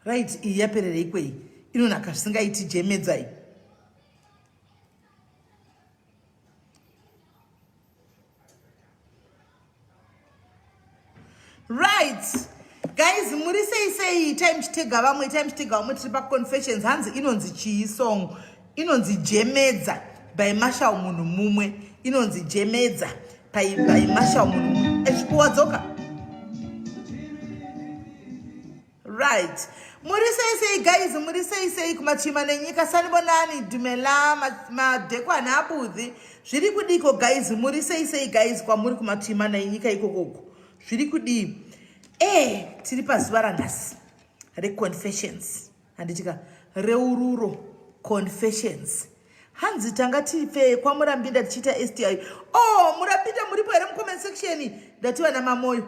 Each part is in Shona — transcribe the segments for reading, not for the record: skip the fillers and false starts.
Right, iyi yaperereiko iyi? Inonaka zvisingaiti jemedza iyi. Right. Guys, muri sei sei itai muchitega vamwe, itai muchitega vamwe tiri paconfessions. Hanzi inonzi chii song? Inonzi Jemedza by Marshall munhu mumwe. Inonzi Jemedza by, by Marshall munhu mumwe. Ezvikuwadzoka. Right. Muri sei sei guys, muri sei sei kumachima nenyika sanibonani dumela madekwana abudhi. Zviri kudiko guys, muri sei sei guys kwamuri kumachima nenyika ikokoko. Zviri kudii? Eh, tiri pazuva ranhasi reconfessions. Handitika reururo confessions. Hanzi tanga tife kwaMurambinda tichiita STI. Oh, Murambinda muripo here mucomment section? Ndati vana Mamoyo.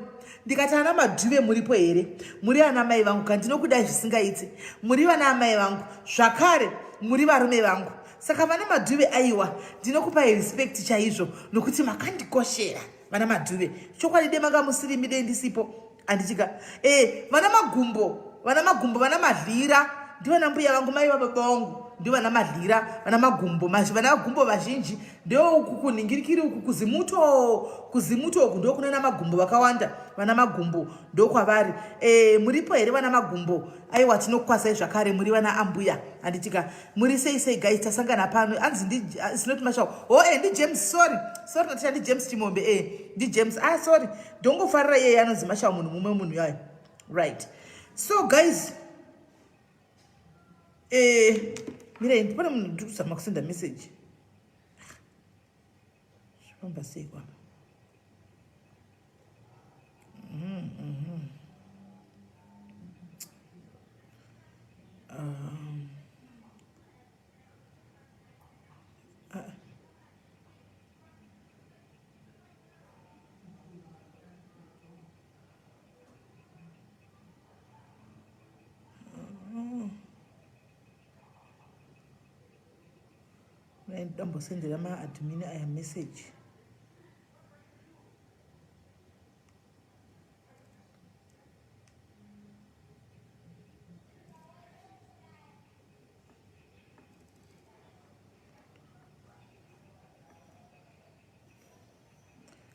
Ndikati ana Madhuve muripo here? Muri ana mai vangu ka ndinokudai zvisingaite. Muri vana amai vangu. Zvakare muri varume vangu. Saka vana Madhuve aiwa ndinokupai respect chaizvo nokuti makandikoshera vana Madhuve. Chokwadi dai manga musirimi dai ndisipo. Anditika. Eh, vana Magumbo, vana Magumbo, vana Madlira, ndivana mbuya vangu mai vababa vangu, ndivana Madlira, vana Magumbo, vana Magumbo vazhinji ndio uku kunhingirikiri uku kuzimuto, kuzimuto uku ndio kuna Magumbo vakawanda, vana Magumbo ndokwavari. Eh, muripo here vana Magumbo? Aiwa tinokwasai zvakare muri vana ambuya. Anditika. Muri sei sei guys tasangana pano. Anzi ndi it's not Marshall. Oh, eh ndi James, sorry. Sorry natisha ndi James Chimombe. Eh, ndi James. Ah, sorry. Ndongofarira iyeye anonzi Marshall munhu mumwe munhu yayo. Right. So guys, eh mira ndipane munhu ndiri kuzama kusenda message. Zvifamba sei kwapa? Mm -hmm. Ndambosendera maadmin aya message.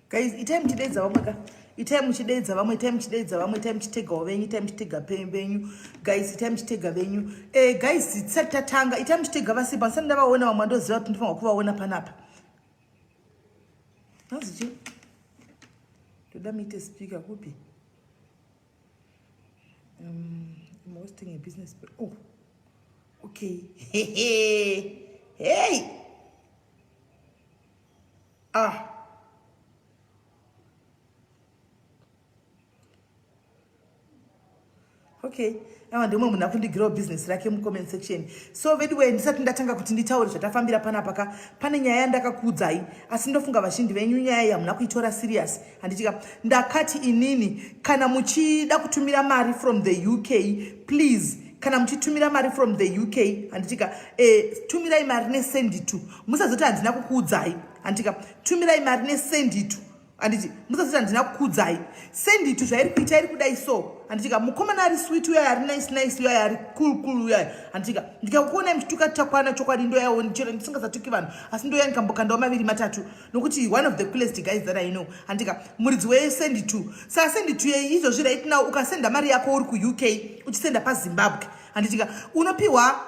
Guys, itai muchideedza vamwe ka. Itai muchideedza vamwe, itai muchideedza vamwe, itai muchitegawo venyu, itai muchitega venyu. Guys, itai muchitega venyu. Eh guys, tisati tatanga, itai muchitega vasipo. Ndisati ndavaona vamwe ndoziva kuti ndinofanirwa kuvaona panapa. Hanzi chii? Ndoda muite speaker kupi? I'm hosting a business. Oh, okay. Hey. Ah. Okay. Awa ndimwe munhu akundigirawo business rake mucomment section. So veduwe ndisati ndatanga kuti nditaure zvatafambira panapa ka pane nyaya yandakakuudzai asi ndofunga vazhinji venyu nyaya iyi hamuna kuitora serious handitika ndakati inini kana muchida kutumira mari from the UK please kana muchitumira mari from the UK handitika eh, tumirai mari nesend to musazoti handina kukuudzai handitika tumirai mari nesend to handiti musazoti handina kukuudzai send to zvairi kuita iri kudai so handitika mukomana ari sweet uyaya ari nice nice uyaya ari cool cool uyaya handitika ndikakuonai muchituka takwana chokwadi ndoyawo chero ndisingasatuki vanhu asi ndoya ndikambokandawo maviri matatu nokuti one of the coolest guys that I know handitika muridzi wesend to saka send to yeyi izvozvi right now ukasenda mari yako uri kuuk uchisenda pazimbabwe handitika unopiwa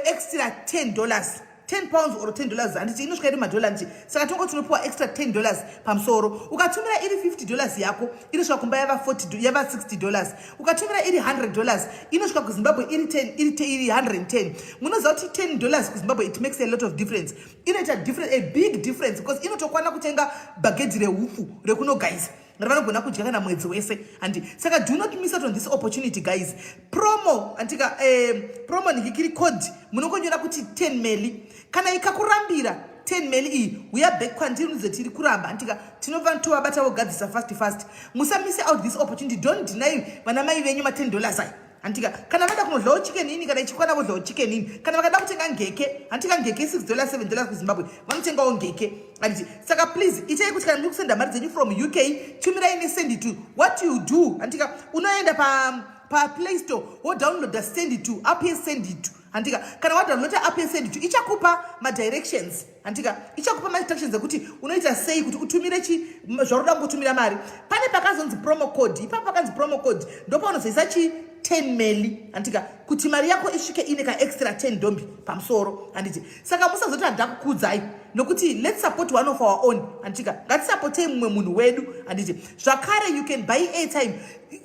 extra 10 dollars 10 pounds or 10 dollars handiti inosvika iri madollar handiti saka tongo tinopiwa extra 10 dollars pamusoro ukatumira iri 50 dollars yako inosvika kumba yava 40 yava 60 dollars ukatumira iri 100 dollars inosvika kuzimbabwe iri 10 iri iri 110 munoziva kuti 10 dollars kuzimbabwe it makes a lot of difference inoita difference a big difference because inotokwana kutenga bhagedhi rehupfu rekunogaisa ravanogona kudya kana mwedzi wese handi saka do not miss out on this opportunity guys promo andika eh, promo ndikikiri code munongonyora kuti 10 meli kana ikakurambira 10 meli iyi uya back kwandiri unze tiri kuramba andika tinobva tovabata vogadzisa fast fast musamise out this opportunity don't deny vana mai venyu ma 10 dollars aya hantika kana vada kunodlawo chicken ini kana ichikwana vodlawo chicken ini kana vakada kutenga ngeke hantika ngeke 6 dollars 7 dollars kuzimbabwe vanotengawo ngeke handiti saka please itai kuti kana muri kusenda mari dzenyu from uk tumirai nesend to what you do hantika unoenda pa paPlay Store wodownloada Send To app yeSend To, handika? Kana wadownloada app yeSend To, ichakupa madirections, handika? Ichakupa mainstructions ekuti unoita sei kuti utumire chi zvauri kungotumira mari. Pane pakazonzi promo code, ipapo pakanzi promo code ndopaunozoisa chi 10 meli, handika? Kuti mari yako isvike ine kaextra 10 dombi pamusoro, handiti? Saka musazoti handakukudzai, nokuti let's support one of our own, handitika? Ngatisapotei mumwe munhu wedu, handiti? Zvakare you can buy airtime.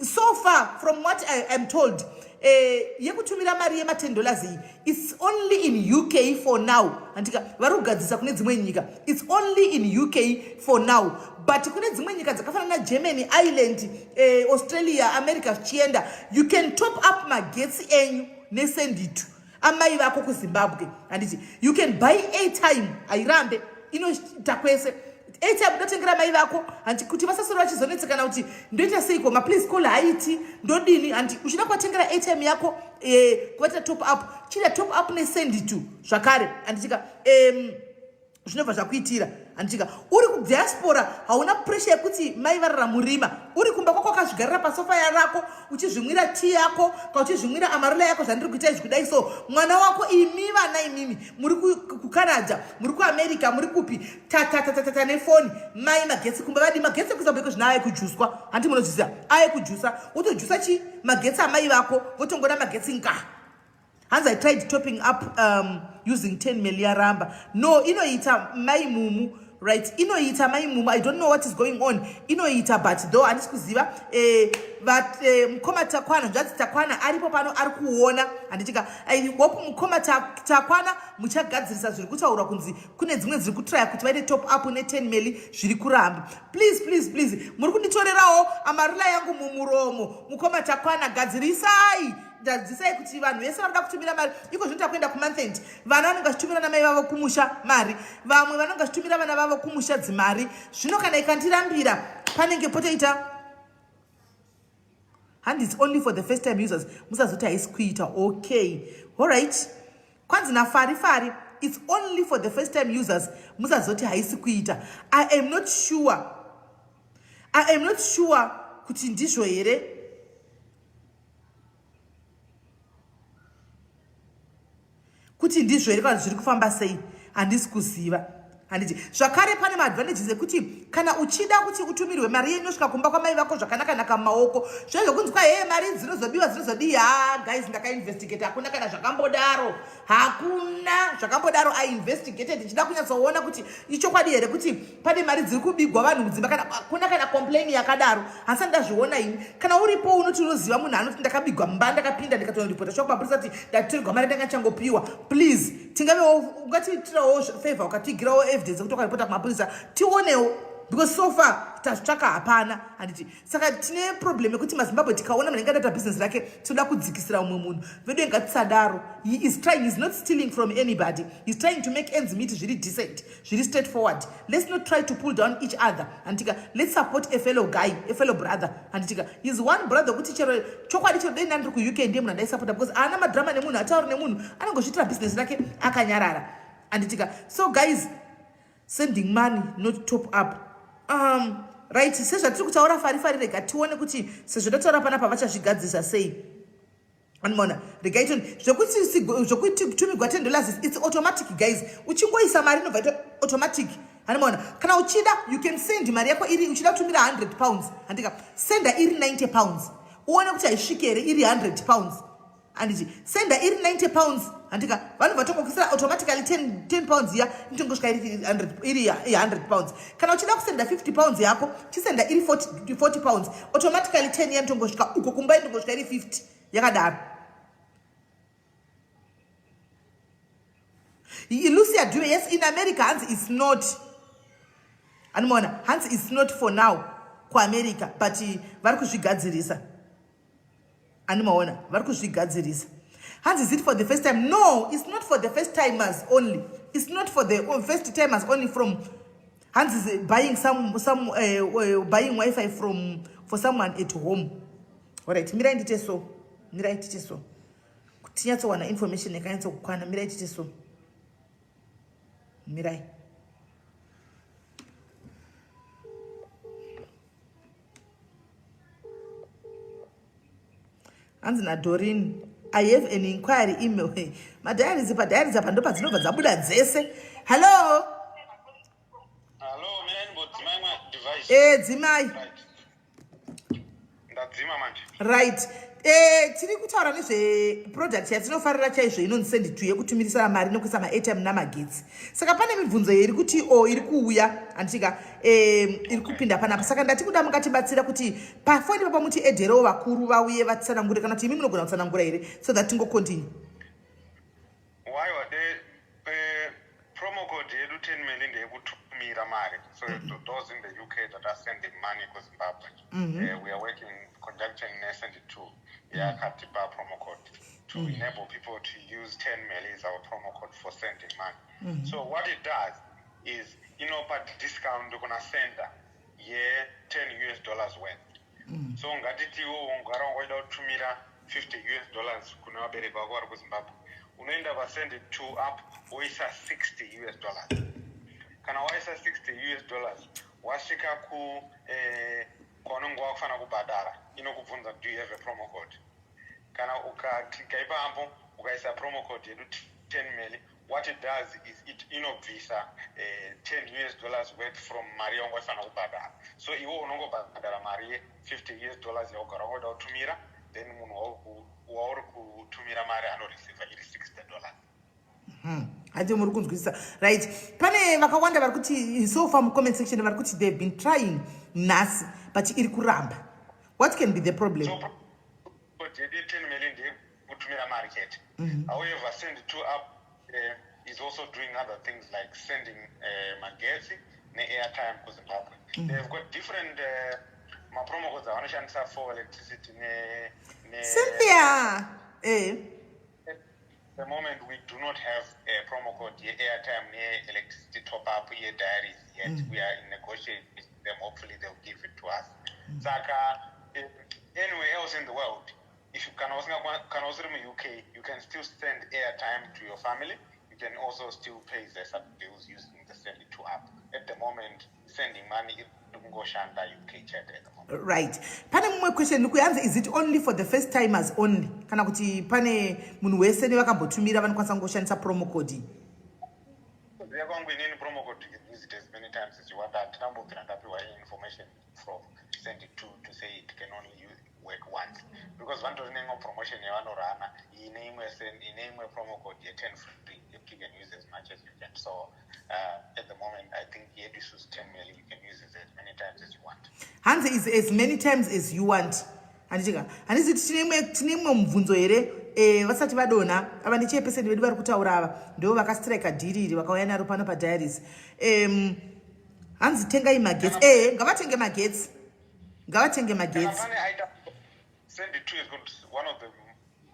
So far, from what I am told, yekutumira mari yema10 dollars iyi, it's only in UK for now, handika? Vari kugadzisa kune dzimwe nyika. It's only in UK for now, but kune dzimwe nyika dzakafanana naGermany, Ireland, Australia, America zvichienda, you can top up magetsi enyu neSendito amai vako kuZimbabwe, handiti? You can buy airtime, hairambe, inoita kwese. Airtime unotengera mai vako, handi? Kuti vasasoro vachizonetsekana kuti ndoita seiko, maplease call haiti, ndodini, handi? Uchida kuvatengera airtime yako, kuvaita top up, chida top up neSendito zvakare, handitika? Zvinobva zvakuitira, handitika? Uri kudiaspora, hauna pressure yekuti mai varara murima. Uri kumba kwako, wakazvigarira pasofa rako, uchizvimwira tii yako, ka uchizvimwira Amarula yako, zvandiri kuita izvi kudai. So mwana wako, imi vana imimi muri kuCanada, muri kuAmerica, muri kupi, tatatatata nefoni, mai magetsi kumba vadi magetsi ekuZimbabwe zvino ave kujuswa, handi munozviziva? Ave kujusa, wotojusa chi magetsi amai vako, votongoda magetsi nga. Hanzi, "I tried topping up using 10 mil, yaramba." No, inoita mai Mumu, right? Inoita mai Mumu. I don't know what is going on. Inoita, but though handisi kuziva. But mukoma Takwana, zvanzi Takwana aripo pano, ari kuona, handitika? I hope mukoma Takwana muchagadzirisa zviri kutaurwa kunzi kune dzimwe dziri kutraya kuti vaite top up ne10 meli, zviri kuramba. Please, please, please, muri kunditorerawo Amarula yangu mumuromo. Mukoma Takwana, gadzirisai, gadzisai kuti vanhu vese vanoda kutumira mari iko zvinoita kuenda kumonth end, vana vanenge vachitumira namai vavo kumusha mari, vamwe vanenge vachitumira vana vavo kumusha dzimari. Zvino kana ikandirambira, panenge potoita handi. It's only for the first time users, musazoti haisi kuita. Okay, alright. Kwanzi naFari Fari, it's only for the first time users, musazoti haisi kuita. I am not sure, I am not sure kuti ndizvo here. Kuti ndizvo here kana zviri kufamba sei, handisi kuziva, handiti? Zvakare pane maadvantages ekuti kana uchida kuti utumirwe mari yenyu inosvika kumba kwamai vako zvakanaka-naka mumaoko, zvezvokunzi kwa hee mari dzinozobiwa, dzinozodii, ha guys, ndakainvestigate, hakuna kana zvakambodaro, hakuna zvakambodaro. I investigated ndichida kunyatsoona kuti ichokwadi here kuti pane mari dziri kubigwa vanhu mudzimba. Kana hakuna kana complain yakadaro, handisati ndazviona ini. Kana uripo unoti unoziva munhu anoti ndakabigwa mumba, ndakapinda ndikatonoripota shoko mapurisa kuti ndatorerwa mari ndangachangopiwa, please, tingavewo ungatiitirawo favor, ukatigirawo evidence yekuti wakaripota kumapurisa, tionewo, because so far tazvitsvaka, hapana, handiti? Saka tine problem yekuti maZimbabwe tikaona munhu angadaita business rake, tinoda kudzikisira umwe munhu vedu. Ngatisadaro. He is trying, he is not stealing from anybody, he is trying to make ends meet, zviri decent, zviri straight forward. Let's not try to pull down each other, handitika? Let's support a fellow guy, a fellow brother, handitika? Is one brother kuti chero chokwadi, chero dei ndandiri kuUK, ndiye munhu andaisapota, because haana madrama nemunhu, atauri nemunhu, anongozviitira business rake akanyarara, handitika? So guys, sending money, not top up, right? Sezvatiri kutaura, Fari Fari, rega tione kuti sezvo tataura panapa vachazvigadzisa sei. Anomaona, regai tione. Zvekuti tumirwa $10, it's automatic, guys. Uchingoisa mari inobva ita automatic, handimaona? Kana uchida, you can send mari yako iri, uchida kutumira £100, handika? Senda iri £90, uone kuti haisviki here iri £100, handiti? Senda iri £90, handika? Vanhu vatongokuisira automatically £10 iya, inotongosvika iri £100. Kana uchida kusenda £50 yako, chisenda iri £40, automatically 10 iya inotongosvika uko kumba, inotongosvika iri 50 yakadaro. Lucia Dube, yes, in America hanzi it's not, anomaona? Hanzi it's not for now kuAmerica, but vari kuzvigadzirisa, animaona? Vari kuzvigadzirisa. Hanzi, "Is it for the first time?" No, it's not for the first timers only, it's not for the first timers only. From hanzi buying some buying WiFi from for someone at home. Alright, mirai ndite so, mirai tite so kuti tinyatsowana information yakanyatsokukwana. Mirai tite so, mirai. Hanzi naDorin, "I have an inquiry email." Madiaries, padiaries apa ndo padzinobva dzabuda dzese. Hello? Hallo, mina ndimbodzima imwe device. Dzimai. Right. Ndadzima manje. Right, tiri kutaura nezveproduct yatinofarira chaizvo inonzi Send to, yekutumirisana mari nekuisa maairtime namagetsi. Saka pane mibvunzo iri kuti o iri kuuya, handitika, iri kupinda panapa. Saka ndati kuda mungatibatsira kuti pafoni papa muti edherewo vakuru vauye vatsanangure, kana kuti imi munogona kutsanangura here, so that tingocontinue. Waiwa, de promo code yedu 10 million ndeyekutumira mari. So to those in the UK that are sending money kuZimbabwe, we are working in conjunction neSend 2 yakatipa promo code to enable people to use 10 million is our promo code for sending money. So what it does is inopa discount kuna sender ye-10 US dollars worth. So ngatiti iwo ungara wangoida kutumira 50 US dollars kune vabereki vako vari kuZimbabwe, unoenda paSend to app, woisa 60 US dollars. Kana waisa 60 US dollars, wasvika ku kwaunenge wakufanira kubhadhara, inokubvunza, "Do you have a promo code?" Kana ukaklika ipapo, ukaisa promo code yedu 10 mil, what it does is it inobvisa 10 US dollars worth from mari yaunga uchifanira kubhadhara. So iwe unongobhadhara mari ye50 US dollars yaugara wangoda kutumira, then munhu wauri kutumira mari anoreceiva iri $60. Handi muri kunzwisisa? Right, pane vakawanda vari kuti so far mucomment section vari kuti they've been trying nhasi but iri kuramba. What can be the problem? So code yedu ye10 million ndeyekutumira mari chete. However, Send to app is also doing other things like sending magetsi ne-airtime kuZimbabwe. They've got different mapromo codes avanoshandisa for electricity ne Cynthia, eh. The moment we do not have a promo code ye-airtime ne-electricity top up ye-diaries yet. We are in negotiation with them. Hopefully they'll give it to us. Saka anywhere else in the world, if you kana kana usiri mu-UK, you can still send airtime to your family. You can also still pay ZESA bills using the Send to app. At the moment, sending money iri kungoshanda UK chete at the moment. Right, pane mumwe question kuyanzi, is it only for the first timers only, kana kuti pane munhu wese nevakambotumira vanokwanisa kungoshandisa promo code iyi? Kuziva kwangu inini, promo code, you can use it as many times as you want. Handinambobvira ndapiwa any information from Send It To say it can only work once, because vanotori neimwe promotion yavanorana ine imwe ine imwe promo code ye10 free you can use as much as you can. So at the moment, I think yedu isusu 10 million, you can use it as many times as you want. Hanzi is as many times as you want, handitika? Handisi tine imwe mubvunzo here? Vasati vadonha ava, ndichairperson vedu vari kutaura ava, ndo vakastrika deal iri, vakauya naro pano padiaries. Hanzi tengai magetsi. Ngavatenge magetsi, ngavatenge Kana magetsi. Pane aita Send It To is got one of the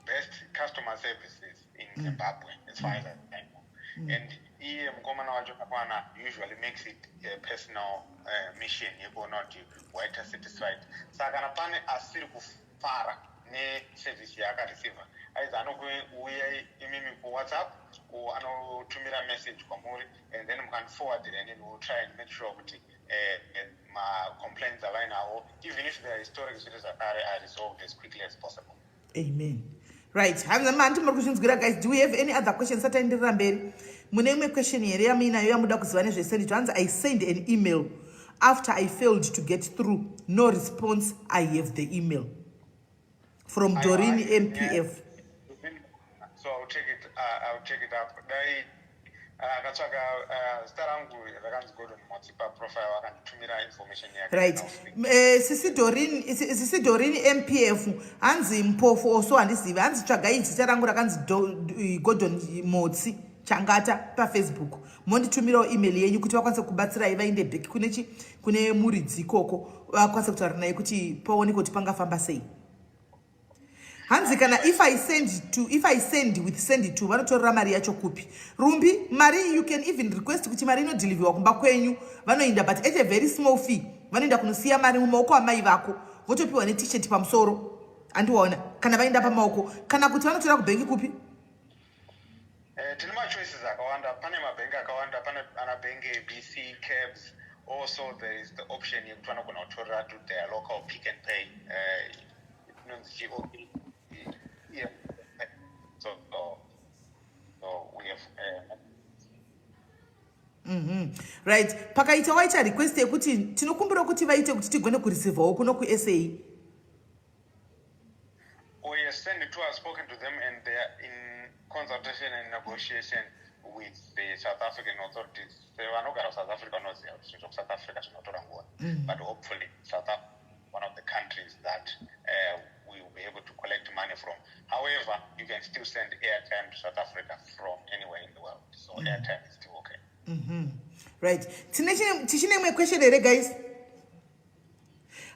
best customer services in Zimbabwe as far as I know, and iye mukomana wacho kakwana usually makes it a personal mission yekuona kuti waita satisfied. Saka kana pane asiri kufara neservice yaakareceiva, aiza anokuuya imimi kuWhatsApp or anotumira message kwamuri, and then mukandiforwardira, and then we'll try and make sure kuti macomplaints avainawo, even if they are historic, zviri zvakare, are resolved as quickly as possible. Amen. Right, hanti muri kuzvinzwira, guys? Do we have any other questions sataenderera mberi? Mune imwe question here yamuinayo yamuda kuziva nezveSend To? Hanzi, "I send an email after I failed to get through, no response. I have the email," from Dorin MPF. So I'll take it up. Dai akatsvaka zita rangu rakanzi Gordon Motsi paprofile, akanditumira information yake. Right. I'll speak. Sisi Dorin MPF, hanzi Mpofu oso, handizivi. Hanzi tsvagai zita rangu rakanzi Gordon Motsi Changata paFacebook, monditumirawo email yenyu kuti vakwanise kubatsirai, vainde back kune chi kune muridzi ikoko, vakwanise kutaura naye kuti paoneke kuti pangafamba sei. Hanzi kana if I send with Send To, vanotorera mari yacho kupi? Rumbi, mari, you can even request kuti mari inodhilivhiwa kumba kwenyu. Vanoenda, but at a very small fee, vanoenda kunosiya mari mumaoko amai vako, votopiwa neT-shirt pamusoro, andiwaona, kana vaenda pamaoko. Kana kuti vanotora kubhengi kupi? Tine machoices akawanda. Pane mabhengi akawanda, pane ana bhengi ABC, CABS. Also there is the option yekuti vanogona kutorera to their local Pick and Pay, inonzi chi Right, pakaita waita request yekuti tinokumbira kuti vaite kuti tigone kureceivawo kuno kuSA. Oh yes, Senditoo has spoken to them and they are in consultation and negotiation with the South African authorities. Vanogara kuSouth Africa vanoziva kuti zvinhu zvekuSouth Africa zvinotora nguva, but hopefully South Africa, one of the countries that we will be able to collect money from. However, you can still send airtime to South Africa from anywhere in the world, so airtime is still okay. Right, tine tichine imwe question here, guys?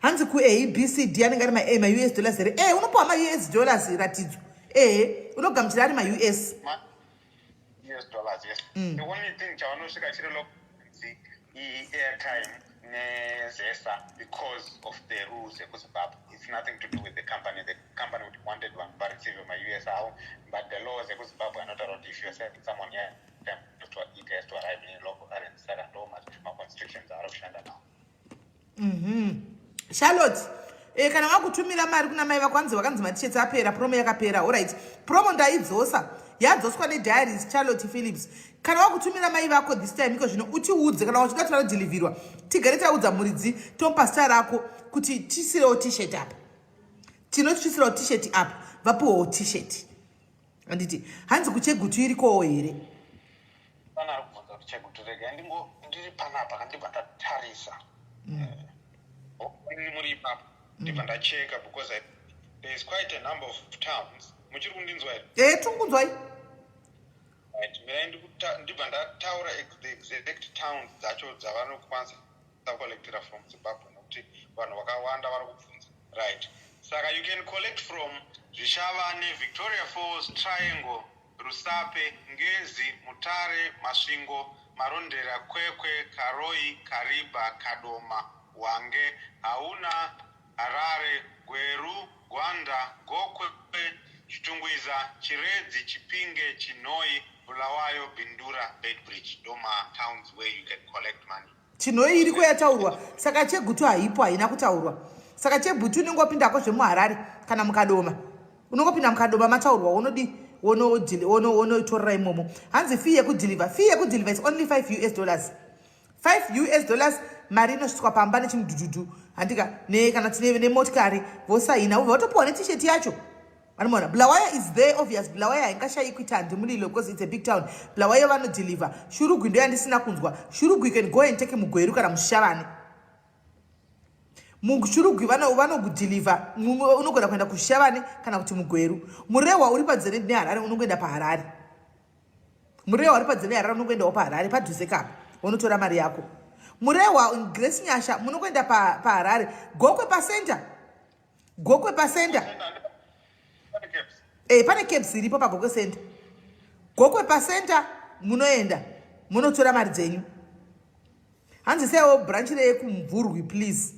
Hanzi ku-A, B, C, D anenge ari ma-US dollars here? E, unopiwa ma-US dollars, ratidzo. Ehe, unogamuchira ari ma-US. US dollars, yes. The only thing chavanosvika chiri local i-airtime neZESA because of the rules ekuZimbabwe. It's nothing to do with the company. The company would wanted vanhu vareceive ma-US avo, but the laws ekuZimbabwe anotaura kuti if you're sending someone airtime, it has to arrive in local currency. Saka ndo maconstrictions aari kushanda nawo. Charlotte, kana wakutumira mari kuna mai vako, hanzi vakanzi maT-shirts apera, promo yakapera. Alright, promo ndaidzosa, yadzoswa nediaries. Charlotte Phillips, kana wakutumira mai vako this time iko zvino, utiudze kana uchida kuti vanodhilivhirwa, tigare taudza muridzi, tomupa zita rako kuti tisirewo T-shirt apa. Tinotisirawo T-shirt apa, vapiwewo T-shirt, handiti? Hanzi kuChegutu irikowo here? Pana ari kubvunza kuti Chegutu. Rega ndingo ndiri panapa, kandibva ndatarisa. Eh, muri ipapo, ndibva ndacheka because there is quite a number of towns. Muchiri kundinzwa here? E, tingunzwai. Right, mirai ndibva ndataura the exact towns dzacho dzavanokwanisa kucollectira from Zimbabwe, nokuti vanhu vakawanda vari kubvunza. Right, saka you can collect from Zvishavane, Victoria Falls, Triangle, Rusape, Ngezi, Mutare, Masvingo, Marondera, Kwekwe, Karoi, Kariba, Kadoma, Hwange, Hauna, Harare, Gweru, Gwanda, Gokwe, Chitungwiza, Chiredzi, Chipinge, Chinhoyi, Bulawayo, Bindura, Beitbridge. Ndo matowns where you can collect money. Chinhoyi iriko, yataurwa. Saka Chegutu haipo, haina kutaurwa. Saka Chegutu unongopindako zvemuHarare kana muKadoma, unongopinda muKadoma mataurwa, unodi wonotorera imomo. Hanzi fee yekudeliver, fee yekudeliver is only 5 US dollars, 5 US dollars. Mari inosvitswa pamba nechimudhudhudhu, handika? Kana tine nemotikari, vosaina, vobva vatopiwa neT-shirt yacho. Anomaona Bulawayo is there, obvious. Bulawayo haingashayi kuita handimulilo because it's a big town. Bulawayo vanodeliver. Shurugwi ndo yandisina kunzwa. Shurugwi, you can go and take muGweru kana muShavane. MuShurugwi vanokudeliver, unogona kuenda kuShavane kana kuti muGweru. Murehwa uri padhuze neHarare, unongoenda paHarare. Murehwa uri padhuze neHarare, unongoendawo paHarare padhuze kapa, wonotora mari yako. Murehwa, Grace Nyasha, munongoenda paHarare. Gokwe pacenter, Gokwe pacenter. E, pane cabs iripo paGokwe center. Gokwe pacenter, munoenda munotora mari dzenyu. Hanzi seiwo branch reyekuMvurwi, please.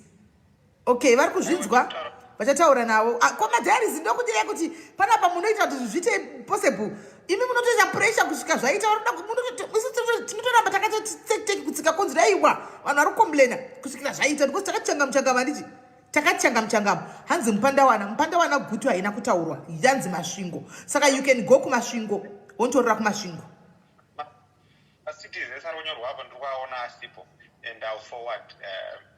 Okay, vari kuzvinzwa, vachataura navo. Ah, ko madiaries, ndokudirei kuti panapa munoita kuti zviite possible. Imi munotoita pressure kusvika zvaita. Tinotoramba takatoteki kutsika konzi aiwa, vanhu vari kucomplaina, kusvikira zvaita, because takachangamuchangama, handiti? Takachangamuchangama. Hanzi Mupandawana, Mupandawana, Gutu haina kutaurwa, yanzi Masvingo. Saka you can go kuMasvingo, wonotorera kuMasvingo. Macities ese ari kunyorwa apo ndiri kuaona asipo, and I'll forward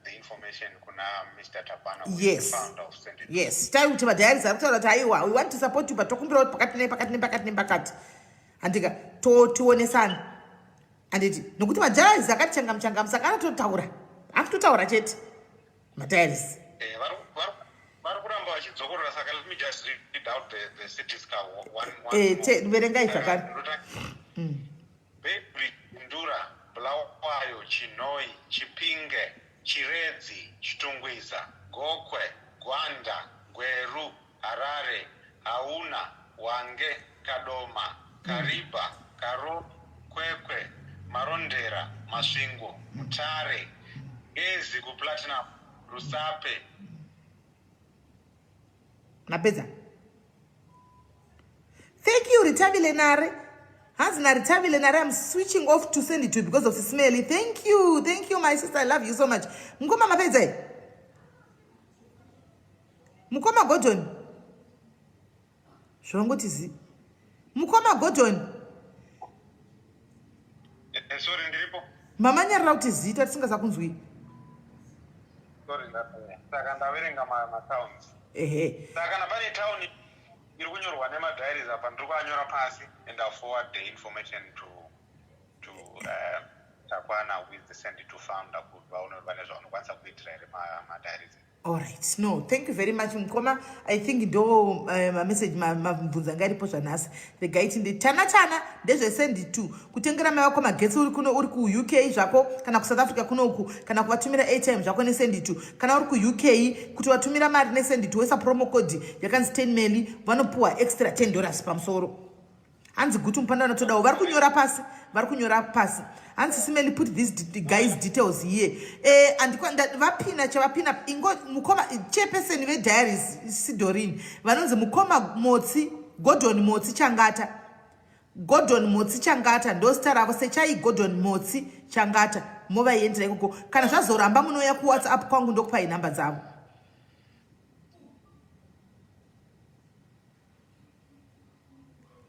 the information kuna Mr Tabana, who is the founder of Sendit. Yes, tai kuti madiaries ari kutaura kuti aiwa, we want to support you, but tokumbira kuti pakati nepakati nepakati nepakati, handika? Tionesana, handiti? Nokuti madiaries akati changamuchangamu, saka anototaura, anototaura chete madiaries. Eh, vari kuramba vachidzokorora, saka let me just read out the cities ka one Eh, more. Verengai zvakare. Beitbridge, Bindura, Bulawayo, Chinhoyi, Chipinge, Chiredzi, Chitungwiza, Gokwe, Gwanda, Gweru, Harare, Hauna, Hwange, Kadoma, Kariba, Karo, Kwekwe, Marondera, Masvingo, Mutare, Ngezi kuPlatinum, Rusape. Mapedza? Thank you, Ritabile Nare. Hanzi naRitabile Nare, "I'm switching off to Send It To because of Smelly." Thank you, thank you, my sister, I love you so much. Mukoma, mapedza i? Mukoma Gordon, zvongoti zi, mukoma Gordon. Eh, sorry, ndiripo. Mama nyarira kuti zita tisingasakunzwi. Sorry, saka ndaverenga matowns. Ehe. Saka kana pane town iri kunyorwa nemadiaries apa ndiri kuanyora pasi and I'll forward the information to to Takwana who is the send to founder kuti vaone kuti vane zvavanokwanisa kuitira here madiaries. Alright, no, thank you very much mukoma. I think ndo mamessage mabvunzo anga aripo zvanhasi. Regai tinde tana tana ndezvesend to kutengera mai vako magetsi uri kuno uri kuUK zvako kana kuSouth Africa kunoku kana kuvatumira airtime zvako nesend to kana uri kuUK kuti vatumira mari nesend to woisa promo code yakanzi 10 meli vanopuwa extra 10 dollars pamusoro. Hanzi gutu mupanda vanotodawo vari kunyora pasi vari kunyora pasi hanzi simeli put these guys details here eh, vapina chavapina ingo mukoma chairperson vediaries sidorin vanonzi mukoma motsi gordon motsi changata gordon motsi changata ndozita ravo sechai gordon motsi changata movaiendera ikoko kana zvazoramba munouya kuwhatsapp kwangu ndokupai nhamba dzavo.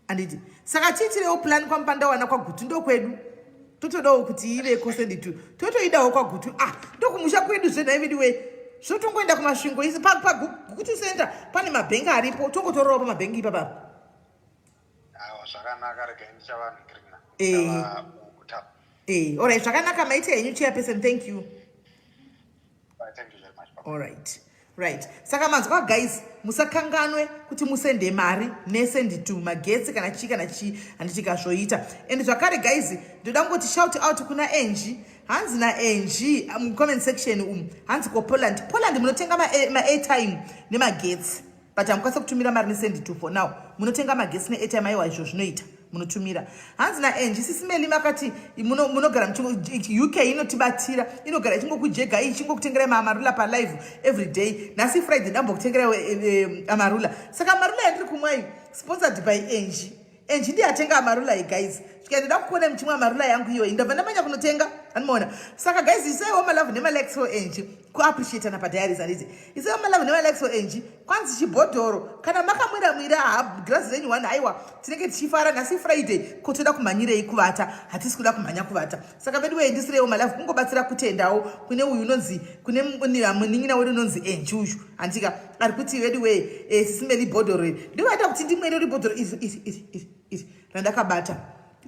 Anditi saka tiitirewo plan kwamupandawana kwagutu ndokwedu totodawo kuti iveko senditu totoidawo kwagutu ah ndokumusha kwedu zvenhai vedu wee zvotongoenda kumasvingo isi pagutu center pane mabhengi aripo tongotorawo pamabhengi ipapapa. Awa zvakanaka regai ndichavanhingirina. Eh. Eh, alright zvakanaka maita henyu chairperson thank you. Thank you very much. All right. Right. Saka manzwa guys, musakanganwe kuti musende mari nesend to magetsi kana chii kana chii handiti kazvoita. And zvakare guys, ndoda kungoti shout out kuna Angie. Hanzi na Angie mu comment section hanzi ko Poland. Poland munotenga ma airtime nemagetsi. But hamukwanisa kutumira mari nesend to for now. Munotenga magetsi neairtime aiwa izvo zvinoita. Munotumira. Hanzi na Angie sisi Meli makati munogara muchingo UK inotibatira inogara ichingokujega ichingokutengerai maamarula pa live every day. Nhasi Friday ndambokutengerai amarula. Saka amarula yandiri kumwa iyi sponsored by Angie. Angie ndiye atenga amarula iyi guys. Svika ndoda kukuona muchimwa amarula yangu iyoyi. Ndabva ndamanya kunotenga. Anomaona. Saka guys isaiwo malove nemalikes for Angie. Kuappreciatana padiaries handiti. Isaiwo malove nemalikes for Angie. Kwanzi chibhodhoro kana makamwira mwira ha glass renyu one aiwa tinenge tichifara nhasi Friday ko toda kumhanyirei kuvata hatisi kuda kumhanya kuvata. Saka vedu wee ndisireiwo malove kungobatsira kutendawo kune uyu unonzi kune munin'ina wedu unonzi Angie uyu handika ari kuti vedu wee sisi Meli bhodhoro iri ndinovaita kuti ndimwere ri bhodhoro iri iri iri iri iri randakabata.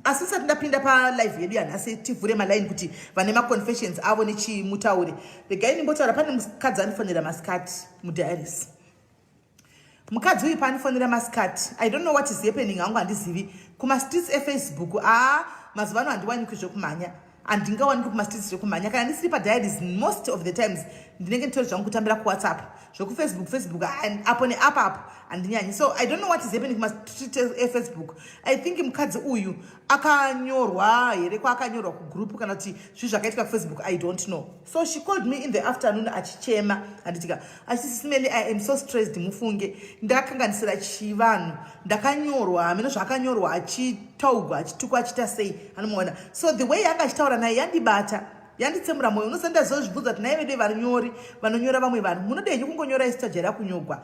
Asi ndisati ndapinda palive yedu yanhasi tivhure maline kuti vane maconfessions avo nechimutaure regai ndimbotaura pane mukadzi anofonera masikati mudiaries. Mukadzi uyu paanofonera masikati I don't know what is happening hangu handizivi kumastreets efacebook mazuva ano handiwanikwi zvekumhanya handingawanikwi kumastreets zvekumhanya kana ndisiri padiaries most of the times ndinenge nditori zvangu kutambira kuwhatsapp zvekufacebook facebook apo neapo apo handinyanyi. So I don't know what is happening kumastreet efacebook. I think mukadzi uyu akanyorwa here kwaakanyorwa kugroup kana kuti zvinhu zvakaitika kufacebook I don't know. So she called me in the afternoon achichema handitika achiti sisi Meli I am so stressed mufunge ndakanganisira chivanhu ndakanyorwa hameno zvaakanyorwa achitaugwa achitukwa achiita sei anomuona. So the way yanga achitaura naye yandibata yanditsemura mwoyo. Unoziva ndazozvibvunza kuti naive dei vanyori vanonyora vamwe vanhu munoda henyu kungonyora isu tajaira kunyogwa.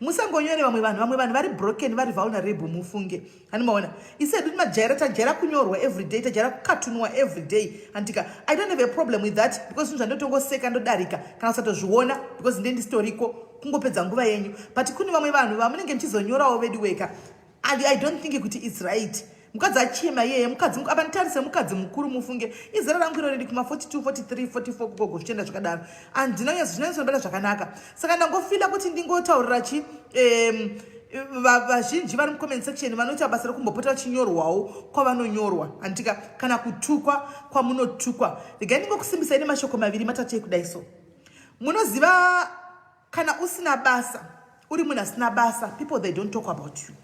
Musangonyore vamwe vanhu, vamwe vanhu vari broken vari vulnerable mufunge. Anomaona isu hedu majaira tajaira kunyorwa every day tajaira kukatunwa every day handika. I don't have a problem with that because zvinhu zvandotongoseka ndodarika kana kusatozviona because ndiye ndisitoriko kungopedza nguva yenyu. But kune vamwe vanhu vamunenge muchizonyorawo vedu weka and I don't think kuti it's right. Mukadzi achema iyeye mukadzi apa nditarise mukadzi mukuru mufunge izera rangu iro riri kuma 42 43 44 kugogo zvichienda zvakadaro handina kunyatso zvinonyatsonobata zvakanaka. Saka ndangofila kuti ndingotaurira chi vazhinji vari mucomment section vanoita basa rekumbopota vachinyorwawo kwavanonyorwa handika kana kutukwa kwamunotukwa. Regai ndingokusimbisai nemashoko maviri matatu ekudai so. Munoziva kana usina basa uri munhu asina basa people they don't talk about you.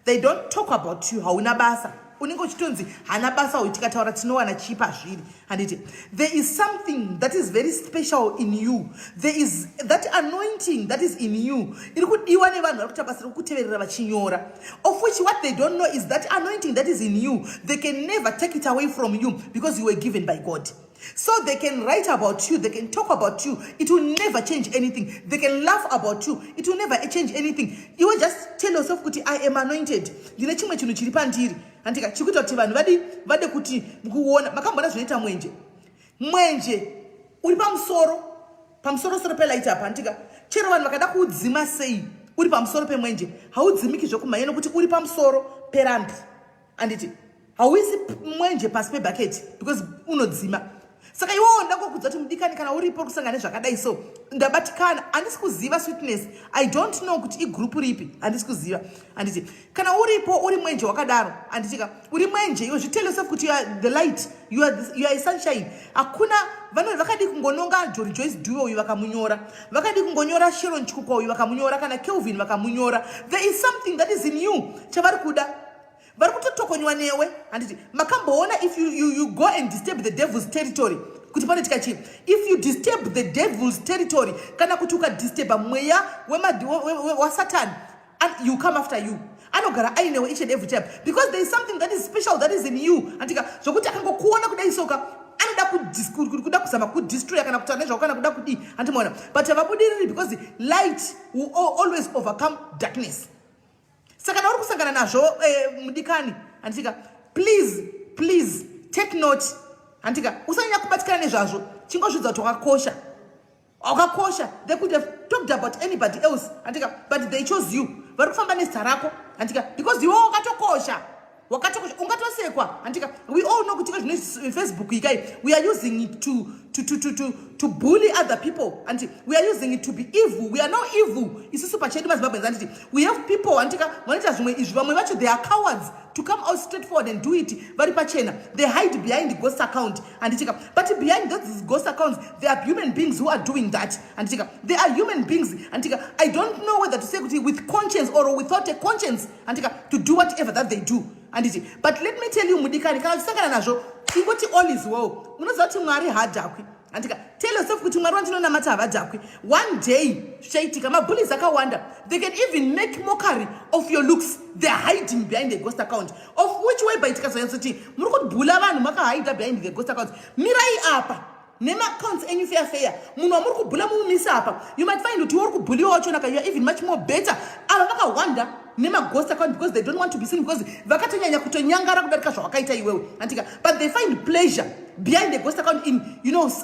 They don't talk about you. Hauna basa unenge uchitonzi hana basa uyu tikataura tinowana chii pazviri handiti. There is something that is very special in you. There is that anointing that is in you iri kudiwa nevanhu vari kuita basa rekukuteverera vachinyora, of which what they don't know is that anointing that is in you they can never take it away from you because you were given by God. So they can write about you, they can talk about you, it will never change anything. They can laugh about you, it will never change anything. Iwe just tell yourself kuti I am anointed, ndine chimwe chinhu chiri pandiri, handika, chiri kuita kuti vanhu vadi vade kuti kuona. Makamboona zvinoita mwenje? Mwenje uri pamusoro, pamusorosoro pelight apa, handika? Chero vanhu vakada kuudzima sei, uri pamusoro pemwenje, haudzimiki zvekumhanya nokuti uri pamusoro perambi, handiti? Hauisi mwenje pasi pebhaketi because unodzima. Saka iwowo ndangokudza kuti mudikani, kana uripo kusangana nezvakadai so, ndabatikana, handisi kuziva sweetness, I don't know kuti igroup ripi, handisi kuziva, handiti? Kana uripo uri mwenje wakadaro, handitika, uri mwenje, iwe zvitell yourself kuti you are the light, you are a sunshine. Hakuna vanhu vakadi kungononga Jori Joyce Dube uyu vakamunyora, vakadi kungonyora Sharon Chikukwa uyu vakamunyora, kana Kelvin vakamunyora. There is something that is in you chavari kuda, vari kutotokonywa newe, handiti? Makamboona if you go and disturb the devil's territory kuti panoitika chii? If you disturb the devil's territory, kana kuti ukadisturba mweya wasatani, and you come after you, anogara ainewe each and every time because there is something that is special that is in you, andika, zvokuti akangokuona kudai soka, anoda kuda kuzama kudestroya kana kutaura nezvako kana kuda kudii, handimaona? But havabudiriri because light will always overcome darkness. Saka kana uri kusangana nazvo, mudikani, handika, please, please take note, handika, usanyanya kubatikana nezvazvo. Chingozvidza kuti wakakosha, wakakosha. They could have talked about anybody else, handika, but they chose you. Vari kufamba nezita rako, handika, because iwe wakatokosha, wakatokosha. Ungatosekwa, handika? We all know kuti zvino Facebook ikai, we are using it to bully other people, and we are using it to be evil. We are now evil isusu pachedu maZimbabweans, handiti? We have people, handika, vanoita zvimwe izvi. Vamwe vacho, they are cowards to come out straight forward and do it vari pachena. They hide behind ghost account, handitika? But behind those ghost accounts, there are human beings who are doing that, handitika? They are human beings, handitika? I don't know whether to say kuti with conscience or without a conscience, handitika, to do whatever that they do, handiti? But let me tell you, mudikani, kana uchisangana nazvo, ingoti all is well. Unoziva kuti Mwari haadhakwi, handika? Tell yourself kuti Mwari wandinonamata havadhakwi. One day zvichaitika. Mabullies akawanda. They can even make mockery of your looks. They are hiding behind the ghost account, of which way by tikazonyatsoti muri kubhula vanhu makahaida behind the ghost account. Mirai apa nemaaccounts enyu feya feya. Munhu wamuri kubhula, mumumisa apa. You might find kuti uri kubhuliwa wachonaka, you are even much more better. Ava vakawanda nemaghost account because they don't want to be seen, because vakatonyanya kutonyangara kudarika zvawakaita iwewe, andika? But they find pleasure behind the ghost account in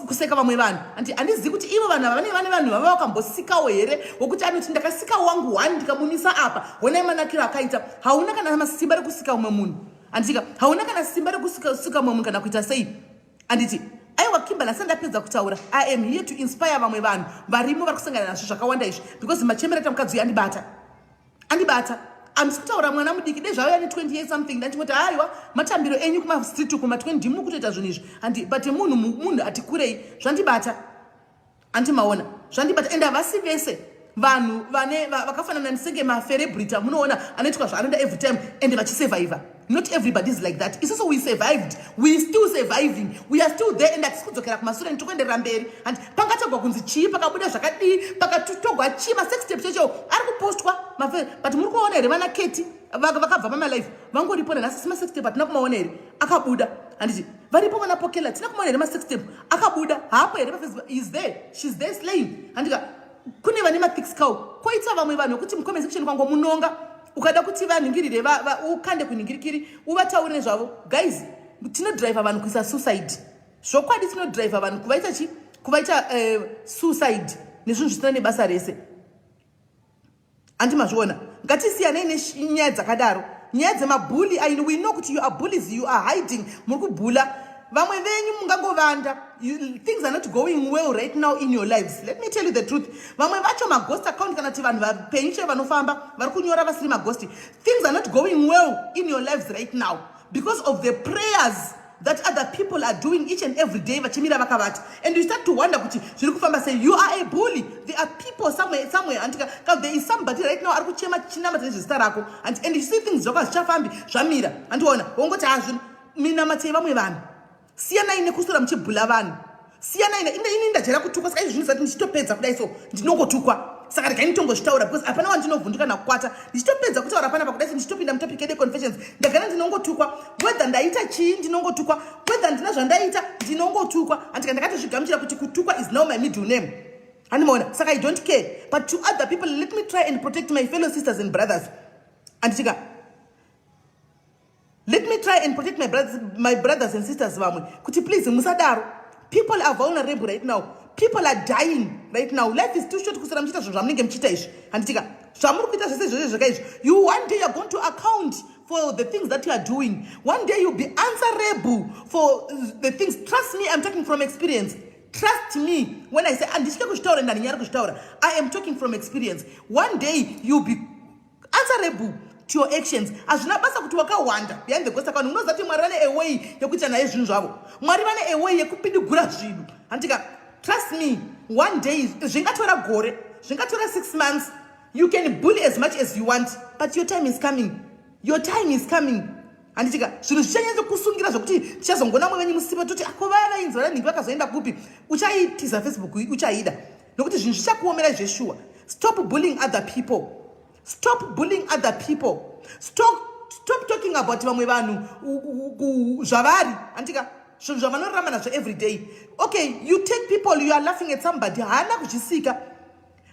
kuseka vamwe vanhu. Andi handizivi kuti ivo vanhu ava vanenge vane vanhu vava vakambosikawo here, wokuti anoti ndakasika wangu one, ndikamumisa apa, honai manakiro akaita. Hauna kana masimba rekusika umwe munhu, andika? Hauna kana simba rekusika umwe munhu kana kuita sei, anditi? Aiwa, Kimberly, asati ndapedza kutaura, I am here to inspire vamwe vanhu varimo vari kusangana nazvo zvakawanda izvi, because machembereta mukadzi uyu andibata, andibata. Handisi kutaura mwana mudiki, dei zvauya ne20 years something, ndachingoti aiwa, matambiro enyu kumastreet kuma20 ndimi kutoita zvinhu izvi, handi? But munhu munhu ati kurei, zvandibata, andimaona, zvandibata. And havasi vese vanhu vane vakafanana senge macelebrity munoona anoitwa zvaanoda every time and vachisurviva. Not everybody is like that. Isusu we survived, we still surviving, we are still there, and hatisi kudzokera kumasure, ndiri kuenderera mberi. And pangatogwa kunzi chii, pakabuda zvakadii, pakatogwa chii, masex tape chechewo ari kupostwa, but muri kuona here vana Keti vakabva pamalife vangoripo nanhasi? Si masex tape hatina kumaona here akabuda, handiti? Varipo vana Pokela, tina kumaona here masex tape akabuda? Haapo here paFacebook? Is there, she's there slaying, handika? Kune vane mathick skull, koita vamwe vanhu vekuti mucomment section kwango munonga ukada kuti vanhingirire, ukande kunhingirikiri, uvataure nezvavo. Guys, tinodhiraivha vanhu kuisa suicide. Zvokwadi, tinodhiraivha vanhu kuvaita chi, kuvaita suicide nezvinhu zvisina nebasa rese, handi mazviona? Ngatisiyanei nenyaya dzakadaro, nyaya dzemabully. We know kuti you are bullies, you are hiding, muri kubhula. Vamwe venyu mungangovanda. Things are not going well right now in your lives. Let me tell you the truth. Vamwe vacho maghost account, kana kuti vanhu vapenyu chaivo vanofamba vari kunyora vasiri maghost, things are not going well in your lives right now because of the prayers that other people are doing each and every day, vachimira vakavata, and you start to wonder kuti zviri kufamba sei. You are a bully. There are people somewhere, somewhere, and there is somebody right now ari kuchema chinamata nezvezita rako, and you see things zvako hazvichafambi, zvamira, andiona wongoti hazvino minamatei. Vamwe vanhu, siyanai nekuswera muchibhula vanhu. Siyanai. Ini ndajera kutukwa, saka izvi zvinozati ndichitopedza kudai so ndinongotukwa. Saka regai nditongozvitaura, because hapana wandinovhunduka nakukwata. Ndichitopedza kutaura panapa kudai, ndichitopinda mutopic yedu confessions, ndagara ndinongotukwa. Whether ndaita chii, ndinongotukwa. Whether ndina zvandaita, ndinongotukwa. Handika ndakatozvigamuchira kuti kutukwa is now my middle name, handimaona? Saka I don't care. But to other people, let me try and protect my fellow sisters and brothers, handitika? Let me try and protect my brothers and sisters vamwe, kuti please musadaro. People are vulnerable right now. People are dying right now. Life is too short kusara muchiita zvinhu zvamunenge muchiita izvi, handitika? Zvamuri kuita zvese izvozvo zvaka izvi, you, one day you are going to account for the things that you are doing. One day you'll be answerable for the things. Trust me, I'm talking from experience. Trust me when I say, handitye kuzvitaura, ndandinyari kuzvitaura. I am talking from experience. One day you'll be answerable to your actions. Hazvina basa kuti wakawanda behind the ghost account. Unoziva kuti Mwari vane a way yekuita naye zvinhu zvavo. Mwari vane a way yekupindigura zvinhu, handika? Trust me, one day, zvingatora gore, zvingatora 6 months, you can bully as much as you want, but your time is coming. Your time is coming, handitika? Zvinhu zvichanyatso kusungira zvokuti tichazongona mwe venyu musipo, toti ako vaya vainzi vanhingi vakazoenda kupi? Uchaitiza Facebook, uchaida, nokuti zvinhu zvichakuomera zveshuwa. Stop bullying other people. Stop bullying other people. Stop talking about vamwe vanhu zvavari, handika? Zvinhu zvavanorarama nazvo every day. Okay, you take people, you are laughing at somebody. Haana kuzvisika,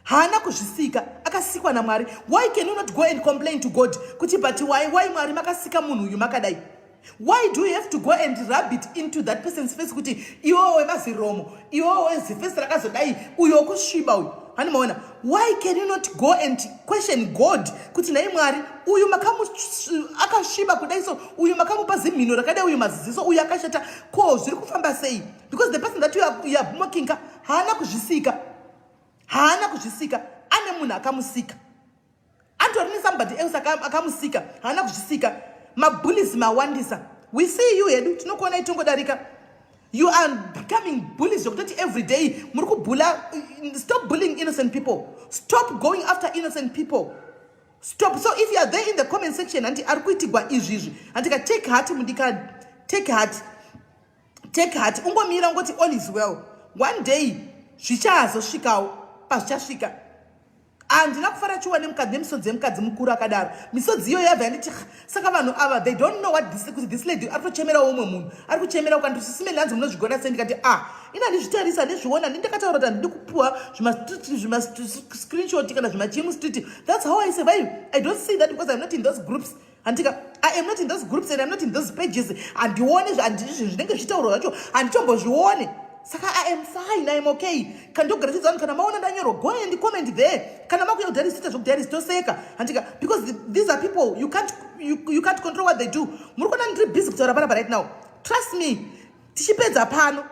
haana kuzvisika, akasikwa naMwari. Why can you not go and complain to God kuti, "But why, Mwari, makasika munhu uyu makadai?" Why do you have to go and rub it into that person's face kuti iwewo wemaziromo, iwewo weziface rakazodai, uyo wekusviba uyu, handimaona? Why can you not go and question God kuti, "Nhai Mwari, uyu akasviba kudai, so uyu makamupa zimhino rakadai, uyu maziziso, uyu akashata, ko zviri kufamba sei?" Because the person that you are mocking haana kuzvisika, haana kuzvisika. Ane munhu akamusika, antori nesomebody else akamusika. Haana kuzvisika. Mabullies mawandisa. We see you hedu, tinokuonai tongodarika. You are becoming bullies zvekutoti every day muri kubully. Stop bullying innocent people. Stop going after innocent people. Stop. So if you are there in the comment section, handi ari kuitigwa izvizvi, handika? Take heart, mudikani. Take heart, take heart. Ungomira ungoti all is well. One day zvichazosvikawo pazvichasvika. Handina kufara chiwa nemukadzi nemisodzi yemukadzi mukuru akadaro. Misodzi iyoyo yabva yanditi, saka vanhu ava, they don't know what this, kuti this lady ari kutochemerawo umwe munhu ari kuchemera. Ukandosisimeli, hanzi munozvigona sei? Ndikati, ah, ina handizvitarisa, handizviona. Ndindakataura kuti handidi kupuwa zvimascreenshot kana zvimachimu street. That's how I survive. I don't see that because I'm not in those groups, handika? I am not in those groups and I'm not in those pages. Handioni zvinenge zvichitaurwa zvacho, handitombozvione. Saka I am fine, I am okay. Kandogara vanhu, kana maona ndanyorwa, go and comment there. Kana makuya kudiary, sita zvekudiary, toseka, handika? Because these are people you can't control what they do. Muri kuona ndiri busy kutaura panapa right now. Trust me, tichipedza pano,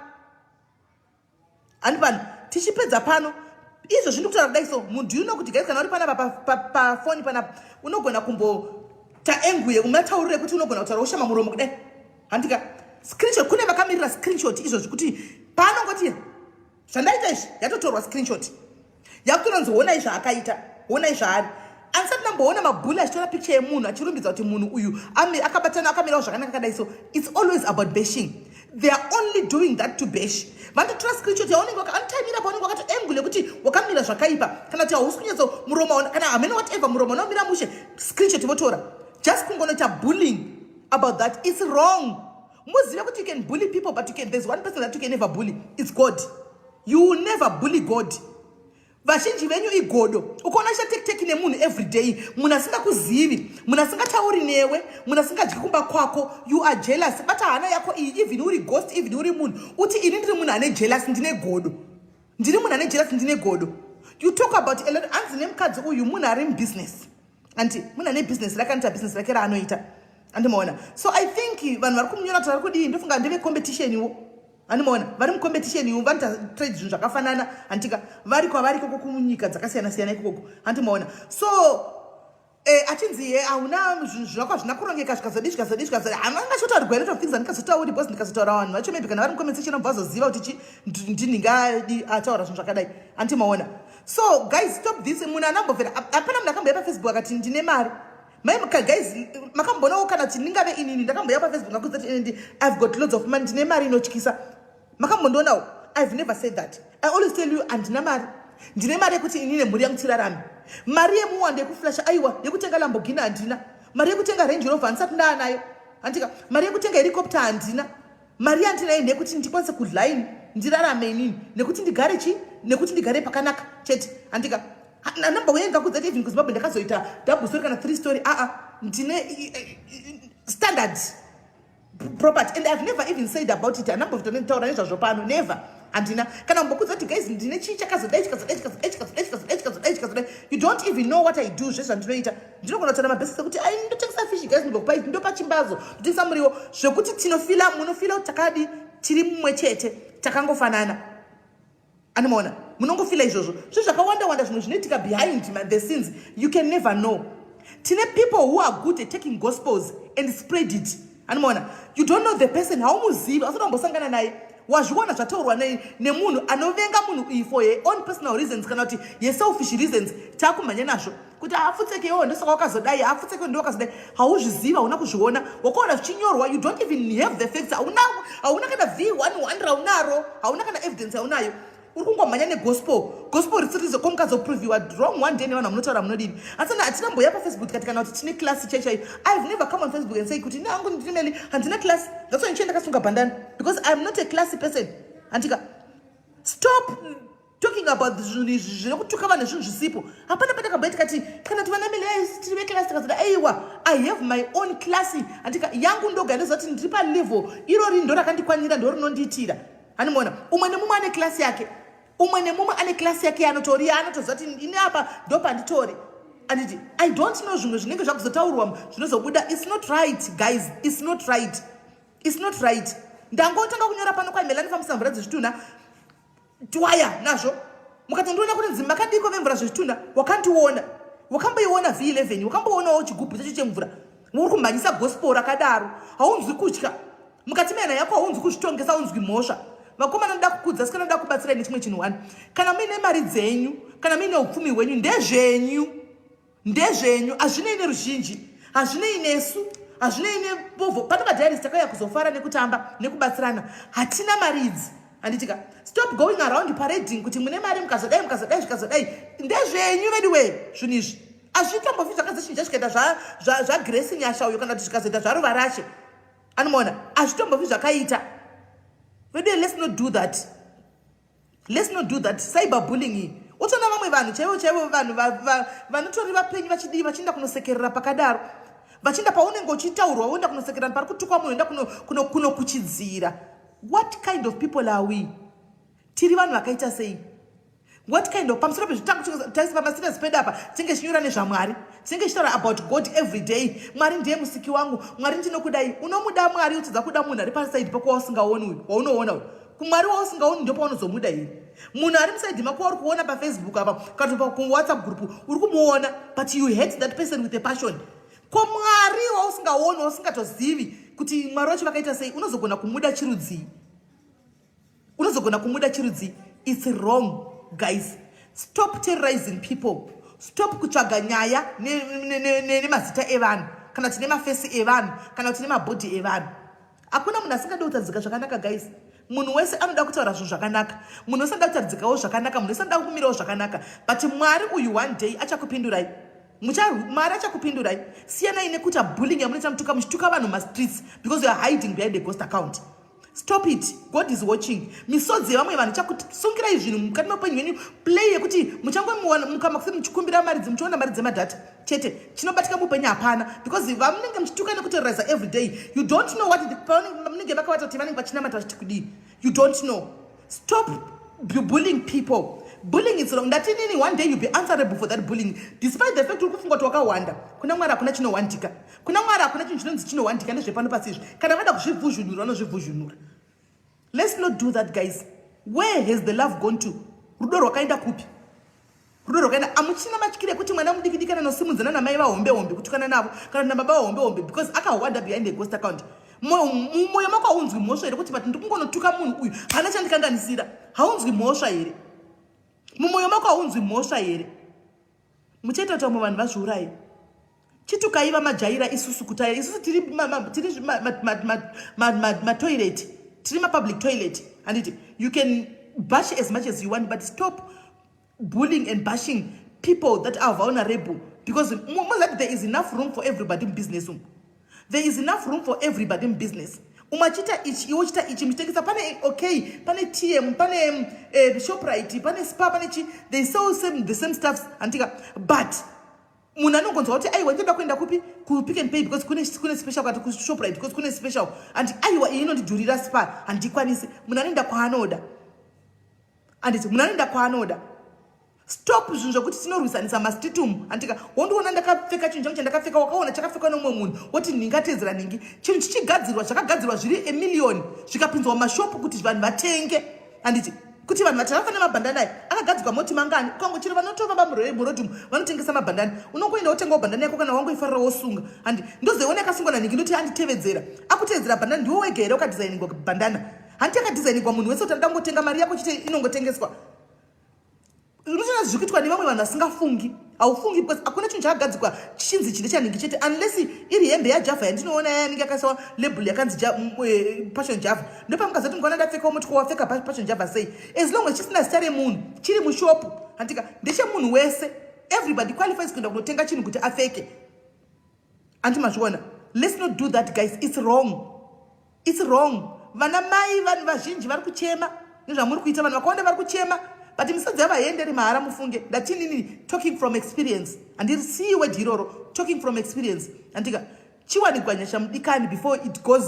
handi pano, tichipedza pano izvo zvindi kutaura kudai, so do you know kuti guys, kana uri panapa pafoni panapa, unogona kumbota angle yematauriro ekuti unogona kutaura ushama muromo kudai, handika? Screenshot, kune vakamirira screenshot izvozvi, kuti paanongoti zvandaita izvi, yatotorwa screenshot, yakutononzi, "Honai zvaakaita, honai zvaari." Andisati ndamboona mabully achitora picture yemunhu achirumbidza kuti munhu uyu akabatana, akamirawo zvakanaka kadai. So it's always about bashing. They are only doing that to bash. Vanototora screenshot yaunenge anotaimira paunenge wakati angle yekuti wakamira zvakaipa, kana kuti hausi kunyatso muromo, kana hamene, whatever, muromo unomira mushe, screenshot votora, just kungonoita bullying about that. It's wrong. Muzive kuti you can bully people, but there's one person that you can never bully. It's God. You will never bully God. Vazhinji venyu igodo. Ukaona chatekiteki nemunhu everyday, munhu asingakuzivi, munhu asingatauri newe, munhu asingadyi kumba kwako, you are jealous. Bata hana yako iyi. Even uri ghost, even uri munhu, uti, "Ini ndiri munhu ane jealous, ndine godo. Ndiri munhu ane jealous, ndine godo." You talk about a lot. Hanzi nemukadzi uyu munhu ari mubusiness, anti munhu ane business rake, anoita business rake raanoita, andimaona? So I think vanhu vari kumunyora kuti vari kudii, ndofunga ndevecompetition handimaona? Vari mucompetition iwo, vanoita trade zvinhu zvakafanana, handika? Vari kwavari ikoko kunyika dzakasiyana siyana ikokoko, handimaona? So achinzi ye hauna zvinhu zvako, hazvina kurongeka, zvikazodi, zvikazodi, zvikazodi. Hamangachotaurigwa a lot of things andikazotauri, because ndikazotaura vanhu vacho, maybe kana vari mucomment section, vobva vazoziva kuti chi ndiningadi ataura zvinhu zvakadai, handimaona? So guys, stop this. Munhu anambobvera, hapana munhu akamboya paFacebook akati ndine mari. Guys, makamboonawo kana kuti ndingave inini ndakamboya paFacebook ngakuudza kuti I've got lots of money, ndine mari inotyisa? Makambondionawo? I've never said that. I always tell you, handina mari. Ndine mari yekuti ini nemhuri yangu tirarame. Mari yemuwando yekuflasha, aiwa, yekutenga Lamborghini handina. Mari yekutenga Range Rover handisati ndaanayo, handika. Mari yekutenga helicopter handina. Mari yandinayo ndeyekuti ndikwanise kudla ini, ndirarame inini, nekuti ndigare chi, nekuti ndigare pakanaka chete, handika. Number uye ndakudza kuti even kuZimbabwe ndakazoita double story kana three story. Aa, ndine standard property and I've never even said about it. Handambovitaura nezvazvo pano, never. Handina kana mbokudza kuti, "Guys, ndine chii chakazodai, chikazodai, chikazodai, chikazodai, chikazodai, chikazodai, chikazodai." You don't even know what I do. Zvezvandinoita, ndinogona kutaura mabhesi ekuti, "Ai, ndotengesa fish, guys, ndingokupai, ndopa chimbazo, ndotengesa muriwo," zvekuti tinofila, munofila kuti takadi tiri mumwe chete, takangofanana. Anomaona munongofila izvozvo. Zvo zvakawanda wanda zvimwe zvinoitika behind the scenes, you can never know. Tine people who are good at taking gospels and spread it. Anomaona you don't know the person, haumuzivi, asati wambosangana naye, wazviona zvataurwa nemunhu anovenga munhu iyi for her own personal reasons kana kuti yeselfish reasons. Taakumhanya nazvo kuti afutsekewo, ndosaka wakazodai, afutsekewo, ndo wakazodai. Hauzvizivi, hauna kuzviona, wakaona zvichinyorwa. You don't even have the facts. Hauna kana v11 raunaro, hauna kana evidence yaunayo. Uri kungomhanya negospel, gospel risirizo. Ko mukazoproviwa wrong one day nevanhu vamunotaura, munodini? Asi hatina mboya paFacebook tikati kana kuti tine class chaichaiyo. I've never come on Facebook and say kuti nangu ndine meli. Handina class. That's why ndichienda ndakasunga bhandani, because I'm not a classy person, handika. Stop talking about zvinhu izvi zvinokutuka vanhu, zvinhu zvisipo. Hapana patakabva tikati kana kuti vana meli tiri veclass, tikazoti aiwa. I have my own class, handika. Yangu ndoga ndoziva kuti ndiri palevel irori, ndo rakandikwanira, ndo rinondiitira. Handimuona umwe nemumwe ane class yake, umwe nemumwe ane class yake yaanotori, yaanotoziva kuti ini apa ndo panditori, anditi. I don't know zvimwe zvinenge zvakuzotaurwa zvinozobuda. It's not right, guys, it's not right, it's not right. Ndangotanga kunyora pano kwaimela ndifambisa mvura dzezvitunha, twaya nazvo. Mukatondiona kuti nzimba makadiko vemvura zvezvitunha, wakandiona, wakamboiona V11, wakamboonawo chigubhu chacho chemvura. Uri kumhanyisa gospel rakadaro, haunzwi kutya mukati mehana yako? Haunzwi kuzvitongesa? Haunzwi mhosva? Vakomana, ndoda kukudza, sikana, ndoda kubatsirai nechimwe chinhu one. Kana muine mari dzenyu, kana muine upfumi hwenyu, ndezvenyu, ndezvenyu. Hazvinei neruzhinji, hazvinei nesu, hazvinei nepovho. Pano padiaries takauya kuzofara nekutamba nekubatsirana. Hatina mari idzi, handitika. Stop going around parading kuti mune mari, mukazodai, mukazodai, zvikazodai. Ndezvenyu vedu wee. Zvinhu izvi hazvitombofi zvakazochinja zvikaita zvaGrace Nyasha uyo, kana kuti zvikazoita zvaRuva Rashe. Anomaona hazvitombofi zvakaita vedu. Let's not do that, let's not do that cyber bullying iyi. Utoona vamwe vanhu chaivo chaivo, vanhu vanotori vapenyu, vachidii, vachienda kunosekerera pakadaro, vachienda paunenge uchitaurwa, woenda kunosekerera pari kutukwa munhu, enda kunokuchidzira. What kind of people are we? Tiri vanhu vakaita sei? What kind of, pamusoro pezvitangu pamaserious pedu apa, tinenge chinyora nezvaMwari, tinenge chitaura about God every day. "Mwari ndiye musiki wangu, Mwari ndinokudai." Unomuda Mwari utidza kuda munhu ari pasaidi pako wausingaoni uyu waunoona uyu? Kumwari wausingaoni ndopaunozomuda here? Munhu ari musaidhi mako wauri kuona paFacebook apa kana kuWhatsApp group, uri kumuona, but you hate that person with a passion. Ko Mwari wausingaoni, wausingatozivi kuti Mwari wacho vakaita sei, unozogona kumuda chirudzii? Unozogona kumuda chirudzii? It's wrong, guys. Stop terrorizing people. Stop kutsvaga nyaya nemazita evanhu, kana kuti nemafesi evanhu, kana kuti nemabhodhi evanhu. Hakuna munhu asingadi kutaridzika zvakanaka, guys. Munhu wese anoda kutaura zvinhu zvakanaka, munhu wese anoda kutaridzikawo zvakanaka, munhu wese anoda kumirawo zvakanaka. But Mwari uyu one day achakupindurai. Mwari achakupindurai. Siyanai nekuita bullying yamunoita, mutuka, muchituka vanhu mumastreets because you are hiding behind a ghost account. Stop it. God is watching. Misodzi yevamwe vanhu ichakusungirai zvinhu mukati meupenyu hwenyu. Play yekuti muchangomuka kuseni muchikumbira mari, muchiona mari dzemadhata chete. Chinobatika muupenyu hapana, because vamunenge muchituka nekuterroriza every day, you don't know what munenge vakavata kuti vanenge vachinamata vachiti kudii. You don't know. Stop bullying people. Bullying is wrong. Ndatinini, one day you'll be answerable for that bullying, despite the fact uri kufunga kuti wakawanda. Kuna Mwari hakuna chinowandika. Kuna Mwari hakuna chinhu chinonzi chinowandika. Ndezvepano pasi izvi. Kana vada kuzvivhuzhunura, vanozvivhuzhunura. Let's not do that, guys. Where has the love gone to? Rudo rwakaenda kupi? Rudo rwakaenda. Amuchina matyiro ekuti mwana mudiki diki anosimudzana namai vahombe hombe kutukana navo, kana nababa vahombe hombe, because akahwanda behind a ghost account. Mumwoyo mako haunzwi mhosva here kuti, "But ndikungonotuka munhu uyu, haana chandikanganisira"? Haunzwi mhosva here? Mumwoyo mako haunzwi mhosva here? Muchaita kuti vamwe vanhu vazviuraye. Chitukai vamajaira. Isusu kutaira, isusu tiri matoilet, tiri mapublic toilet, handiti? You can bash as much as you want, but stop. Bullying and bashing people that are vulnerable, because mozati there is enough room for everybody mubusiness umu. There is enough room for everybody mubusiness umwe achiita ichi, iwe uchiita ichi, muchitengesa. Pane OK, pane TM, pane Shoprite, pane Spar, pane chi. They sell the same stuffs, handika? But munhu anongonzwa kuti, "Aiwa, ndinoda kuenda kupi? KuPick and Pay because kune special," kati kuShoprite because kune special. Handi, "Aiwa, iyi inondidhurira, Spar handikwanisi." Munhu anoenda kwaanoda, handiti? Munhu anoenda kwaanoda. Stop zvinhu zvokuti tinorwisanisa mastreet umu, handika? Wondiona ndakapfeka chinhu changu chandakapfeka, wakaona chakapfekwa nomumwe munhu, woti ndingatedzera nhingi. Chinhu chichigadzirwa, zvakagadzirwa zviri emiliyoni, zvikapinzwa mumashopu kuti vanhu vatenge, handiti? Kuti vanhu vati vafane mabhandani aya akagadzirwa moti mangani. Ukangochero vanotofamba muroad umu vanotengesa mabhandani, unongoenda wotengawo bhandani yako kana wangoifarira, wosunga, handi? Ndozoiona yakasungwa nanhingi, ndoti anditevedzera. Akutevedzera bhandani, ndiwo wega here wakadhizainigwa bhandana? Handiti yakadhizainigwa munhu wese kuti anoda kungotenga? Mari yako chete inongotengeswa. Unotoona zviri kuitwa nevamwe vanhu vasingafungi. Haufungi, because hakuna chinhu chakagadzikwa chichinzi chine chanhingi chete, unless iri hembe yaJava yandinoona yanenge yakaiswa label yakanzi Passion Java. Ndopamukazoti mukaona ndapfekawo mutiko wapfeka Passion Java sei. As long as chisina zita remunhu, chiri mushopu, handika? Ndechemunhu wese. Everybody qualifies kuenda kunotenga chinhu kuti apfeke, handi mazviona? Let's not do that, guys. It's wrong, it's wrong. Vana mai, vanhu vazhinji vari kuchema nezvamuri kuita. Vanhu vakawanda vari kuchema, but misodzi yavahenderi mahara, mufunge. Ndatinini, talking from experience, handirisiyi word iroro, talking from experience, handika? Chiwanikwa nyasha mudikani before it goes,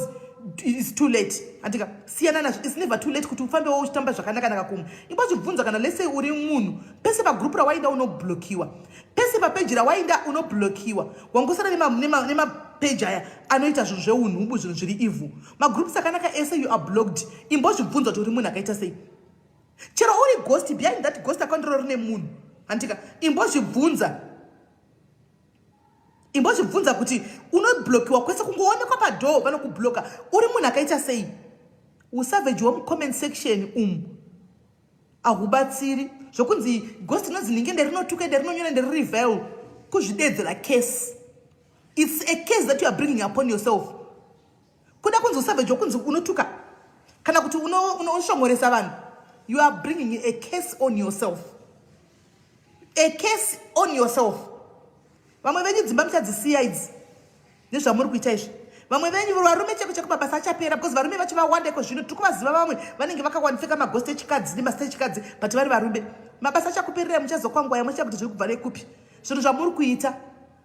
is too late, handika? Siyana nazvo. It's never too late kuti ufambewo uchitamba zvakanaka-naka kumwe. Imbozvibvunza, kana lese uri munhu, pese pagroup rawainda unoblokiwa, pese papeji rawainda unoblokiwa, wangosara nemapeji aya anoita zvinhu zveunhubu, zvinhu zviri evil, magroups akanaka ese you are blocked. Imbozvibvunza kuti uri munhu akaita sei. Chero uri ghost, behind that ghost account roro rine munhu, handika? Imbozvibvunza, imbozvibvunza kuti unoblokiwa kwese, kungoonekwa padoor vanokubloka. Uri munhu akaita sei? Usavage wemucomment section umu ahubatsiri. Zvokunzi ghost inonzi ninge nderinotuka, nderinonyora, nderiri vile, kuzvidedzera case. It's a case that you are bringing upon yourself. Kuda kunzi usavage wokunzi unotuka kana kuti unoshongoresa vanhu, you are bringing a case on yourself, a case on yourself. Vamwe venyu dzimba muchadzisiya idzi nezvamuri kuita izvi. Vamwe venyu varume cheko cheko mabasa achapera, because varume vacho vawanda iko zvino. Tiri kuvaziva vamwe vanenge vakawandipfeka maghost echikadzi nemasita echikadzi, but vari varume. Mabasa achakupererai, muchazokwangwaya, muchiita kuti zviri kubva nekupi zvinhu zvamuri kuita.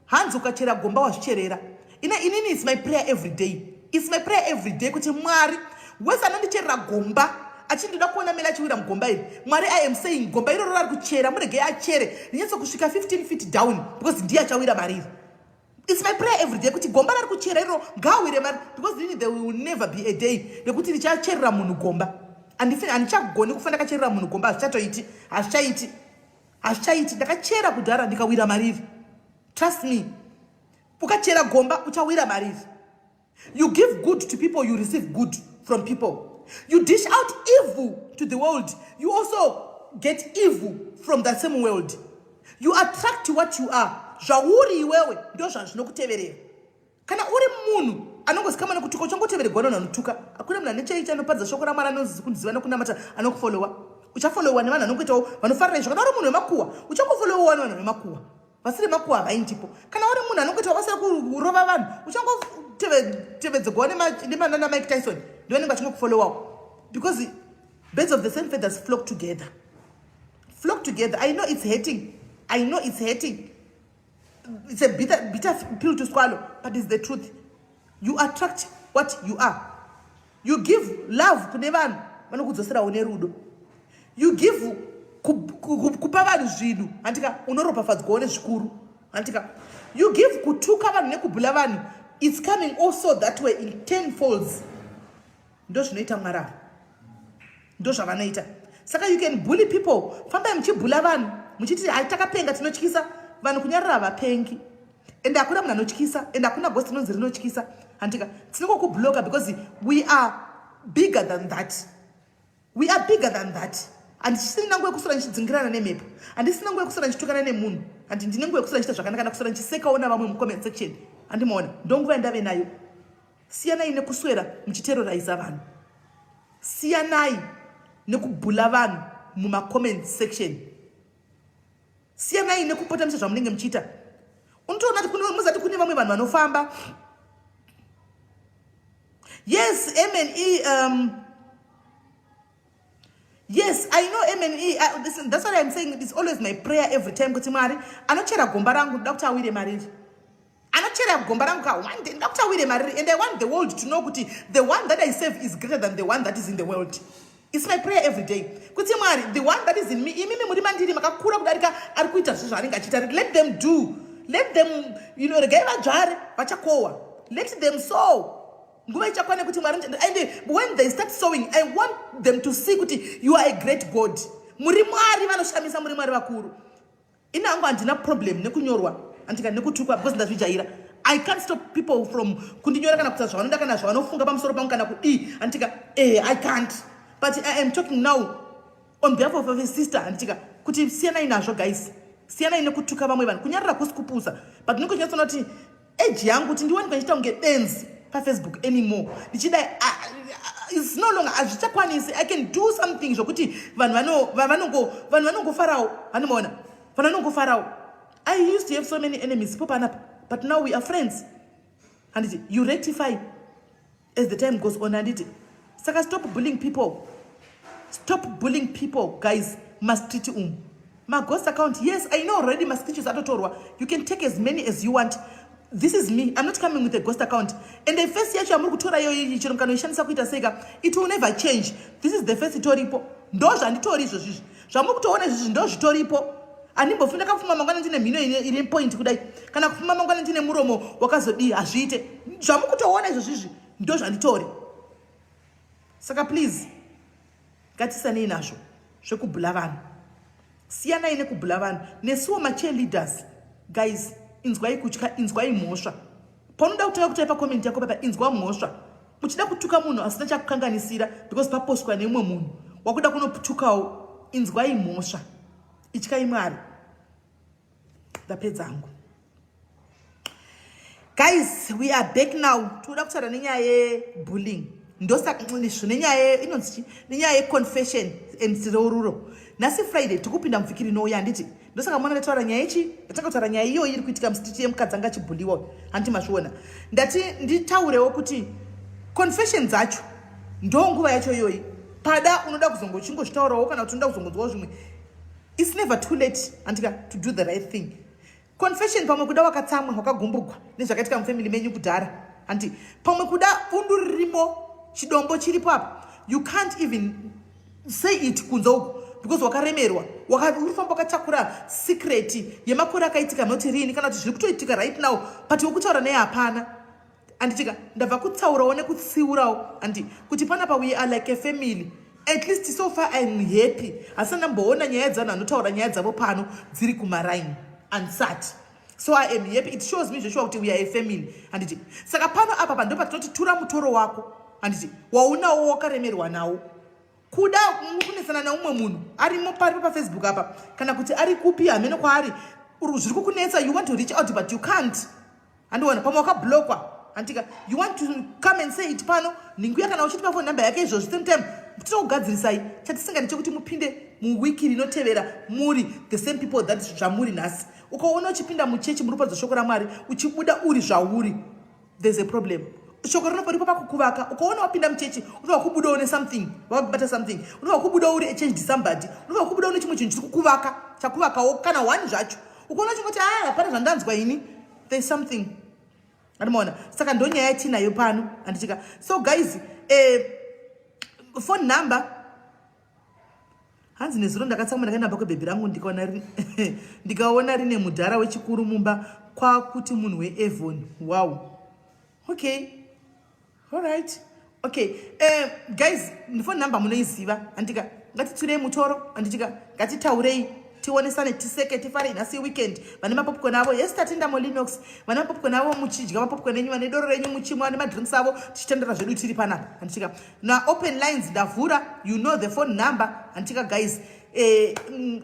Hanzi ukachera gomba wazvicherera. Ina inini, it's my prayer every day, it's my prayer every day kuti Mwari wese anondicherera gomba achindida kuona mele achiwira mugomba iri, Mwari, I am saying, gomba iroro rari kuchera, muregei achere rinyatso kusvika 15 feet down, because ndiye achawira mariri. It's my prayer every day kuti gomba rari kuchera iroro ngaawire mari, because ini there will never be a day rekuti ndichacherera munhu gomba. Handichagoni kufa ndakacherera munhu gomba. Hazvichatoiti, hazvichaiti, hazvichaiti. Ndakachera kudhara ndikawira mariri. Trust me, ukachera gomba uchawira mariri. You give good to people, you receive good from people. You dish out evil to the world, you also get evil from the same world. You attract what you are. Zvauri iwewe ndo zvazvinokuteverera. Kana uri munhu anongozikama nekutuka, uchangoteveregwa nevanhu vanotuka. Hakuna munhu ane chai chanoparidza shoko raMwari, anoziva nekunamata, anokufollowa. Uchafolowa nevanhu vanongoitawo vanofarira izvo. Kana uri munhu wemakuhwa, uchangofolowawo nevanhu vemakuhwa. Vasiri makuhwa havaindipo. Kana uri munhu anongoitawo basa rekurova vanhu, uchangotevedzegwawo nemanana Mike Tyson, ndivanenge vachingokufollowawo, because birds of the same feathers flock together, flock together. I know it's hurting, I know it's hurting. It's a bitter, bitter pill to swallow, but it's the truth. You attract what you are. You give love kune vanhu, vanokudzoserawo nerudo. You give, kupa vanhu zvinhu, handika? Unoropafadzwawo nezvikuru, handika? You give, kutuka vanhu nekubhula vanhu, it's coming also that way in 10 folds. Ndo zvinoita Mwari ava, ndo zvavanoita. Saka you can bully people. Fambai muchibhula vanhu muchiti, "Hai, takapenga, tinotyisa vanhu." Kunyarara, havapengi, ende hakuna munhu anotyisa, ende hakuna ghost inonzi rinotyisa, handika? Tinongokubloka because we are bigger than that, we are bigger than that. Handisina nguva yekuswera ndichidzingirana nemhepo, handisina nguva yekuswera ndichitukana nemunhu. Handi, ndine nguva yekuswera ndichiita zvakanaka, ndakuswera ndichisekawo navamwe mucomment section, handimaona? Ndo nguva yandave nayo. Siyanai nekuswera muchiterroriza vanhu. Siyanai nekubhula vanhu mumacomment section. Siyanai nekupota muchiita zvamunenge muchiita. Unotoona kuti muzati kune vamwe vanhu vanofamba. Yes, mne. Yes, I know mne. Listen, that's what I'm saying. It's always my prayer every time kuti Mwari anochera gomba rangu, ndoda kuti awire mariri. Anochera gomba rangu ka one day, ndoda kuti awire mariri. And I want the world to know kuti the one that I serve is greater than the one that is in the world. It's my prayer every day kuti Mwari, the one that is in me, imimi muri mandiri, makakura kudarika ari kuita zvinhu zvaanenge achiita. Let them do, let them, regai vadzvare, vachakohwa. Let them sow. Nguva ichakwana kuti Mwari, and when they start sowing, I want them to see kuti you are a great God. Muri Mwari vanoshamisa, muri Mwari vakuru. Ini hangu handina problem nekunyorwa, andika nekutukwa, because ndazvijaira. I can't stop people from kundinyora kana kuita zvavanoda kana zvavanofunga pamusoro pangu kana kudii, andika. I can't, but I am talking now on behalf of a sister, andika, kuti siyanai nazvo, guys. Siyanai nekutuka vamwe vanhu. Kunyarara kusi kupusa, but ndinenge kuti age yangu kuti ndiwanikwa ndichiita kunge benzi paFacebook anymore ndichidai, it's no longer, hazvichakwanisi. I can do something zvokuti vanhu vanongofarawo. Vanomaona, vanhu vanongofarawo. I used to have so many enemies po panapa, but now we are friends, handiti? You rectify as the time goes on, handiti? Saka stop bullying people, stop bullying people, guys. Mastreet umu, maghost account, yes, I know already mascreenshots atotorwa. You can take as many as you want. This is me. I'm not coming with a ghost account. And the face yacho yamuri kutora iyoyo, chero mukanoishandisa kuita seika, it will never change. This is the face itoripo. Ndo zvanditori izvozvizvi zvamuri kutoona izvizvi, ndo zvitoripo. Handimbofi ndakapfuma mangwana ndine mhino ine point kudai, kana kupfuma mangwana ndine muromo wakazodii. Hazviite. Zvamuri kutoona izvozvizvi ndo zvanditori. Saka please, ngatisanei nazvo zvekubhula vanhu. Siyanai nekubhula vanhu. Nesuwo macheerleaders, guys, inzwai kutya, inzwai mhosva. Paunoda kutanga kutaipa comment yako papa, inzwa mhosva. Uchida kutuka munhu asina chakukanganisira because papostwa neumwe munhu, wakuda kunotukawo, inzwai mhosva, ityai Mwari. Ndapedzangu, guys. We are back now. Tinoda kutaura nenyaya yebullying. Ndosaka nenyaya inonzi chi, nenyaya yeconfession and reururo. Nhasi Friday, tikupinda muvhiki rinouya, handiti? Ndosaka mwana ndataura nyaya ichi, ndatanga kutaura nyaya iyoyi iri kuitika mustreet yemukadzi anga achibhuliwa, handiti? Mazviona. Ndati nditaurewo kuti confession dzacho ndo nguva yacho iyoyi. Pada unoda kuzongochingozvitaurawo kana kuti unoda kuzongonzwawo zvimwe, it's never too late, andika, to do the right thing. Confession, pamwe kuda wakatsamwa, wakagumbugwa nezvakaitika mufamily menyu kudhara, handi? Pamwe kuda bundu ririmo, chidombo chiripo apa, you can't even say it kunze uku because wakaremerwa, uri famba wakatakura secret yemakore akaitika noti rini, kana kuti zviri kutoitika right now, but wekutaura naye hapana, anditika? Ndabva kutsaurawo nekutsiurawo, handi, kuti panapa we are like a family. At least so far I'm happy. Asi ndamboona nyaya dzevanhu vanotaura nyaya dzavo pano dziri kumaraini ansati. So I am happy. It shows me zveshuwa kuti we are a family, handiti? Saka pano apa pando patinoti tura mutoro wako, handiti, waunawo, wakaremerwa nawo. Kuda kunesana neumwe munhu arimo paripo paFacebook apa, kana kuti ari kupi, hamene kwaari, zviri kukunetsa, you want to reach out but you can't, handiona? Pamwe wakablockwa, handika? You want to come and say it pano, nhinguya, kana uchitipa phone number yake izvozvi, same time tinokugadzirisai. Chatisingadi chekuti mupinde muwiki rinotevera muri the same people that zvamuri nhasi. Ukaona uchipinda muchechi muri kuparidza shoko raMwari, uchibuda uri zvauri, there's a problem. Shoko rinoparipo pakukuvaka. Ukaona wapinda muchechi, unobva kubudawo nesomething, wakabata something, unobva kubuda uri a changed somebody, unobva kubuda une chimwe chinhu chiri kukuvaka, chakuvakawo kana one zvacho. Ukaona chingoti, "Ah, hapana zvandanzwa ini," there's something, andimaona? Saka ndo nyaya yatinayo pano, handitika? So guys, phone number. Hanzi nezuro ndakatsamwa, ndakaenda kwebhebhi rangu, ndikaona rine mudhara wechikuru mumba, kwakuti munhu weAvon. Wow, okay, alright, okay. Guys, phone number munoiziva, handika? Ngatitsurei mutoro, handitika? Ngatitaurei, tionesane, tiseke, tifare. Nhasi weekend, vane mapopcorn avo, yes, tatenda Molinox. Vane mapopcorn avo muchidya mapopcorn enyu, vane doro renyu muchimwa, vane madrinks avo, tichitendera zvedu tiri panapa, handitika? Naopen lines ndavhura. You know the phone number, handitika, guys?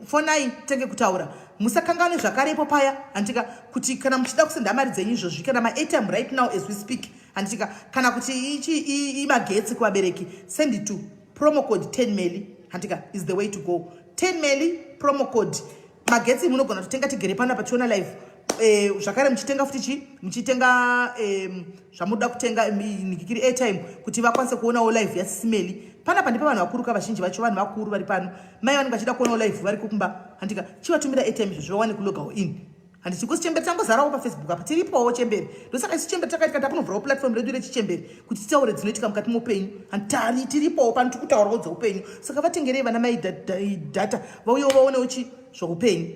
Fonai tenge kutaura. Musakanganwe zvakarepo paya, handitika, kuti kana muchida kusenda mari dzenyu izvozvi, kana maairtime right now as we speak, handitika, kana kuti ichi imagetsi kuvabereki, send it to promo code 10 meli, handitika, is the way to go. 10 meli promo code. Magetsi munogona kutenga tigere panapa tichiona live. Eh, zvakare muchitenga futi chi muchitenga eh, zvamunoda kutenga nikikiri airtime kuti vakwanise kuonawo live yasisimeli. Panapa ndipo vanhu vakuru ka vazhinji vacho vanhu vakuru vari pano. Mai vanenge vachida kuonawo live variko kumba. Handika chivatumira airtime izvo zvawane kulogawo in. Handiti kusi chembere tangozarawo pafacebook apa tiripowo chembere. Ndosaka isu chembere takaitika takunovhurawo platform redu rechichembere kuti titaure dzinoitika mukati moupenyu. Handitari tiripowo pano tiri kutaurawo dzeupenyu. Saka vatengerei vana mai data vauyewo vaonewo chi zvoupenyu.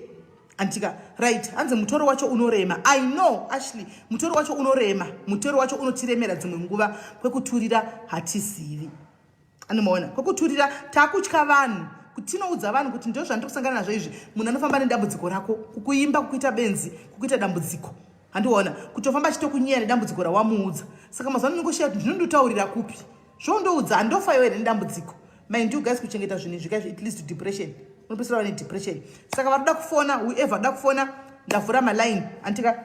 Antika right hanzi mutoro wacho unorema. I know Ashley mutoro wacho unorema. Mutoro wacho unotiremera dzimwe nguva kwekuturira hatizivi. Anomaona kwekuturira takutya vanhu tinoudza vanhu kuti ndozvandiri kusangana nazvo izvi. Munhu anofamba nedambudziko rako kukuimba kukuita benzi kukuita dambudziko. Handiona kutofamba achitokunyeya nedambudziko rawamuudza. Saka mazuva ano ndingoshiya kuti ndinondotaurira kupi zvondoudza handofayo here nedambudziko. Mind you guys kuchengeta zvinhu izvi guys it leads to depression. Unopedzisira vane depression. Saka varikuda kufona whoever da kufona ndavhura maline antika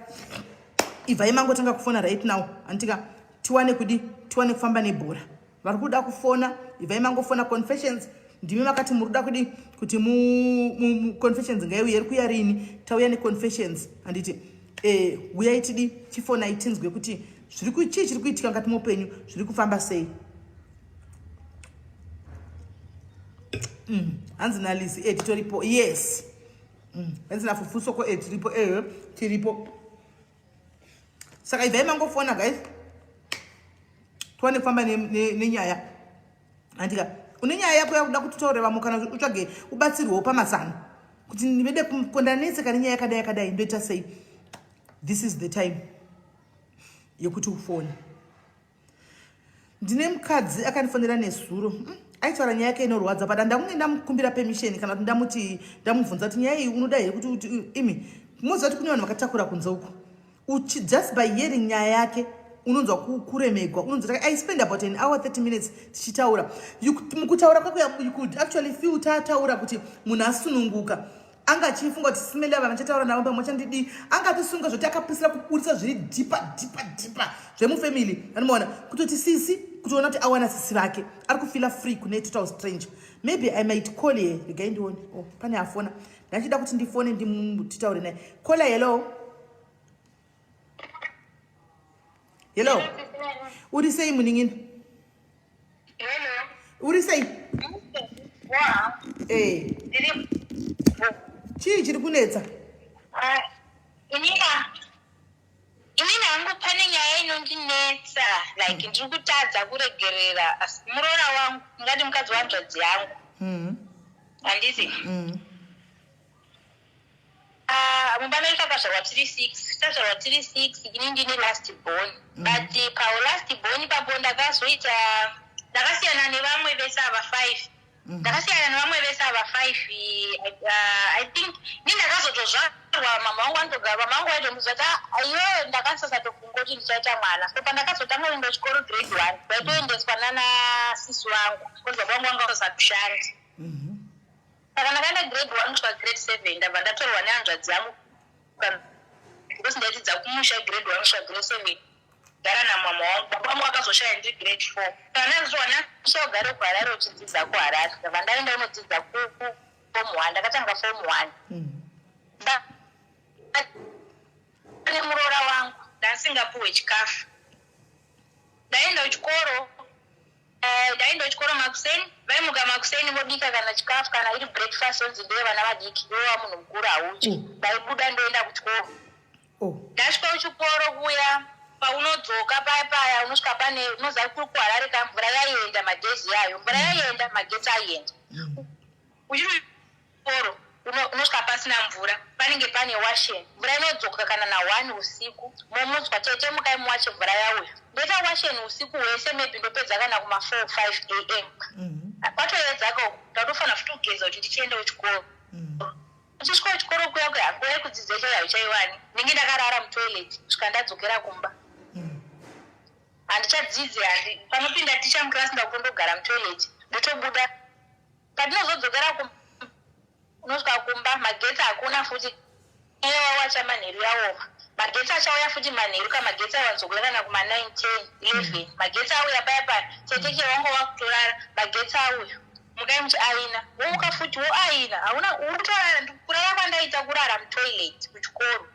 ibvai mangotanga kufona right now antika tiwane kudi tiwane kufamba nebhora. Vari kuda kufona ibvai mangofona. Confessions ndimi makati muri kuda kudi kuti mu confessions ngaiuye iri kuya rini tauya neconfessions handiti eh uyai tidi tifonai tinzwe kuti zviri chii chiri kuitika mukati meupenyu zviri kufamba sei. Hanzi naLizzy eh titoripo. Yes. Hanzi naFufu Soko eh tiripo eh tiripo. Saka ibvai mangofona guys tiwane kufamba nenyaya. Handika une nyaya yako yakuda kuti utaure vamwe kana utsvage ubatsirwewo pamazano kuti ndivede kondanetseka nenyaya yakadai yakadai ndoita sei. This is the time yekuti ufone. Ndine mukadzi akandifonera nezuro. Aitaura nyaya yake inorwadza but ndakunge ndamukumbira permission kana kuti ndamuti ndamubvunza kuti nyaya iyi unoda here kuti imi munoziva kuti kune vanhu vakatakura kunze uko. Uchi just by hearing nyaya yake unonzwa kuremegwa unonzwa I spend about an hour 30 minutes tichitaura. Mukutaura kwako you could actually feel tataura kuti munhu asununguka. Anga achifunga kuti simeli ava vachataura navo pamwe chandidii. Anga atosunga zvoti akapisira kuburitsa zviri deeper deeper deeper zvemufamily. Anomaona kutoti sisi kutoona kuti awana sisi vake ari kufila free kune total stranger. Maybe I might call her. Regai ndione. Oh, pane afona. Ndachida kuti ndifone nditaure naye. Caller, hello. Hello. Uri sei munin'ina? Hello. Uri sei? Eh. Chii chiri kunetsa? Inini hangu pane nyaya inondinetsa like ndiri kutadza kuregerera muroora wangu ngati mukadzi wanzvadzi yangu. Handiti? Mumba medu takazvarwa tiri 6 tazvarwa tiri 6 ini ndini last born. But pa last born ipapo ndakazoita ndakasiyana nevamwe vese ava 5. Ndakasiyana nevamwe vese ava 5 I think ini ndakazotozvarwa mama vangu vanotogara mama vangu vaitondiudza kuti iwewe ndakasasatofunga kuti ndichaita mwana. So pandakazotanga kuenda kuchikoro grade 1 ndaitoendeswa nana sisi vangu because baba vangu vanga vasatoshandi. Saka ndakaenda grade 1 kusvika grade 7 ndabva ndatorwa nehanzvadzi yangu because ndaidzidza kumusha grade 1 kusvika grade 7 gara namama wangu. Baba vangu vakazoshaya ndiri grade 4. Saka ndazowana ugare kuHarare uchidzidza kuHarare. Ndabva ndaenda kunodzidza form 1 ndakatanga form 1. Nemuroora wangu ndasingapuwe chikafu. Ndaenda kuchikoro ndaenda kuchikoro makuseni vaimuka makuseni vobika kana chikafu kana iri breakfast onzi ndeye vana vadiki iwe wa munhu mukuru haudyi. Ndaibuda ndoenda kuchikoro. Ndasvika kuchikoro kuya paunodzoka paya paya unosvika pane unoziva kuri kuHarare ka mvura yaienda madhezi yayo mvura yaienda magetsi aienda. Uchiri kuchikoro unosvika pasina mvura panenge pane washen mvura inodzoka kana na 1 usiku momutswa tete mukai muwache mvura yauya. Ndoita washen usiku hwese maybe ndopedza kana kuma 4 5 am. Kwatoedza ko ndatofanira futi kugeza kuti ndichienda kuchikoro. Ndichisvika kuchikoro kuya kuya nguva yekudzidza chaiyo haichaiwani. Ndinenge ndakarara mutoilet kusvika ndadzokera kumba. Handichadzidzi handi panopinda ticha muclass ndakutondogara mutoilet ndotobuda. Patinozodzokera kumba unosvika kumba magetsi hakuna futi wawacha manheru yaoma. Magetsi achauya futi manheru ka magetsi aiwanzokuya kana kuma 9 10 11 magetsi auya paya paya tete ke wanga wakutorara magetsi auya. Mukai muchiaina, womuka futi woaina. Hauna uri kutorara. Kurara kwandaita, kurara mutoilet kuchikoro.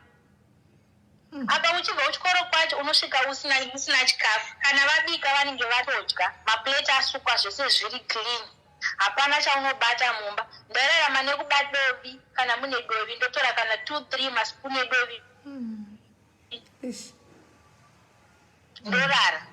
Apa uchibva kuchikoro kwacho, unosvika usina, musina chikafu. Kana vabika, vanenge vatodya, maplate asukwa, zvese zviri clean, hapana chaunobata mumba. Ndairarama nekuba dovi. Kana mune dovi, ndotora kana 2 3 maspoon edovi. Ndorara.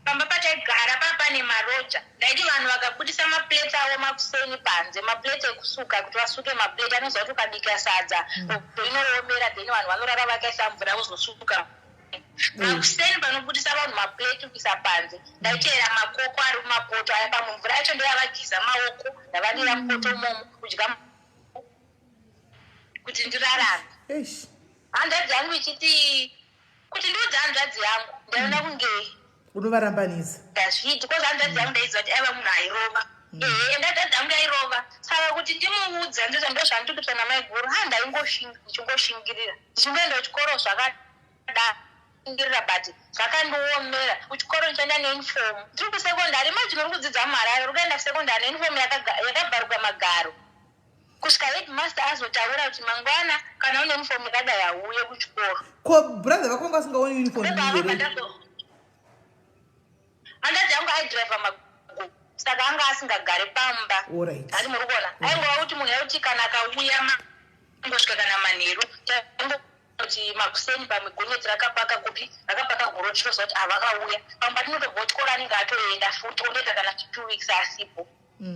Pamba pataigara paa pane maroja. Ndaiti vanhu vakabudisa maplate avo makuseni panze, maplate ekusuka, kuti vasuke maplate. Anoziva kuti ukabika sadza inoomera, then vanhu vanorara vakaisa mvura vozosuka. Makuseni panobudisa vanhu maplate kuisa panze, ndaiteera makoko ari mumapoto aya. Pamwe mvura yacho ndoyavagiza maoko, ndavadira mupoto imomo, kudya kuti ndirarame. Hanzvadzi yangu ichiti kuti ndiudze hanzvadzi yangu, ndaiona kunge Unovarambanisa. Ndazviiti because hanzvadzi yangu ndaiziva kuti aiva munhu airova. Ehe, ende hanzvadzi yangu yairova, saka kuti ndimuudze, ndizvo ndozvandiri kuitwa namaiguru. Ha, ndaingoshinga, ndichingoshingirira, ndichingoenda kuchikoro zvakadashingirira, but zvakandiomera. Kuchikoro ndichaenda neuniform, ndiri kusekondari. Imagine, uri kudzidza muHarare, uri kuenda kusekondari neuniform yakabvaruka magaro, kusvika headmaster azotaura kuti mangwana kana une uniform yakadai hauye kuchikoro. Ko brother vako vanga vasingaoni uniform here? Hanzvadzi yangu aidhiraivha mago, saka anga asingagare pamba. Ati muri kuona, aingova kuti munhu yakuti kana akauya angosvika kana manheru, kuti makuseni pamwe gonyeti rakapaka kupi, rakapaka goro, tichitoziva kuti avakauya pamwe patinotobva kuchikoro anenge atoenda futi, ondoita kana 2 weeks asipo.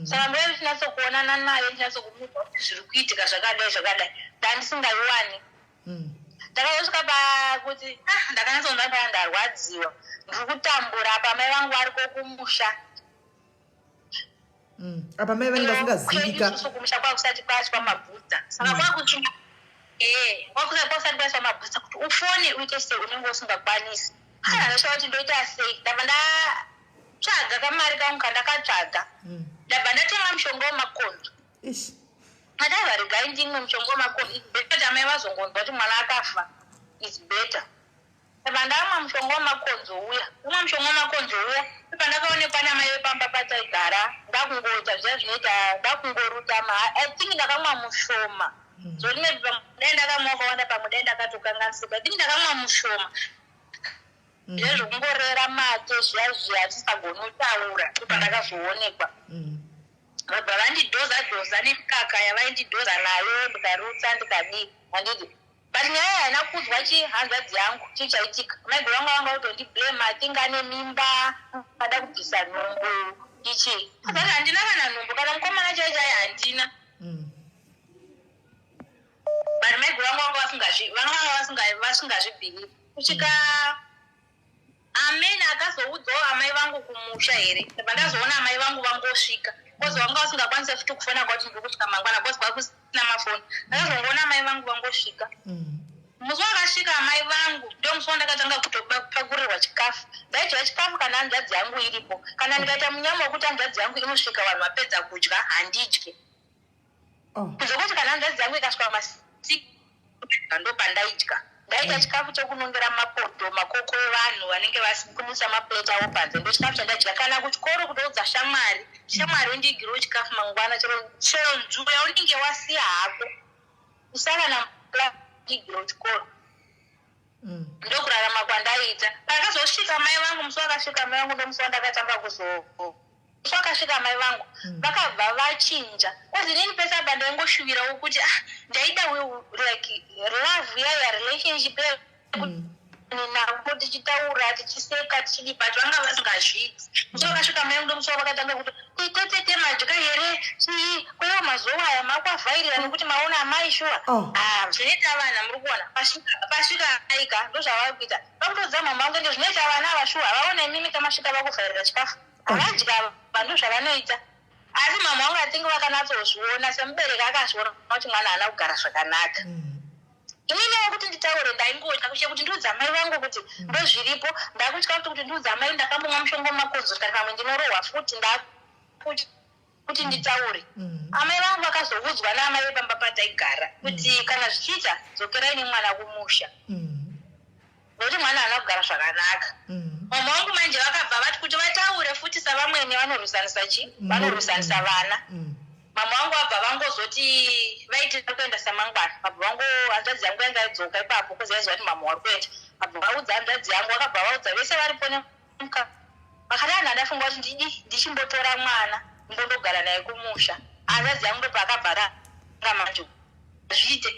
Saka ndova ndichinatsokuonana naye, ndichinatsokumudza kuti zviri kuitika zvakadai zvakadai, ndandisingaiwani. Ndakazosvika pakuti, ah, ndakanyatsonzwa paya ndarwadziwa, ndiri kutambura. Apa mai vangu variko kumusha. Apa mai vanenge vasingazivika. Isusu kumusha kwakusati kwaiswa mabhuta, saka kwakuti kwakusati kwaiswa mabhuta, kuti ufone uite sei, unenge usingakwanisi. Ndoshaa kuti ndoita sei. Ndabva ndatsvaga kamari kangu kandakatsvaga, ndabva ndatenga mushonga wemakonzo. Ataiva regai ndimwe mushonga wemakonzo, it's better kuti amai vazongonzwa kuti mwana akafa, it's better. Ndabva ndamwa mushonga wemakonzo uya, umwe mushonga wemakonzo uya. Pandakaonekwa namai vepamba pataigara, ndakungoita zviya zvinoita, ndakungoruta. I think ndakamwa mushoma zoti maybe dai ndakamwa wakawanda, pamwe dai ndakatokanganisika. I think ndakamwa mushoma, zviya zvokungorera mate zviya zviya, tisagoni kutaura. Ndopandakazoonekwa, vabva vandidhoza dhoza nemikaka yavaindidhoza nayo, ndikarutsa, ndikadii, handidi. But nyaya haina kuudzwa chihanzvadzi yangu. Chii chaitika, maiguru vangu vanga kutondiblame, atinge ane mimba, ada kubvisa nhumbu ichi. Azati handina kana nhumbu, kana mukomana chai chai handina. But maiguru vangu vanga vasingazvibhilivhi kusvika amene akazoudzawo amai vangu kumusha here. Ndabva ndazoona amai vangu vangosvika, because vanga vasingakwanisa futi kufona kwati ndiri kusvika mangwana, because kwakusina mafoni. Ndakazongoona amai vangu vangosvika. Musi wakasvika amai vangu ndo musi wandakatanga kutopakurirwa chikafu. Ndaidya chikafu kana hanzvadzi yangu iripo. Kana ndikaita munyama wekuti hanzvadzi yangu inosvika vanhu vapedza kudya, handidye. Zvokuti kana hanzvadzi yangu ikasvika masi, ndo pandaidya. Ndaita chikafu chokunongera mapoto, makoko evanhu vanenge vakunisa maplate avo panze, ndo chikafu chandaidya. Kana kuchikoro, kutoudza shamwari, "Shamwari, undiigirewo chikafu mangwana, chero nzvimbo yaunenge wasiya hako, usava namudigirewo chikoro." Ndokurarama kwandaiita. Pakazosvika mai vangu, musi wakasvika mai vangu ndo musi wandakatanga kuzo, musi wakasvika mai vangu vakabva vachinja, because inini pese apa ndaingoshuvirawo kuti, ah, ndaida like love yaya, relationship navo, tichitaura, tichiseka, tichidi, but vanga vasingazviiti. Musi wakasvika mai vangu ndo musi wavakatanga kuti, "Tetete, madya here? Chii kwaiwo mazuva aya makwavhairira nekuti maona amai shuwa?" Ah, zvinoita vana, muri kuona pasvika aika, ndo zvavari kuita, vakutodza mama vangu, ende zvinoita vana ava shuwa, vaona imimi kamasvika vakuvhairira chikafu, havadya ava, ndo zvavanoita. Asi mama vangu atinge vakanatsozviona, semubereki akazviona kuti mwana haana kugara zvakanaka. Ininiwo kuti nditaure ndaingotya kutya kuti ndiudza mai vangu kuti ndozviripo. Ndakutya kuti ndiudza mai ndakambomwa mushonga wemakonzo, ndikati pamwe ndinorohwa futi, ndakutya kuti nditaure. Amai vangu vakazoudzwa naamai vepamba pataigara kuti kana zvichiita, dzokerai nemwana kumusha. Nokuti mwana haana kugara zvakanaka. Mama vangu manje vakabva vati kuti vataure futi savamwene vanorwisanisa chi vanorwisanisa vana. Mama vangu vabva vangozoti vaiti vari kuenda samangwana. Vabva vango hanzvadzi yangu yanga yadzoka ipapo kozi yaiziva kuti mama vari kuenda. Vabva vaudza hanzvadzi yangu vakabva vaudza vese varipo nemuka. Vakati anhu andafunga kuti ndidi ndichimbotora mwana ndimbondogara naye kumusha. Hanzvadzi yangu ndopaakabva ranga manje zviite.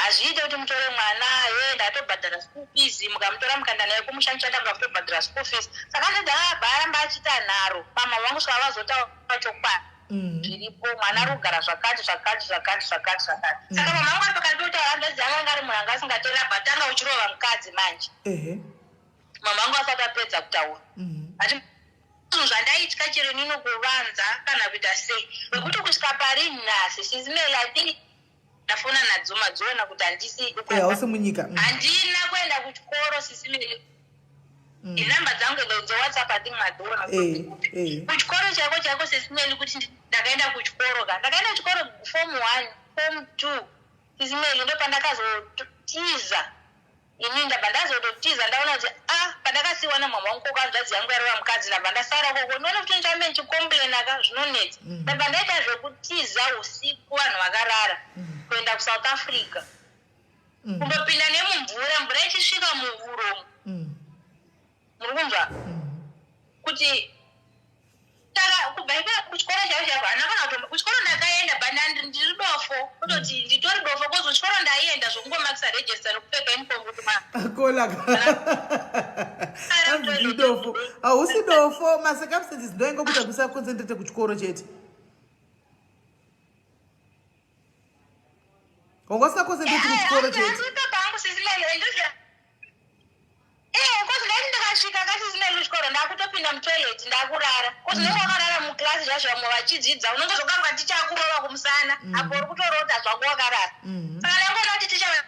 Hazviite kuti mutore mwana hee ndatobhadhara school fees mukamutora mukaenda naye kumusha ndichatanga kutobhadhara school fees saka anenge abva aramba achiita nharo mama vangu svika vazotaura chokwadi zviripo mwana ari kugara zvakati zvakati zvakati zvakati zvakati saka mama vangu ari pakati pekutaura hanzvadzi yangu anga ari munhu anga asingateereri abva atanga uchirova mukadzi manje mama vangu asati apedza kutaura ati zvinhu zvandaitya chero inini kuvanza kana kuita sei nekuti kusvika pari nhasi sisimeli I think ndafona nadzo madziona kuti handisi eh, hausi munyika. Handina kuenda kuchikoro sisimeli. Inhamba dzangu dzewhatsapp I think madziona. Eh, eh. Kuchikoro chaiko chaiko sisimeli kuti ndakaenda kuchikoro ka ndakaenda kuchikoro form 1 form 2 sisimeli ndo pandakazotiza ini ndabva ndazototiza ndaona kuti a ah, pandakasiiwa namama wangu koko hanzvadzi yangu yarova mukadzi ndabva ndasara koko ndinoona kuti ndichambe ndichicomplaina ka zvinonetsa. Ndabva ndaita zvekutiza usiku vanhu vakarara kuenda kusouth Africa kundopinda nemumvura mvura ichisvika muhuromo. Muri kunzwa kuti saka kubva ipapo kuchikoro chaivo chaivo handina kana kutombo kuchikoro ndakaenda but ndiri dofo kutoti nditori dofo kozi kuchikoro ndaienda zvokungomakisa register nokupfeka uniform kuti kola hanzi ndiri dofo hausi dofo macircumstances ndoingokuita kusa concentrate kuchikoro chete wanga usina concentrate kuchikoro chete. Eh, kozi ndaiti ndikasvika kasisina kuchikoro ndakutopinda mutoilet ndakurara kozi unenge wakarara muklasi zvazvo vamwe vachidzidza unongozokanwa ticha akurova kumusana apo uri kutorota zvako wakarara. Saka ndangoona kuti ticha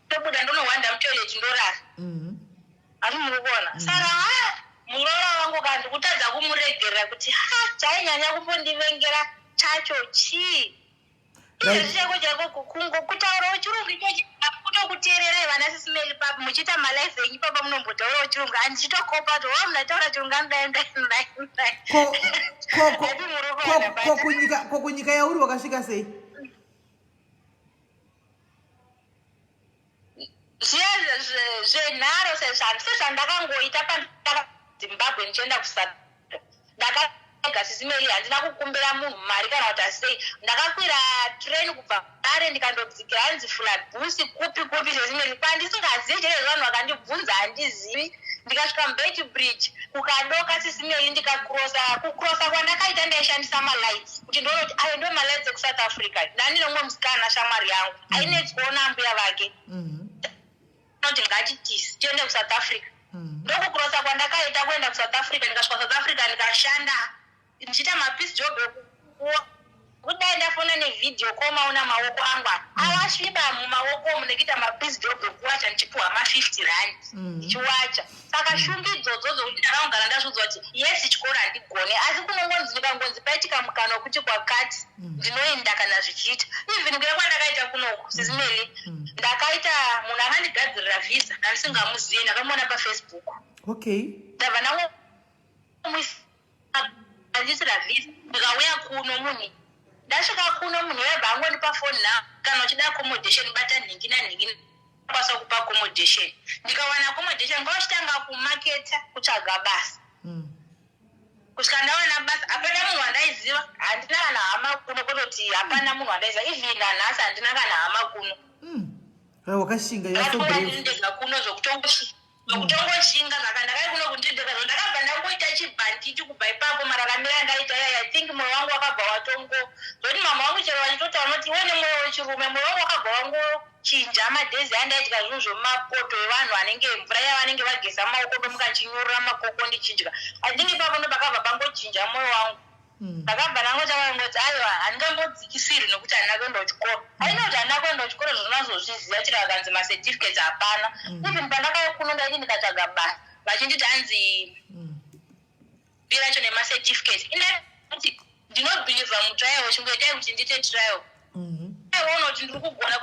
tobuda ndonohwanda mutoilet ndorara. Asi muri kuona saka ha muroora wangu ka ndikutadza kumuregerera kuti ha chainyanya kumbondivengera chacho chii. Izvezvi chaiko chaiko kutaurawo chirungu ichochi kutokuteererai vana sisimeli papo muchiita malife enyu papa munombotaurawo chirungu handichitokopa kuti wa munataura chirungu anodai ndai ndai ndai. Ko kunyika yauri wakasvika sei? Zviya zvenharo sezvandakangoita pandaka Zimbabwe ndichienda kuSouth ndakega sisimeli handina kukumbira munhu mari kana kuti asei ndakakwira train kubva Harare ndikandodzikira hanzi Fulabusi kupi kupi sisimeli kwandisingazivi chete vanhu vakandibvunza handizivi ndikasvika muBeitbridge kukadoka sisimeli ndikakrosa kukrosa kwandakaita ndaishandisa malights kuti ndione kuti ayo ndo malights ekuSouth Africa ndani nomumwe musikana shamwari yangu ainetswawo naambuya vake kuti ngatitisi tiende kuSouth Africa. Ndokukrosa kwandakaita kuenda kuSouth Africa ndikasvika South Africa ndikashanda ndichiita mapiece job kudai ndafona nevideo call maona maoko angu aya awasviba mumaoko umu nekuita mapiece job ekuwacha ndichipuhwa ma50 rand ndichiwacha. Saka shungu idzodzo dzokuti ndakangogara ndazviudzwa kuti yes chikoro handigone asi kunongonzi ndikangonzi paitika mukana wekuti kwakati ndinoenda kana zvichiita. Even kuya kwandakaita kunoku sisimeli ndakaita munhu akandigadzirira visa ndandisingamuzive ndakamuona pafacebook. Ndabva ndangomuisira visa ndikauya kuno munhu ndasvika kuno munhu webva angondipa phone now kana uchida accommodation bata nhingi nanhingi ndakwanisa kupa accommodation ndikawana accommodation ngavachitanga kumaketa kutsvaga basa. Kusvika ndawana basa hapana munhu wandaiziva handina kana hama kuno kutoti hapana munhu wandaiziva even nanhasi handina kana hama kuno. Wakashinga, you are so Ndakakura brave. ndiri ndega kuno zvekutongoshinga saka ndakai kuno kundindega zvo ndakabva ndangoita chibhanditi kubva ipapo mararamiro andaita iyaya I think moyo wangu wakabva watongo zvoti mama wangu chero vachitotaura unoti iwe nemwoyo wechirume moyo wangu wakabva wangochinja madhezi andaidya zvinhu zvemumapoto evanhu anenge mvura yavanenge vageza maoko ndomuka ndichinyurura makoko ndichidya I think ipapo ndopakabva pangochinja moyo wangu. Ndakabva ndangotanga kungoti aiwa handingambodzikisirwi nokuti handina kuenda kuchikoro. Aina kuti handina kuenda kuchikoro zvonazozviziva chero akanzi macertificates hapana. Even pandakauya kuno ndaiti ndikatsvaga basa vachinditi hanzi racho nemacertificates. Indati ndinobhilivha mutrial chingoitai kuti ndiite trial. Aiona kuti ndiri kugona.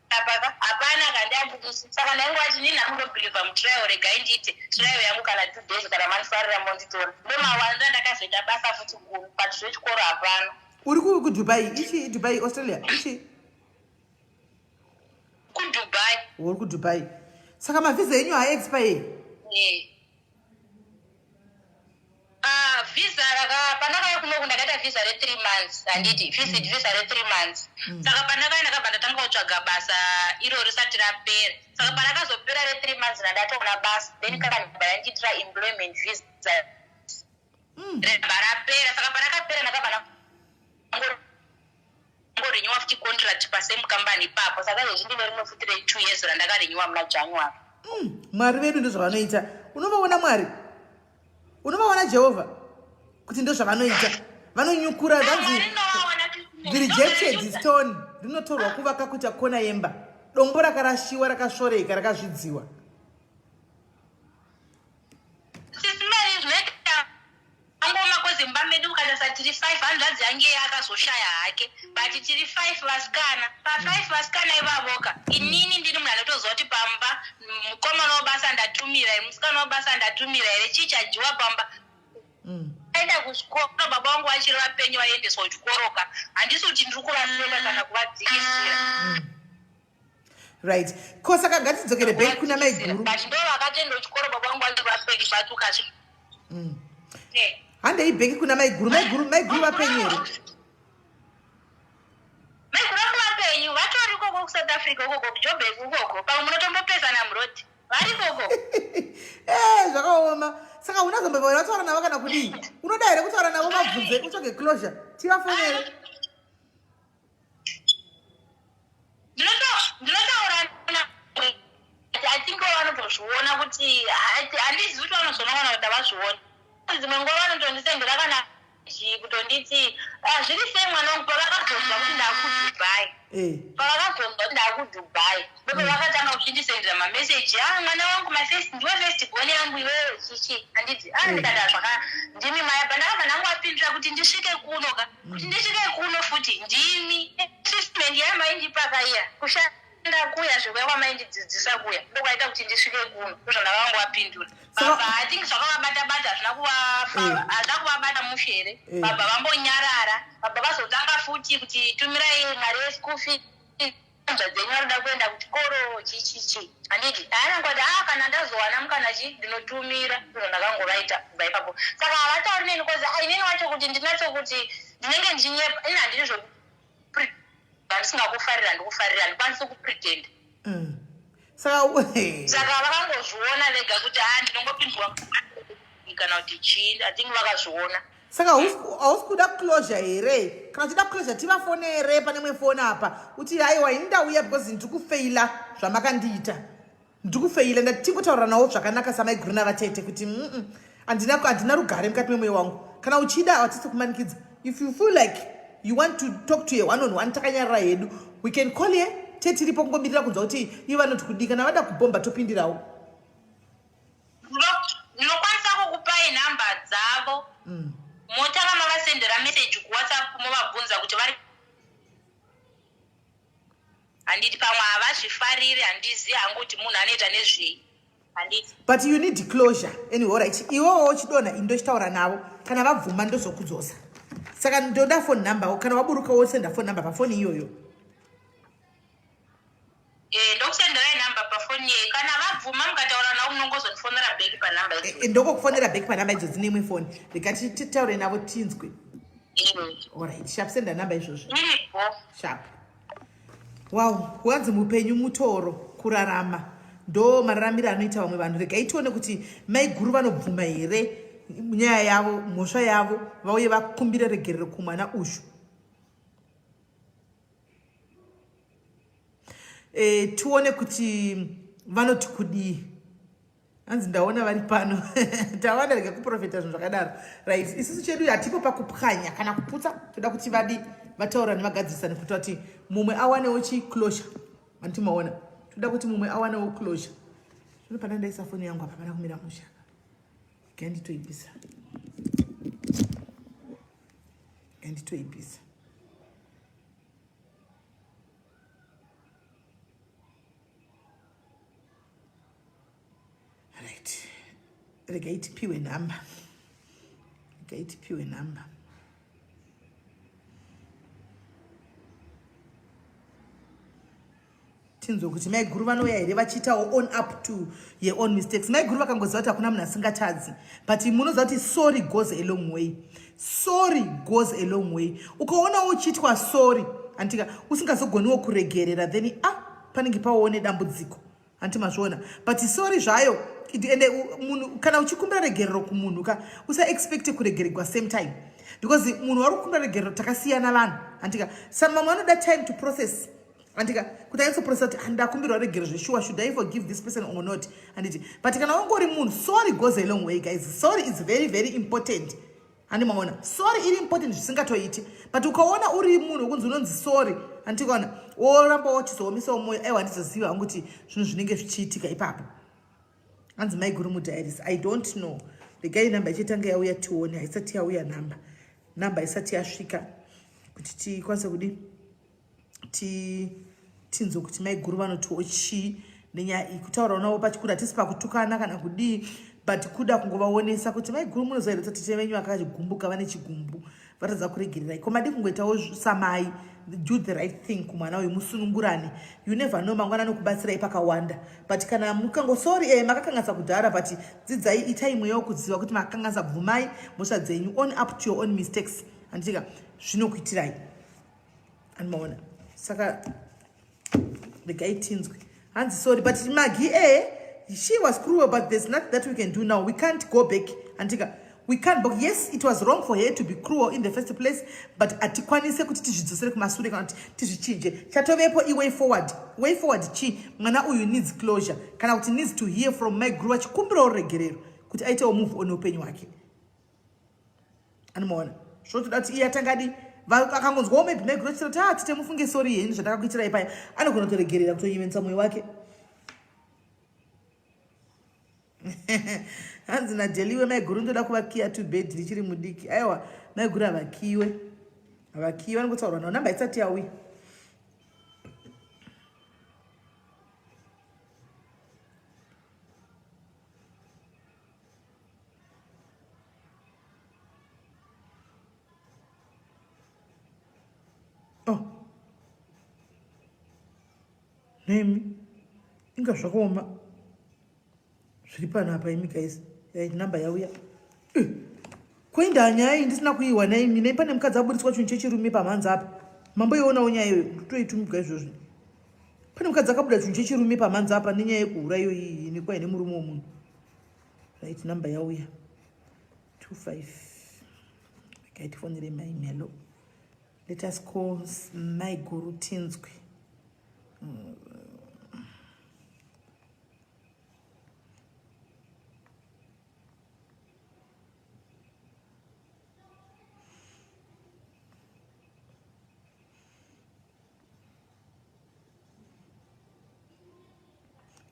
Apaka hapana akandiabudisi saka ndaingova nini handingobhilivha mutrial, regai ndiite trial yangu kana 2 days, kana mandifarira monditora. Ndomawanza ndakazoita basa futi kuno, but zvechikoro hapana. Uri kuDubai ichi? Dubai, Australia ichi? KuDubai. Uri kuDubai, saka mavhisa enyu haaexpire? Eh. Ah, visa raka pandakauya kunoku ndakaita visa re3 months, handiti? Visit visa re3 months. Saka pandakauya ndakabva ndatanga kutsvaga basa iro risati rapera. Saka parakazopera re3 months ndandatoona basa, then kana ndabva yandiitira employment visa rabva rapera. Saka parakapera ndakabva ndangorenewa futi contract pasame company ipapo. Saka izvezvi ndine rimwe futi re2 years randakarenewa muna January. Mwari vedu ndozvavanoita. Unovaona Mwari, unovaona Jehovha kuti ndozvavanoita, vanonyukura vanzi Mwari ndovaona. The rejected stone rinotorwa kuvaka kuita kona yemba, dombo rakarashiwa, rakasvoreka, rakazvidziwa. Sisi Mary, zvinoita angoma kwezimba medu ukatarisa tiri five. Hanzvadzi yange akazoshaya hake, but tiri five vasikana. Pafive vasikana ivavoka, inini ndiri munhu anotoziva kuti pamba mukomana webasa ndatumira here, musikana webasa ndatumira here, chii chadyiwa pamba. Aenda kuchikoro, baba vangu vachiri vapenyu vaiendeswa kuchikoroka. Handisi kuti ndiri kuvaseka kana kuvadzikisira. Right, ko saka ngatidzokere back kuna maiguru. But ndo vakatoenda kuchikoro baba vangu vachiri vapenyu, but ukati Handei back kuna maiguru. Maiguru, maiguru vapenyu here? Maiguru vangu vapenyu, vatori ikoko kuSouth Africa ukoko, kuJobek ukoko. Pamwe munotombopesana muroad, vari ikoko. Eh, zvakaoma. Saka unazombeva wataura navo kana kudii? Unoda here kutaura navo, mabvunze, utsvage closure, tivafonere? Ndinotaura, I think vanotozviona kuti handizivi kuti vanozoona kana kuti havazvioni. Dzimwe nguva vanotondisendera kana kutonditi, "Ah, zviri sei mwana wangu?" Pavakazonzwa kuti ndakuDubai, pavakazonzwa kuti ndakuDubai, ndopa vakatanga kuchindisendera mameseji, "A mwana wangu, mafirst ndiwe first born yangu iwewe," chichi, handiti? A ndikati, "Zvaka ndimi maya." Pandakabva ndangowapindura kuti ndisvike kuno ka, kuti ndisvike kuno futi ndimi. Treatment yamaindipa kaiya, kushanda kuya, zvekuya kwamaindidzidzisa kuya, ndokwaita kuti ndisvike kuno. Ndozvandakangowapindura. Baba, I think zvakavabata bata, hazvina hazvina kuvabata mushe here. Baba vambonyarara, baba vazotanga futi kuti tumirai mari yeschool fee, hanzvadzi dzenyu vanoda kuenda kuchikoro, chichichi, handiti? Haanangoti a kana ndazowana mukana chi ndinotumira. Ndizvo ndakangovaita kubva ipapo. Saka havatauri neni cause inini wacho kuti ndinatso kuti ndinenge ndichinyepa. Ini handidi zvoku handisingakufarira, handikufarira, handikwanisi kupretend. Saka Saka vakangozviona vega kuti a ndinongopindwa kana kuti chii. I think vakazviona. Saka hausi kuda closure here? Kana uchida closure, tivafonere pane imwe foni apa, uti, "Aiwa, ini ndauya because ndiri kufeila zvamakandiita, ndiri kufeila." Ndati tingotaura navo zvakanaka samaiguru navatete kuti handina rugare mukati memwoyo wangu. Kana uchida, hatisi kumanikidza. If you feel like you want to talk to a one on one, takanyarara hedu, we can call ye tetiripo kungomirira kunzwa kuti ivo vanoti kudii. Kana vada kubhomba, topindirawo. Ndinokwanisa kukupai nhamba dzavo, motanga mavasendera meseji kuWhatsApp, movabvunza kuti vari, handiti? Pamwe havazvifariri, handizivi hangu kuti munhu anoita nezvei, handiti? But you need closure anyway. Alright, iwewo uchidonha, ini ndochitaura navo. Kana vabvuma, ndozokudzosa. Saka ndoda phone number. Kana waburuka, wosenda phone number pafoni iyoyo. Eh, ndokusenderai nhamba pafoni yei. Kana vabvuma, mukataura navo, munongozondifonera back panhamba idzodzo. Ndokokufonera back panhamba idzodzi neimwe foni. Rega titaure navo tinzwe. Alright, sharp, senda nhamba izvozvo. Iripo. Sharp. Wow, wanzi mupenyu mutoro kurarama, ndo mararamiro anoita vamwe vanhu. Regai tione kuti maiguru vanobvuma here nyaya yavo, mhosva yavo, vauye vakumbire regerero kumwana uyu. Tione kuti vanoti kudii. Hanzi ndaona vari pano, tawana. Rega kuprofeta zvinhu zvakadaro. Right, isusu chedu hatipo pakupwanya kana kuputsa. Toda kuti vadi vataura nevagadzirisane kuita kuti mumwe awanewo chiclosure. Handiti maona? Toda kuti mumwe awanewo closure. Zvino pana ndaisa foni yangu apa, pana kumira musha. Ganditoibvisa, ganditoibvisa. Right, regai tipiwe nhamba, regai tipiwe nhamba. Tinzwe kuti maiguru vanouya here vachiitawo on up to your own mistakes. Maiguru vakangoziva kuti hakuna munhu asingatadzi, but munoziva kuti sorry goes a long way, sorry goes a long way. Ukaonawo uchiitwa sorry antika usingazogoniwo kuregerera, then ah, panenge paone dambudziko, hanti mazviona? But sorry zvayo, ende munhu kana uchikumbira regerero kumunhu ka, usaexpecte kuregeregwa same time, because munhu wari kukumbira regerero takasiyana vanhu, hantika? Some mamwe anoda time to process, andika, kuti anyatsoprocessa kuti ndakumbirwa regero zveshuwa, should I forgive this person or not, handiti? But kana wangori munhu, sorry goes a long way, guys. Sorry is very very important, handi maona? Sorry iri important zvisingatoiti, but ukaona uri munhu wekunzi unonzi sorry, handikaona woramba wachizoomisawo mwoyo, aiwa, handizoziva hangu kuti zvinhu zvinenge zvichiitika ipapo. Hanzi maiguru mudiaries, I don't know. Regai namba ichitanga yauya tione. Haisati yauya namba, namba isati yasvika kuti tikwanise kudi tinzwe kuti maiguru vanotiwo chii nenyaya iyi. Kutaura navo pachikuru, hatisi pakutukana kana kudii, but kuda kungovaonesa kuti maiguru, munoziva here kuti tete venyu vakachigumbuka, vane chigumbu, vatadza kuregererai? Ko madi kungoitawo samai, do the right thing kumwana uyu, musunungurane. You never know, mangwana anokubatsirai pakawanda. But kana mukangosori e makakanganisa kudhara, but dzidzai, itai mweya wekuziva kuti makakanganisa, bvumai mhosva dzenyu, own up to your own mistakes, handitika? Zvinokuitirai, andimaona? Saka regai tinzwe. Hanzi sorry, but Magi, she was cruel, but there's nothing that we can do now. We can't go back, andika? We can't. But yes, it was wrong for her to be cruel in the first place, but hatikwanise kuti tizvidzosere kumasure kana kuti tizvichinje. Chatovepo iway forward. Way forward chii? Mwana uyu needs closure, kana kuti needs to hear from maiguru vachikumbirawo ruregerero kuti aitewo move on upenyu hwake, anomaona? Zvotoda kuti iye atangadi akangonzwawo maybe maiguru achitira kuti, ah, tite mufunge, sorry henyu zvandakakuitirai paya, anogona kutoregerera, kutonyevenisa mwoyo wake. Hanzi nadeliwe, maiguru ndoda kuvakiya to bed ndichiri mudiki. Aiwa, maiguru havakiwe, havakiwe, vanongotaurwa navo. Namba isati yauya. Oh, nemi inga zvakaoma zviri panapa imi guys. Namba yauya. Eh, koinda nyaya iyi ndisina kuiwana imi. Nei pane mukadzi aburitswa chinhu chechirume pamhanza apa? Mamboionawo nyaya iyoyo? Toitumigwa izvozvi. Pane mukadzi akabuda chinhu chechirume pamhanza apa nenyaya yekuhura iyo iyi nekwaine murume wemunhu. Right, namba yauya, 25. Regai tifonere Mai Melo. Let us call Mai Guru tinzwe.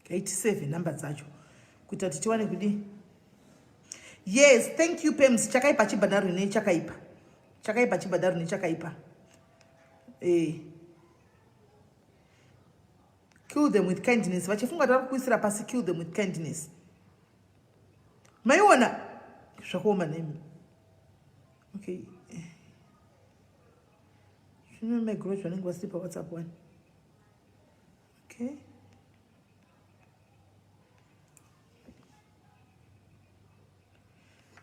87 number dzacho kuita kuti tiwane kudii. Yes, thank you, Pems. Chakaipa chibhadharo nechakaipa, chakaipa chibhadharo nechakaipa. Kill them with kindness. Vachifunga vari kuisira pasi. Kill them with kindness. Maiona zvakaoma nemi. Okay, zvino maiguru vanenge vasiri paWhatsApp one. Okay,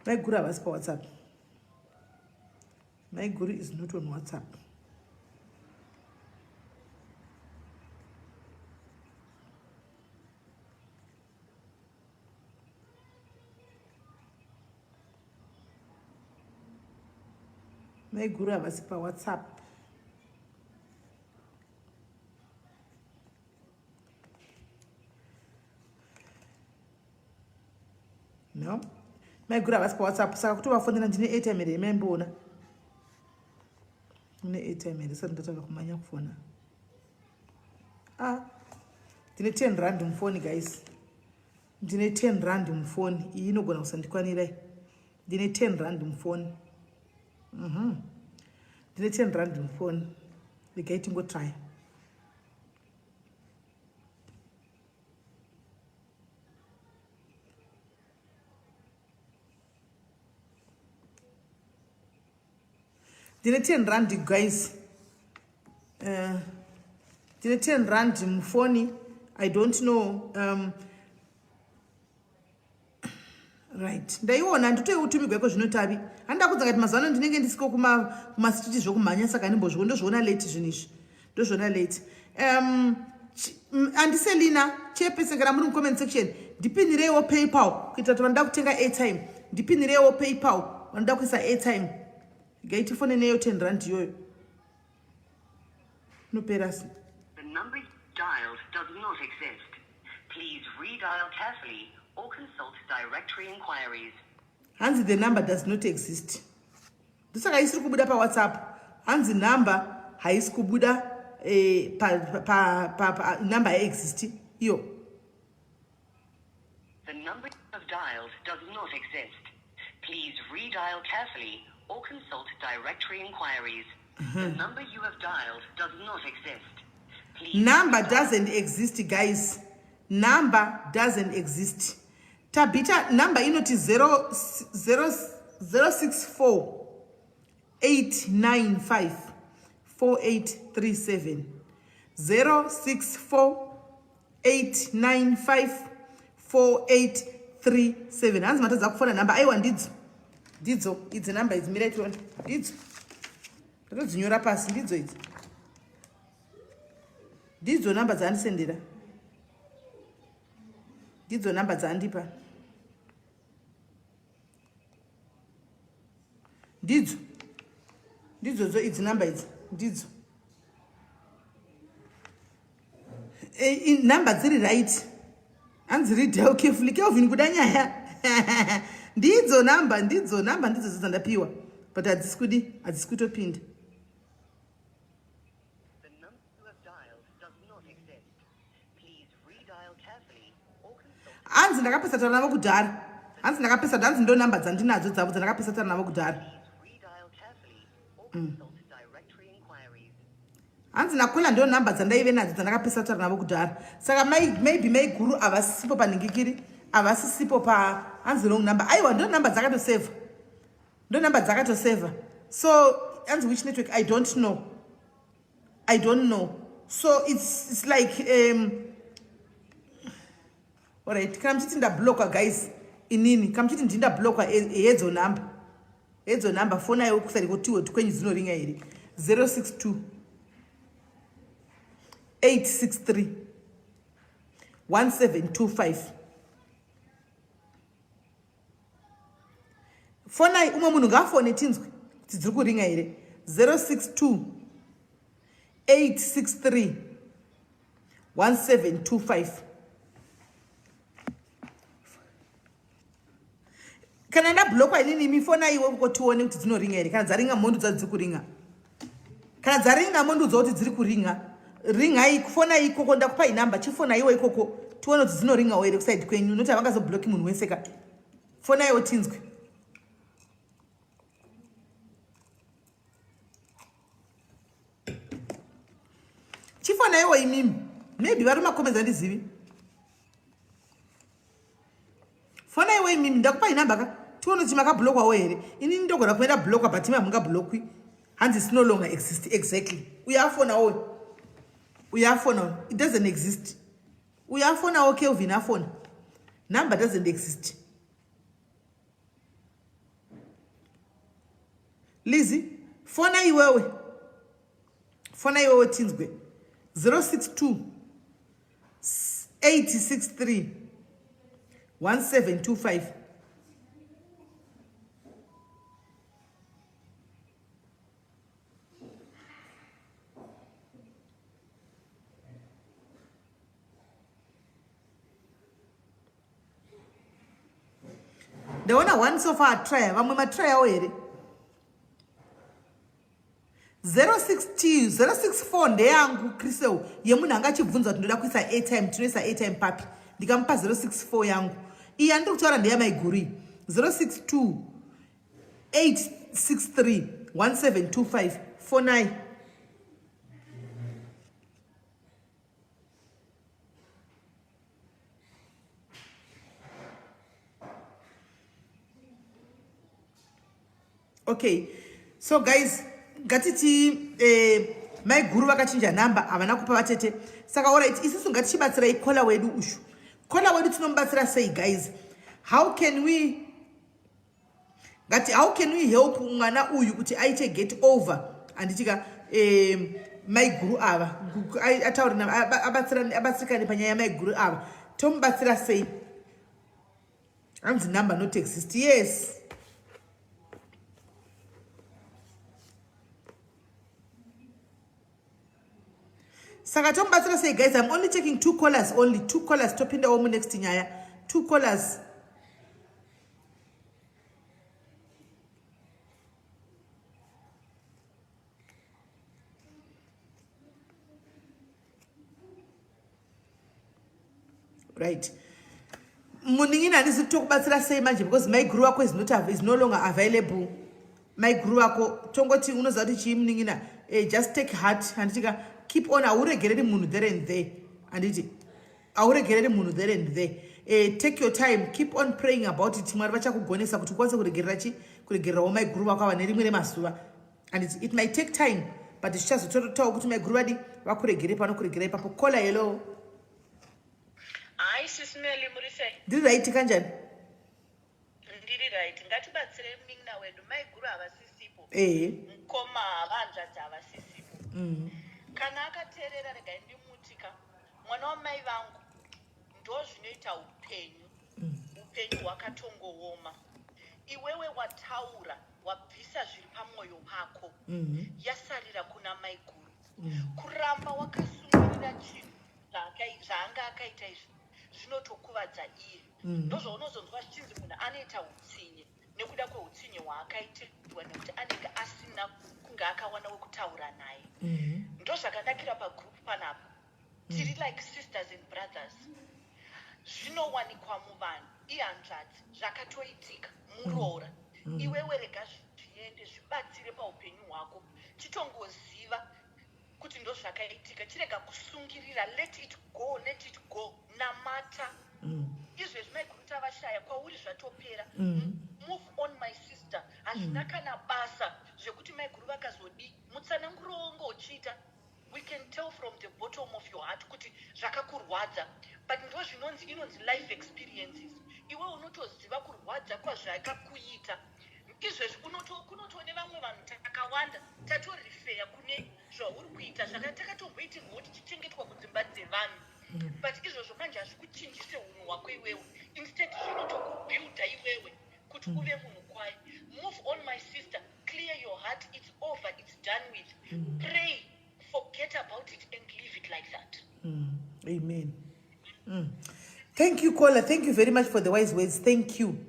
maiguru havasi paWhatsApp. Maiguru is not on WhatsApp. Maiguru havasi paWhatsApp. No, maiguru havasi paWhatsApp, saka kutovafonera, ndine airtime here? Maimboona ndine airtime here sati ndatanga kumanya kufona? Ah, ndine 10 rand mufoni, guys. Ndine 10 rand mufoni iyi, inogona kusandikwanirai. Ndine 10 rand mufoni. Ndine 10 rand mufoni, regai tingotrya. Ndine 10 rand guys. Eh, ndine 10 rand mufoni. I don't know. Um, right ndaiona nditoiutumigwa iko zvino tavi handida kudza kati mazuva ano ndinenge ndisiko kumasititi zvokumhanya saka ndimbozviwo ndozviona late zvinhu izvi ndozviona late um andiselina chepese kana muri mucomment section ndipinireiwo paypal kuitira kuti vanoda kutenga airtime ndipinireiwo paypal vanoda kuisa airtime gai tifone neyo 10 rand iyoyo inopera se The number dialed does not exist. Please redial carefully or consult directory inquiries. Hanzi the number does not exist. Ndosaka isiri kubuda paWhatsApp. Hanzi number haisi kubuda eh, pa, pa, pa, pa, number haiexist iyo. The number you have dialed does not exist. Please redial carefully or consult directory inquiries. The number you have dialed does not exist. Please Number doesn't exist guys. Number doesn't exist. Tabita number inoti 0 0 064 895 4837 064 895 4837 hanzi matadza kufona nhamba aiwa ndidzo ndidzo idzi nhamba idzi mirai tione ndidzo ndatodzinyora pasi ndidzo idzi ndidzo nhamba dzaandisendera ndidzo nhamba dzaandipa ndidzo ndidzodzo idzi number idzi ndidzo e, number dziri right hanzi read carefully kelvin kuda nyaya ndidzo number ndidzo number ndidzo dzandapiwa but hadzisi kudi hadzisi kutopinda Hanzi ndakapesa taura navo kudhara. Hanzi ndakapesa hanzi ndo number dzandinadzo dzavo dzandakapesa taura navo kudhara. Mm. Hanzi nakola ndo number dzandaive nadzo dzandakapesa taura navo kudhara. Saka maybe maiguru havasisipo panhingikiri havasisipo pa hanzi wrong number. Aiwa ndo number dzakatoseva. Ndo number dzakatoseva. So hanzi which network I don't know. I don't know. So it's, it's like um, all right, kana muchiti ndablockwa guys inini kana muchiti ndini ndablockwa hedzo number hedzo number foni ayo kusari kotiwe kwenyu dzinoringa here 062 863 1725 fonai umwe munhu ngaafone tinzwe kuti dziri kuringa here 062 863 1725 kana ndablokwa inini imi fonai iwe uko tione kuti dzinoringa here kana dzaringa mondiudza dziri kuringa kana dzaringa mondiudza kuti dziri kuringa ringai kufonai ikoko ndakupai number chifonaiwo ikoko tione kuti dzinoringawo here kusaidi kwenyu noti havangazobloki munhu wese ka fonaiwo tinzwe chifonaiwo imimi maybe vari macomments andizivi fonaiwo imimi ndakupai number ka tione kuti makablokwawo here inini ndogona kuenda blokwa but imi hamungablokwi hanzi it's no longer exist exactly uyo afonawo uyo afonawo it doesn't exist uyo afonawo kelvin afona number doesn't exist lizi fona iwewe fona iwewe tinzwe 062 863 1725 ndaona one so far atrya vamwe matryawo here 062 064 ndeyangu crisel yemunhu anga achibvunza kuti ndoda kuisa airtime tinoisa airtime papi ndikamupa 064 yangu iyi yandiri kutaura ndeyamaiguru iyi 062 863 1725 fonai Okay, so guys, Ngatiti eh, maiguru vakachinja nhamba havana kupa vatete. Saka alright, isusu ngatichibatsirai kola wedu ushu. Kola wedu tinomubatsira sei guys? How can we ngati how can we help mwana uyu kuti aite get over handitika eh, maiguru ava ataure abatsirikane panyaya yamaiguru ava tomubatsira sei? Hanzi number not exist. Yes. Saka tomubatsira sei guys? I'm only taking two callers only. Two callers topindawo munext nyaya. Two callers. Right. Munin'ina handizi kutokubatsira sei manje because maiguru wako is not is no longer available. Maiguru wako tongoti unoziva kuti chii munin'ina eh, just take heart handitika keep on hauregereri munhu there and there handiti hauregereri munhu there and there eh, take your time keep on praying about it mwari vachakugonesa kuti ukwanise kuregerera chi kuregererawo maiguru vako ava nerimwe remazuva and it, it might take time but zvichazototawo kuti maiguru vadi vakuregere panokuregera ipapo kola hello Hi sis Melly muri sei? Ndiri right kanjani? Ndiri right. Ngatibatsire munin'ina wedu maiguru havasisipo. Eh. Mukoma havanzvadzi havasisipo. Kana akateerera regai ndimuti ka mwana wamai vangu ndozvinoita upenyu. Upenyu hwakatongooma. Iwewe wataura wabvisa zviri pamwoyo pako. Yasarira kuna maiguru. Kuramba wakasungirira chinhu zvaanga akaita izvi zvinotokuvadza iye. Ndozvaunozonzwa zvichinzi munhu anoita utsinye nekuda kweutsinye hwaakaitirwa nekuti anenge asina kunge akawana wekutaura naye. Ndozvakanakira pagroup panapa. Tiri like sisters and brothers. Zvinowanikwa muvanhu ihanzvadzi zvakatoitika muroora. Iwewe rega zviende zvibatsire paupenyu hwako. Chitongoziva kuti ndozvakaitika chirega kusungirira let it go let it go namata izvezvi maiguru tavashaya kwauri zvatopera move on my sister hazvina kana basa zvekuti maiguru vakazodii mutsananguro wonge uchiita we can tell from the bottom of your heart kuti zvakakurwadza but ndozvinonzi inonzi life experiences iwe unotoziva kurwadza kwazvakakuita izvezvi kunotone vamwe vanhu takawanda tatorifeya kune zvauri kuita zvaka takatomboitirwa kuti tichengetwa kudzimba dzevanhu but izvozvo manje hazvikuchinjise unhu hwako iwewe instead zvinotokubuilda iwewe kuti uve munhu kwaye move on my sister clear your heart it's over it's done with pray forget about it and leave it like that Amen. Thank you, caller. Thank you very much for the wise words. Thank you.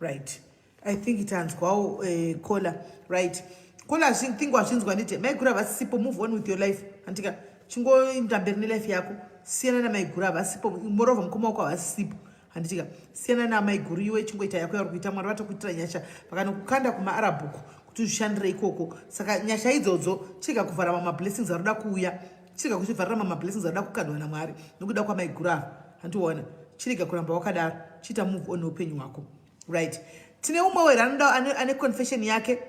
Right. I think itanzwawo caller. Right. Caller think wazvinzwa nditi maiguru havasipo move on with your life. Andika chingoenda mberi nelife yako. Siyana namaiguru havasipo. Moreover mukoma wako havasipo. Handitika siyana namaiguru iwe chingoita yako yauri kuita mwari vatokuitira nyasha vakanokukanda kumaarabhuku kuti uzvishandire ikoko. Saka nyasha idzodzo chirega kuvhara mamwe mablessings arikuda kuuya. Chirega kuchivharira mamwe mablessings arikuda kukandwa namwari nokuda kwamaiguru ava. Handiona. Chirega kuramba wakadaro. Chiita move on neupenyu hwako. Right. Tine umwe were anoda ane confession yake.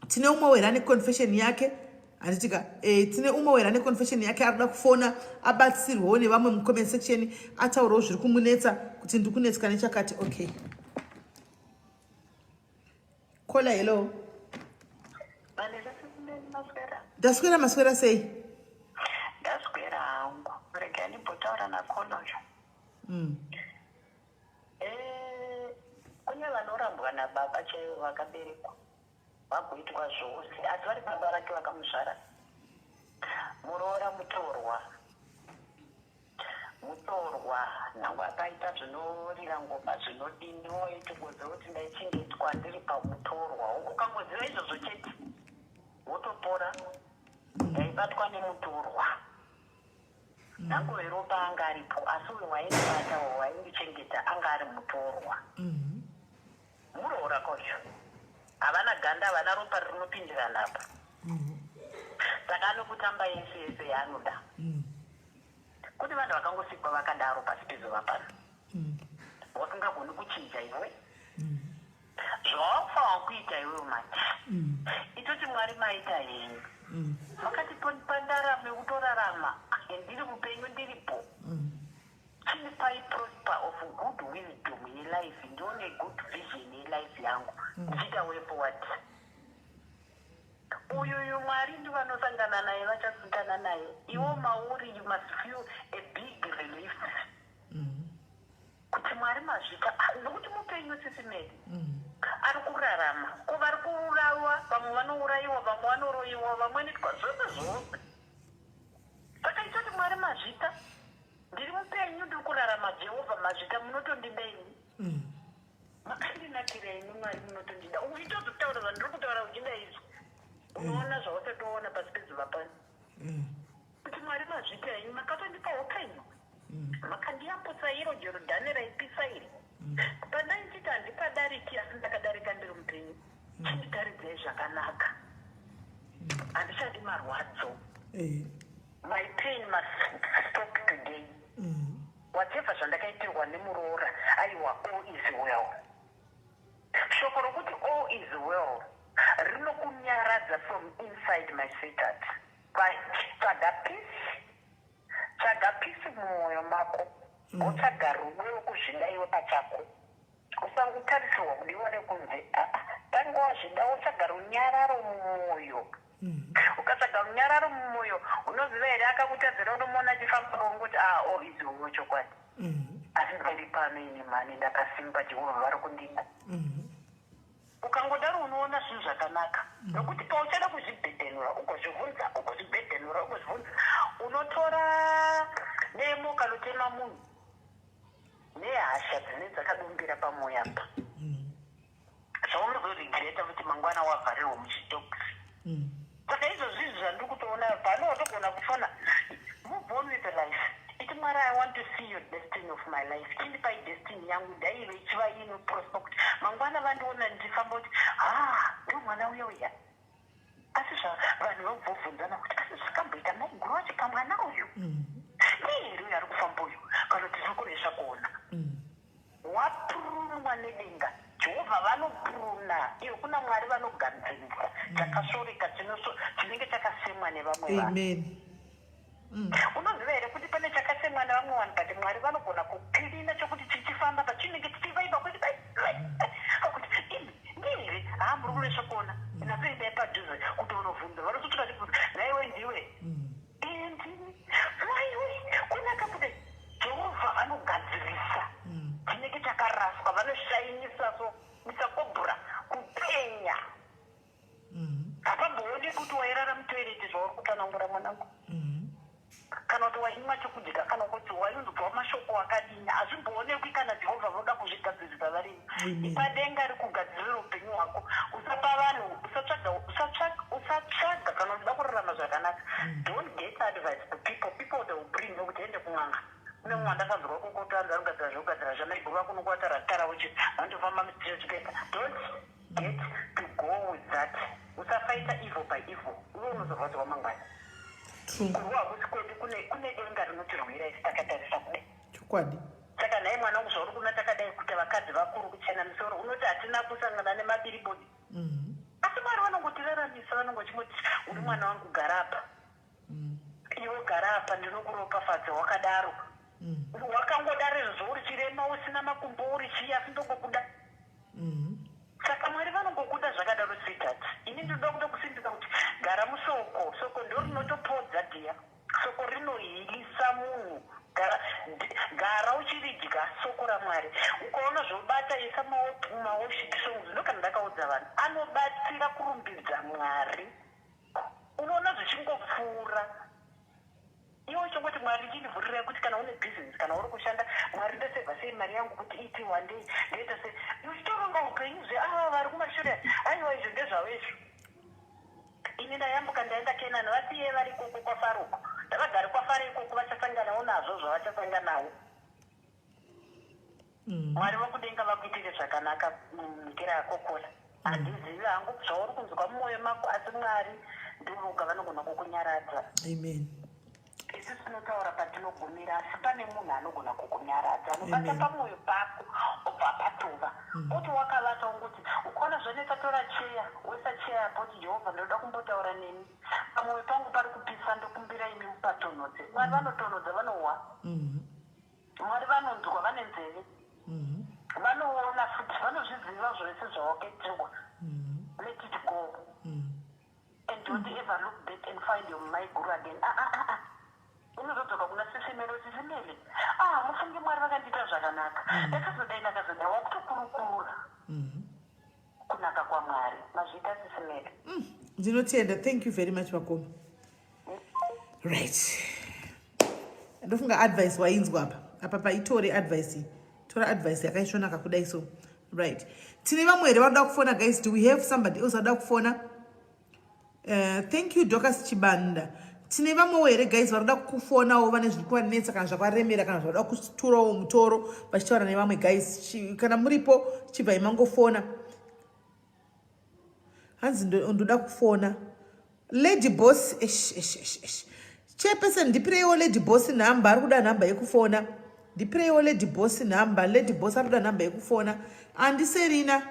Tine umwe were ane confession yake. Handitika tine umwe were ane confession yake arikuda kufona abatsirwewo nevamwe mucomment section ataurewo zviri kumunetsa kuti ndiri kunetswa nechakati. Okay. Caller, hello. Ndaswera maswera sei? Ndaswera hangu. Regai ndimbotaura naKoloyo. Kune vanorambwa nababa chaivo vakaberekwa vagoitwa zvose asi vari baba vake vakamuzvara. Muroora mutorwa. Mutorwa nangwe akaita zvinorira ngoma zvinodini waitongoziva kuti ndaichengetwa ndiri pamutorwa. Ukangoziva izvozvo chete wotopora. Ndaibatwa nemutorwa. Nangwe weropa anga aripo asi uyo waindibata uyo waindichengeta anga ari mutorwa. Muroora kocho havana ganda havana ropa rinopindirana apa. Saka anokutamba yese yese yaanoda. Kune vanhu vakangosikwa vakadaro pasi pezuva pano. zvausingagoni kuchinja iwe. Zvawakufanwa kuita iwewe manje, itoti Mwari maita henyu, makatipa ndaramo yekutorarama, ndiri mupenyu, ndiripo. Chinipai prosper of good wisdom yelife, ndione good vision yelife yangu ndichiita way forward. Uyuyu Mwari ndivanosangana naye, vachasangana naye. Iwo mauri you must feel a big relief kuti Mwari mazvita. Ah, nokuti mupenyu, Sisi Meri, ari kurarama. Ko vari kuurawa, vamwe vanourayiwa, vamwe vanoroyiwa, vamwe nitwa zvose zvose. Saka itoti Mwari mazvita, ndiri mupenyu, ndiri kurarama. Jehovha mazvita, munotondida imi, makandinakira imi Mwari, munotondida. Uchitozotaura zvandiri kutaura uchida izvi, unoona zvausatoona pasi pezuva pano, kuti Mwari mazvita imi, makatondipa upenyu, makandiyambutsa iro Jorodhani raipisa iri. Pandainchiti handipadariki, asi ndakadarika ndiri mupenyu. Chinditaridzai zvakanaka, handichadi marwadzo. My pain must stop today. Whatever zvandakaitirwa nemuroora, aiwa, all is well. Shoko rokuti "all is well" rinokunyaradza from inside, my sweetheart. Tsvaga peace, tsvaga peace mumwoyo mako, wotsvaga rudo rwekuzvida iwe pachako. Usangotarisirwa kudiwa nekunze. Ah, ah, tange wazvida, wotsvaga runyararo mumwoyo. Ukatsvaga runyararo mumwoyo, unoziva here, akakutadzira unomuona achifamba, ungoti, "Ah, all is well chokwadi." Asi ndiri pano ini mani, ndakasimba, Jehovha vari kundida. Ukangodaro unoona zvinhu zvakanaka, nokuti pauchada kuzvibhedhenura, ugozvibvunza, ugozvibhedhenura, ugozvibvunza, unotora demo kanotema munhu nehasha dzine dzakadumbira pamwoyo apa, zvaunozoregreta kuti mangwana wavharirwa muchitokisi. Saka izvozvi izvi zvandiri kutoona pano, watogona kufona. Move on with the life. Iti, "Mwari, I want to see your destiny of my life. Chindipai destiny yangu, ndaive ichiva inoprosper, kuti mangwana vandiona ndichifamba kuti, 'Ha, ndo mwana uya uya.'" Asi vanhu vobvobvunzana kuti, "Asi zvakamboita maiguru vacho pamwana uyu ndiye here uyu ari kufamba uyu, kana kuti tiri kuresva kuona?" Wapurunwa nedenga. Jehovha vanopuruna iyo. Kuna Mwari vanogadzirisa chakasvoreka, chinenge chakasemwa nevamwe vanhu. Amen. Unoziva here kuti pane chakasemwa nevamwe vanhu, but Mwari vanogona kucleana chokuti chichifamba pachinenge chichivaiba kuti kuti imi ndihere? Ha, muri kuresva kuona. Natsoendai padhuze kuti unovhunza, vanotosvika chibvunza, "Naiwe ndiwe?" "Ee, ndini." "Maiwe, kunaka kudai." Jehovha vanogadzirisa chinenge chakaraswa, vanoshainisa so misakobhura kupenya. Hapambooneki kuti wairara mutoireti, zvauri kutsanangura, mwanangu, kana kuti waimwa chokudya, kana kuti wainzwa mashoko akadini, hazvimboonekwi kana Jehovha voda kuzvigadzirisa varimo. Amen. Ipa denga rikugadzirira upenyu hwako. Usapa vanhu, usatsvaga, usatsvaga. Kana uchida kurarama zvakanaka, don't get advice to people. People, they will bring you kuti ende kun'anga. Kune mumwe wandakanzwa kukotanza anogadzira zvekugadzira zvamaiguru vako, nokuvatara zita ravo chete, vanotofamba muchipeta. Don't get to go with that. Usafaita evil by evil, iwe unozorwadziwa mangwana. True. Kurwa hakusi kwedu, kune denga rinotirwira isi takatarisa kudai. Chokwadi. Saka nhai mwana wangu, zvauri kuna takadai kuita vakadzi vakuru, kuchena misoro, unoti hatina kusangana nemabiribodi, asi Mwari vanongotiraramisa, vanongochingoti, "Uri mwana wangu, gara apa. Iwe gara apa, ndinokuropafadza wakadaro. Wakangodaro izvozvo, uri chirema, usina makumbo, uri chii, asi ndongokuda." Saka Mwari vanongokuda zvakadaro, sweetheart. Ini ndinoda kutokusimbisa kuti gara musoko. Soko ndo rinotopodza dhiya, soko rinohealisa munhu. Gara, gara uchiridya soko raMwari. Ukaona zvobata, isa maworship songs. Ndokana ndakaudza vanhu anobatsira kurumbidza Mwari, unoona zvichingopfuura. Iwe uchingoti, "Mwari, chindivhurirai," kuti kana une bhizinesi, kana uri kushanda, "Mwari, ndosevha sei mari yangu kuti iite wandei, ndoita sei?" Uchitoronga upenyu zve. Ava vari kumashure, aiwa, izvo ndezvavo izvo. Ini ndayambuka, ndaenda Kenani. Vasiye vari ikoko kwaFaroko, ndavagari kwaFaro ikoko, vachasanganawo nazvo zvavachasanganawo. Mwari vokudenga vakuitire zvakanaka. Mukira yakokola, handizivi hangu zvauri kunzwa mumwoyo mako, asi Mwari ndovoga vanogona kukunyaradza. Amen. Isu tinotaura patinogumira asi pane munhu anogona kukunyaradza anobata pamwoyo pako obva apatova mm. oti wakavata ungoti ukaona zvanetsa tora cheya woisa cheya apo oti Jehovha ndinoda kumbotaura nemi pamwoyo pangu pari kupisa ndokumbira imi mupatonhodze. Mwari mm. vanotonhodza vanohwa. Mm. Mwari vanonzwa vane nzeve. Mm. Vanoona futi vanozviziva zvese zvawakaitirwa. Mm. Let it go. Mm. And don't ever look back and find your maiguru again. Ah, ah, ah, ah. Unozodzoka kuna sisi Melo, sisi Mele. Ah, mufunge Mwari vakandiita zvakanaka. Mm. Ndakazodai ndakazodai wakutokurukura. Mm. Kunaka kwaMwari. Mazviita sisi Mele. Mm. Ndinotenda. Thank you very much vakoma. Right. Ndofunga advice wainzwa apa. Apa paitore advice. Tora advice yakaisvonaka kudai so. Right. Tine vamwe here vanoda kufona guys? Do we have somebody else vanoda kufona? Thank you Dorcas Chibanda. Tine vamwewo here guys vanoda kufonawo vane zviri kuvanetsa kana zvakavaremera kana zvavanoda kuturawo mutoro vachitaura nevamwe guys. Kana muripo chibvai mangofona. Hanzi ndoda kufona. Lady Boss esh esh esh esh. Chairperson ndipireiwo Lady Boss number ari kuda number yekufona. Ndipireiwo Lady Boss number. Lady Boss ari kuda number yekufona. Andi Serina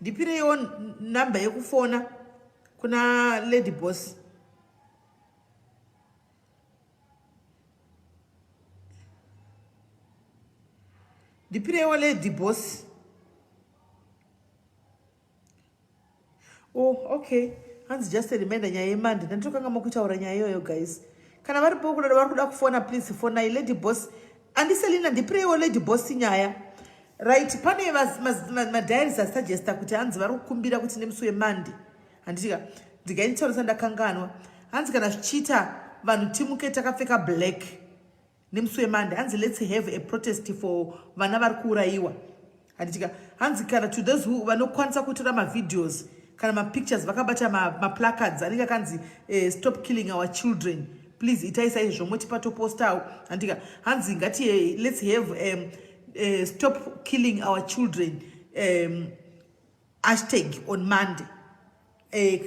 ndipireiwo number yekufona kuna Lady Boss. Ndipireiwo Lady Boss. Oh, okay. Hanzi just a reminder nyaya yemandi. Ndanditokanga makutaura nyaya iyoyo guys. Kana varipo kuda vari kuda kufona please fonai Lady Boss. Andi Selina ndipireiwo Lady Boss nyaya. Right, pane madiaries asuggesta kuti hanzi vari kukumbira kuti nemusi wemandi. Handitika ndigai nditaurisa ndakanganwa. Hanzi kana zvichiita vanhu timuke takapfeka black. Nemusi weMonday hanzi let's have a protest for vana vari kuurayiwa handitika hanzi kana to those who vanokwanisa kutora mavideos kana mapictures vakabata maplacards ma anenge akanzi stop killing our children please itai saizvo motipa topostawo handitika hanzi ngati let's have stop killing our children hashtag on Monday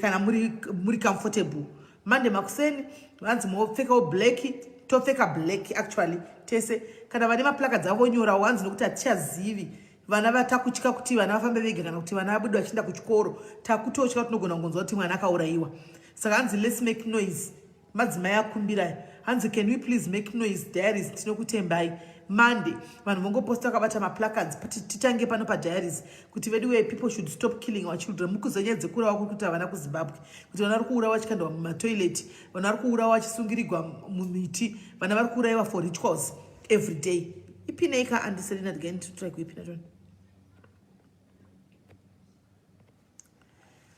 kana muri comfortable Monday makuseni vanzi mopfekawo black topfeka black actually tese kana vane maplaka dzavo vonyorawo hanzi nokuti hatichazivi vana vatakutya kuti vana vafambe vega kana kuti vana vabude vachienda kuchikoro takutotya tinogona kungonzwa kuti mwana akaurayiwa saka hanzi let's make noise Madzimai akumbira hanzi can we please make noise diaries tinokutembai Monday vanhu vongoposta vakabata maplacards titange pano padiaries kuti veduwee people should stop killing our children mukuziva nyaya dzekurawa kuri kuita vana kuZimbabwe kuti vana vari kuurawa vachikandwa mumatoilet vana vari kuurawa vachisungirigwa mumiti vana vari kuurayiwa for rituals every day ipinei ka andiselina ndigai nditry kuipina toni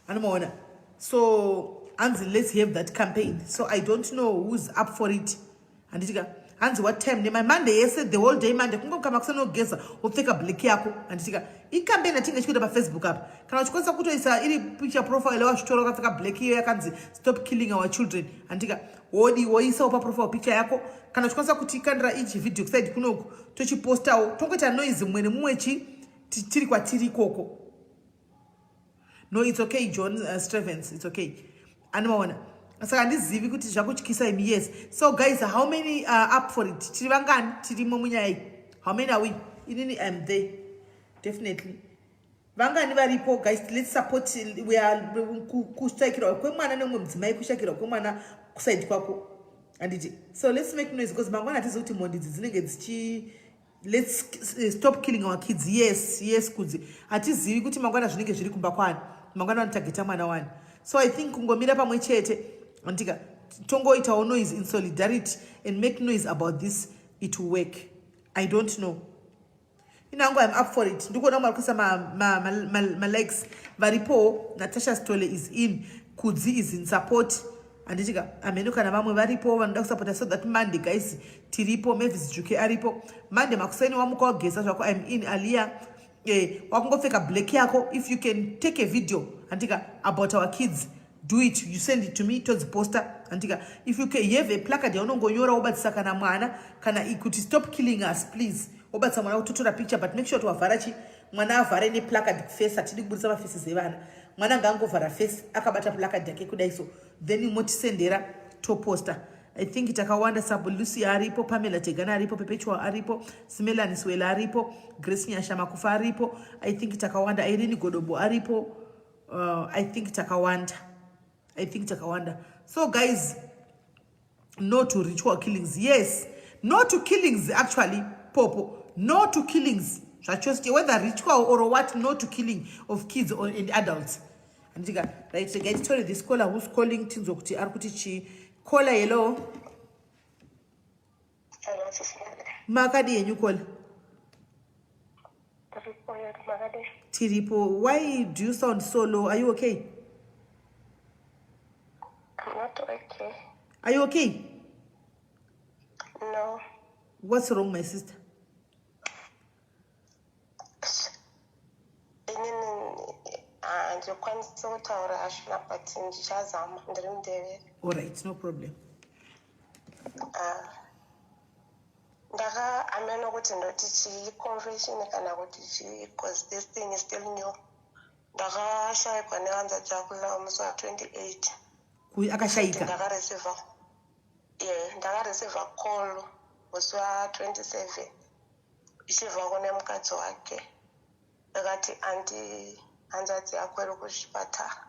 anomaona so hanzi let's have that campaign so I don't know who's up for it handitika hanzi what time nemai Monday yese the whole day Monday kungomuka makuseni wogeza wopfeka black yako handitika icampaign yatinge ichikuita pafacebook apa kana uchikwanisa kutoisa iri picture profile wazvitora wakapfeka black iyo yakanzi stop killing our children handitika wodi woisawo paprofile picture yako kana uchikwanisa kuti ikandira ichi video kuside kunoku tochipostawo tongoita noise mumwe nemumwe chi tiri kwatiri ikoko. No, it's okay John Strevens, it's okay. Anomaona saka handizivi kuti zvakutyisa imi. Yes, so guys, how many are up for it? Tiri vangani tirimo munyaya iyi? How many are we? Inini am there definitely. Vangani varipo guys? Let's support. We are kushaikirwa kwemwana nemumwe mudzimai, kushaikirwa kwemwana kusaidi kwako handiti? So let's make noise because mangwana hatizivi kuti mhondi idzi dzinenge dzichi let's stop killing our kids. Yes, yes kudzi hatizivi kuti mangwana zvinenge zviri kumba kwani, mangwana vanotageta mwana wani. So I think kungomira pamwe chete andika tongoitawo noise in solidarity and make noise about this, it will work. I don't know inangu I'm up for it. Ndikuona mwari kuisa malikes varipowo. Natasha Stole is in, Kudzi is in support handitika amheno kana vamwe varipo vanoda kusapota so that Monday guys tiripo. Mavis Juke aripo Monday makuseni wamuka wageza zvako I'm in Alia wakungopfeka black yako. If you can take a video handika about our kids, do it, you send it to me todziposta handika. If you can have a placard yaunongonyora wobatisa kana mwana kana kuti stop killing us please, wobatisa mwana kutotora picture, but make sure kuti wavhara chi mwana avhare neplacard kuface. Hatidi kubudisa mafaces evana, mwana ngaangovhara face akabata placard yake kudai so then motisendera toposta. I think takawanda. Sabo Lucy aripo, Pamela Tegana aripo, Perpetual aripo, Simelani Swela aripo, Grace Nyasha Makufa aripo. I think takawanda. Irene Godobo aripo. I think takawanda. I think takawanda. So guys, no to ritual killings. Yes, no to killings actually, Popo. No to killings. Zvachose, whether ritual or what, no to killing of kids or and adults. Andika, right, regai titore this caller who's calling, tinzwe kuti ari kuti chii. Caller, hello. Hello, Sismele. Makadi yenyu, caller? Tiripo yedu, makadi? Tiripo. Why do you sound so low? Are you okay? I'm not okay. Are you okay? No. What's wrong, my sister? Inini handikwanisi kutaura hazvina, but ndichazama. Ndiri muNdevere. All right, no problem. Ah, ndaka ameno kuti ndoti chii, confession kana kuti chii, because this thing is still new. Ndakashayikwa nehanzvadzi yakulawa musi wa28. Akashayika? Ndakareceiva, ye, ndakareceiva call musi wa27 ichibva kune mukadzi wake, akati andi hanzvadzi yako iri kuchipatara.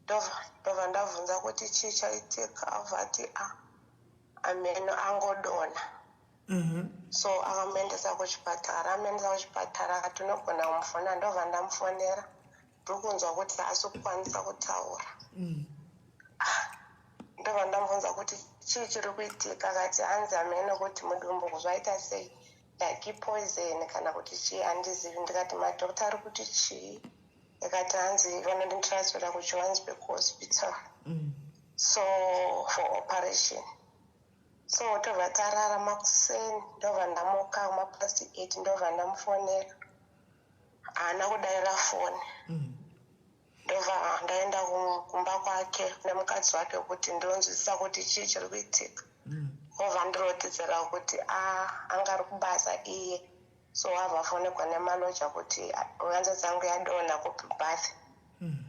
Ndobva ndabvunza kuti chii chaitika, abva ati a ameno, angodonha. So akamuendesa kuchipatara, amuendesa kuchipatara, akati unogona kumufonera. Ndobva ndamufonera, ndiri kunzwa kuti haasi kukwanisa kutaura. Ndobva ndamubvunza kuti chii chiri kuitika, akati hanzi hamene kuti mudumbu zvaita sei, like ipoison kana kuti chii, handizivi. Ndikati madhokta ari kuti chii? Ikati hanzi vanonditransfera kuJohannesburg Hospital, so for operation. So tobva tarara makuseni, ndobva ndamuka mapast 8, ndobva ndamufonera, haana kudayira foni. Ndobva ndaenda kumba kwake nemukadzi wake kuti ndonzwisisa kuti chii chiri kuitika. Obva ndiratidzira kuti anga ari kubasa iye, so abva afonegwa nemaloja kuti hanzvadzi dzangu yadonha kubath.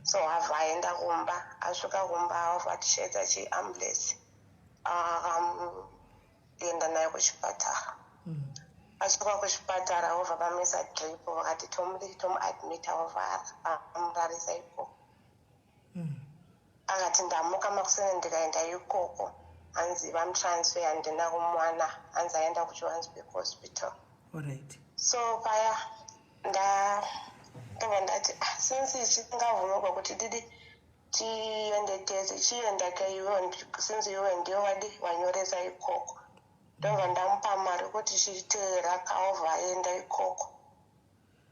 So abva aenda kumba, asvika kumba abva atisheedza chiambulance, akaenda naye kuchipatara. Asvika kuchipatara obva vamisa drip, vakati tomuadmita, obva amurarisa ikoko. Akati ndamuka makuseni ndikaenda ikoko, hanzi vamutransfer, handina kumuwana, hanzi aenda kuJohannesburg Hospital. So paya ndobva ndati, "Ah, since ichingabvumirwa kuti didi tiende tese, chienda kaiwe, since iwe ndiwe wadi wanyoresa ikoko." Ndobva ndamupa mari kuti chiteera, kaobva aenda ikoko.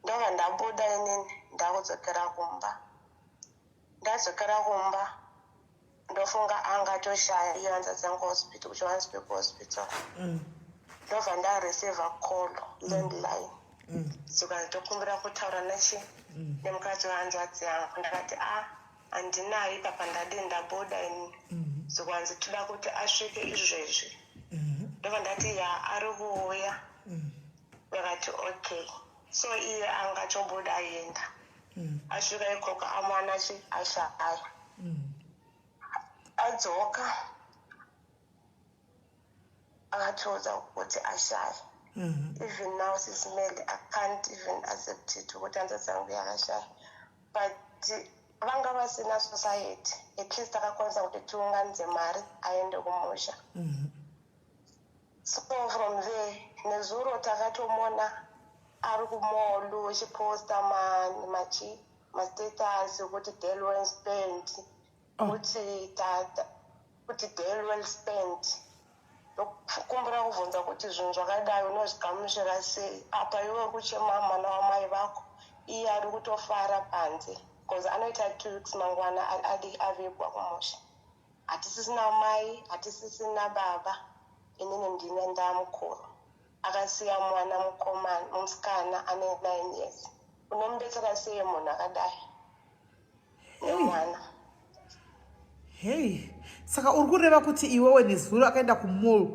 Ndobva ndabuda inini, ndakudzokera kumba. Ndadzokera kumba, ndofunga angatoshaya iyo hanzvadzi dzangu hospital, kuJohannesburg Hospital. Ndobva ndareceiva call, landline. Zikanzi tokumbira kutaura nechi nemukadzi wehanzvadzi yangu. Ndakati a handinayo ipapa, ndadi ndabuda ini. Zikwanzi toda kuti asvike izvezvi. Ndobva ndati ya, ari kuuya. Vakati okay. So iye angatobuda aenda, asvika ikoko amwana chi ashaya. Adzoka akatiudza kuti ashaya. Even now, Sisimeli, I can't even accept it kuti hanzvadzi yangu yakashaya, but vanga vasina society, at least akakwanisa kuti tiunganidze mari aende kumusha. So from there, nezuro takatomona ari kumall achiposta machi mastatus kuti day well spent. Kuti tata kuti day well spent. Ndokumbira kubvunza kuti zvinhu zvakadai unozvigamuchira sei? Apa iwe uri kuchema mwana wamai vako, iye ari kutofara panze, because anoita 2 weeks mangwana adi avigwa kumusha. Hatisisina mai, hatisisina baba, inini ndine ndamukuru. Akasiya mwana mukomana, musikana ane 9 years. Unomubetsera sei munhu akadai nemwana? Hei, saka uri kureva kuti iwewe nezuro akaenda kumall,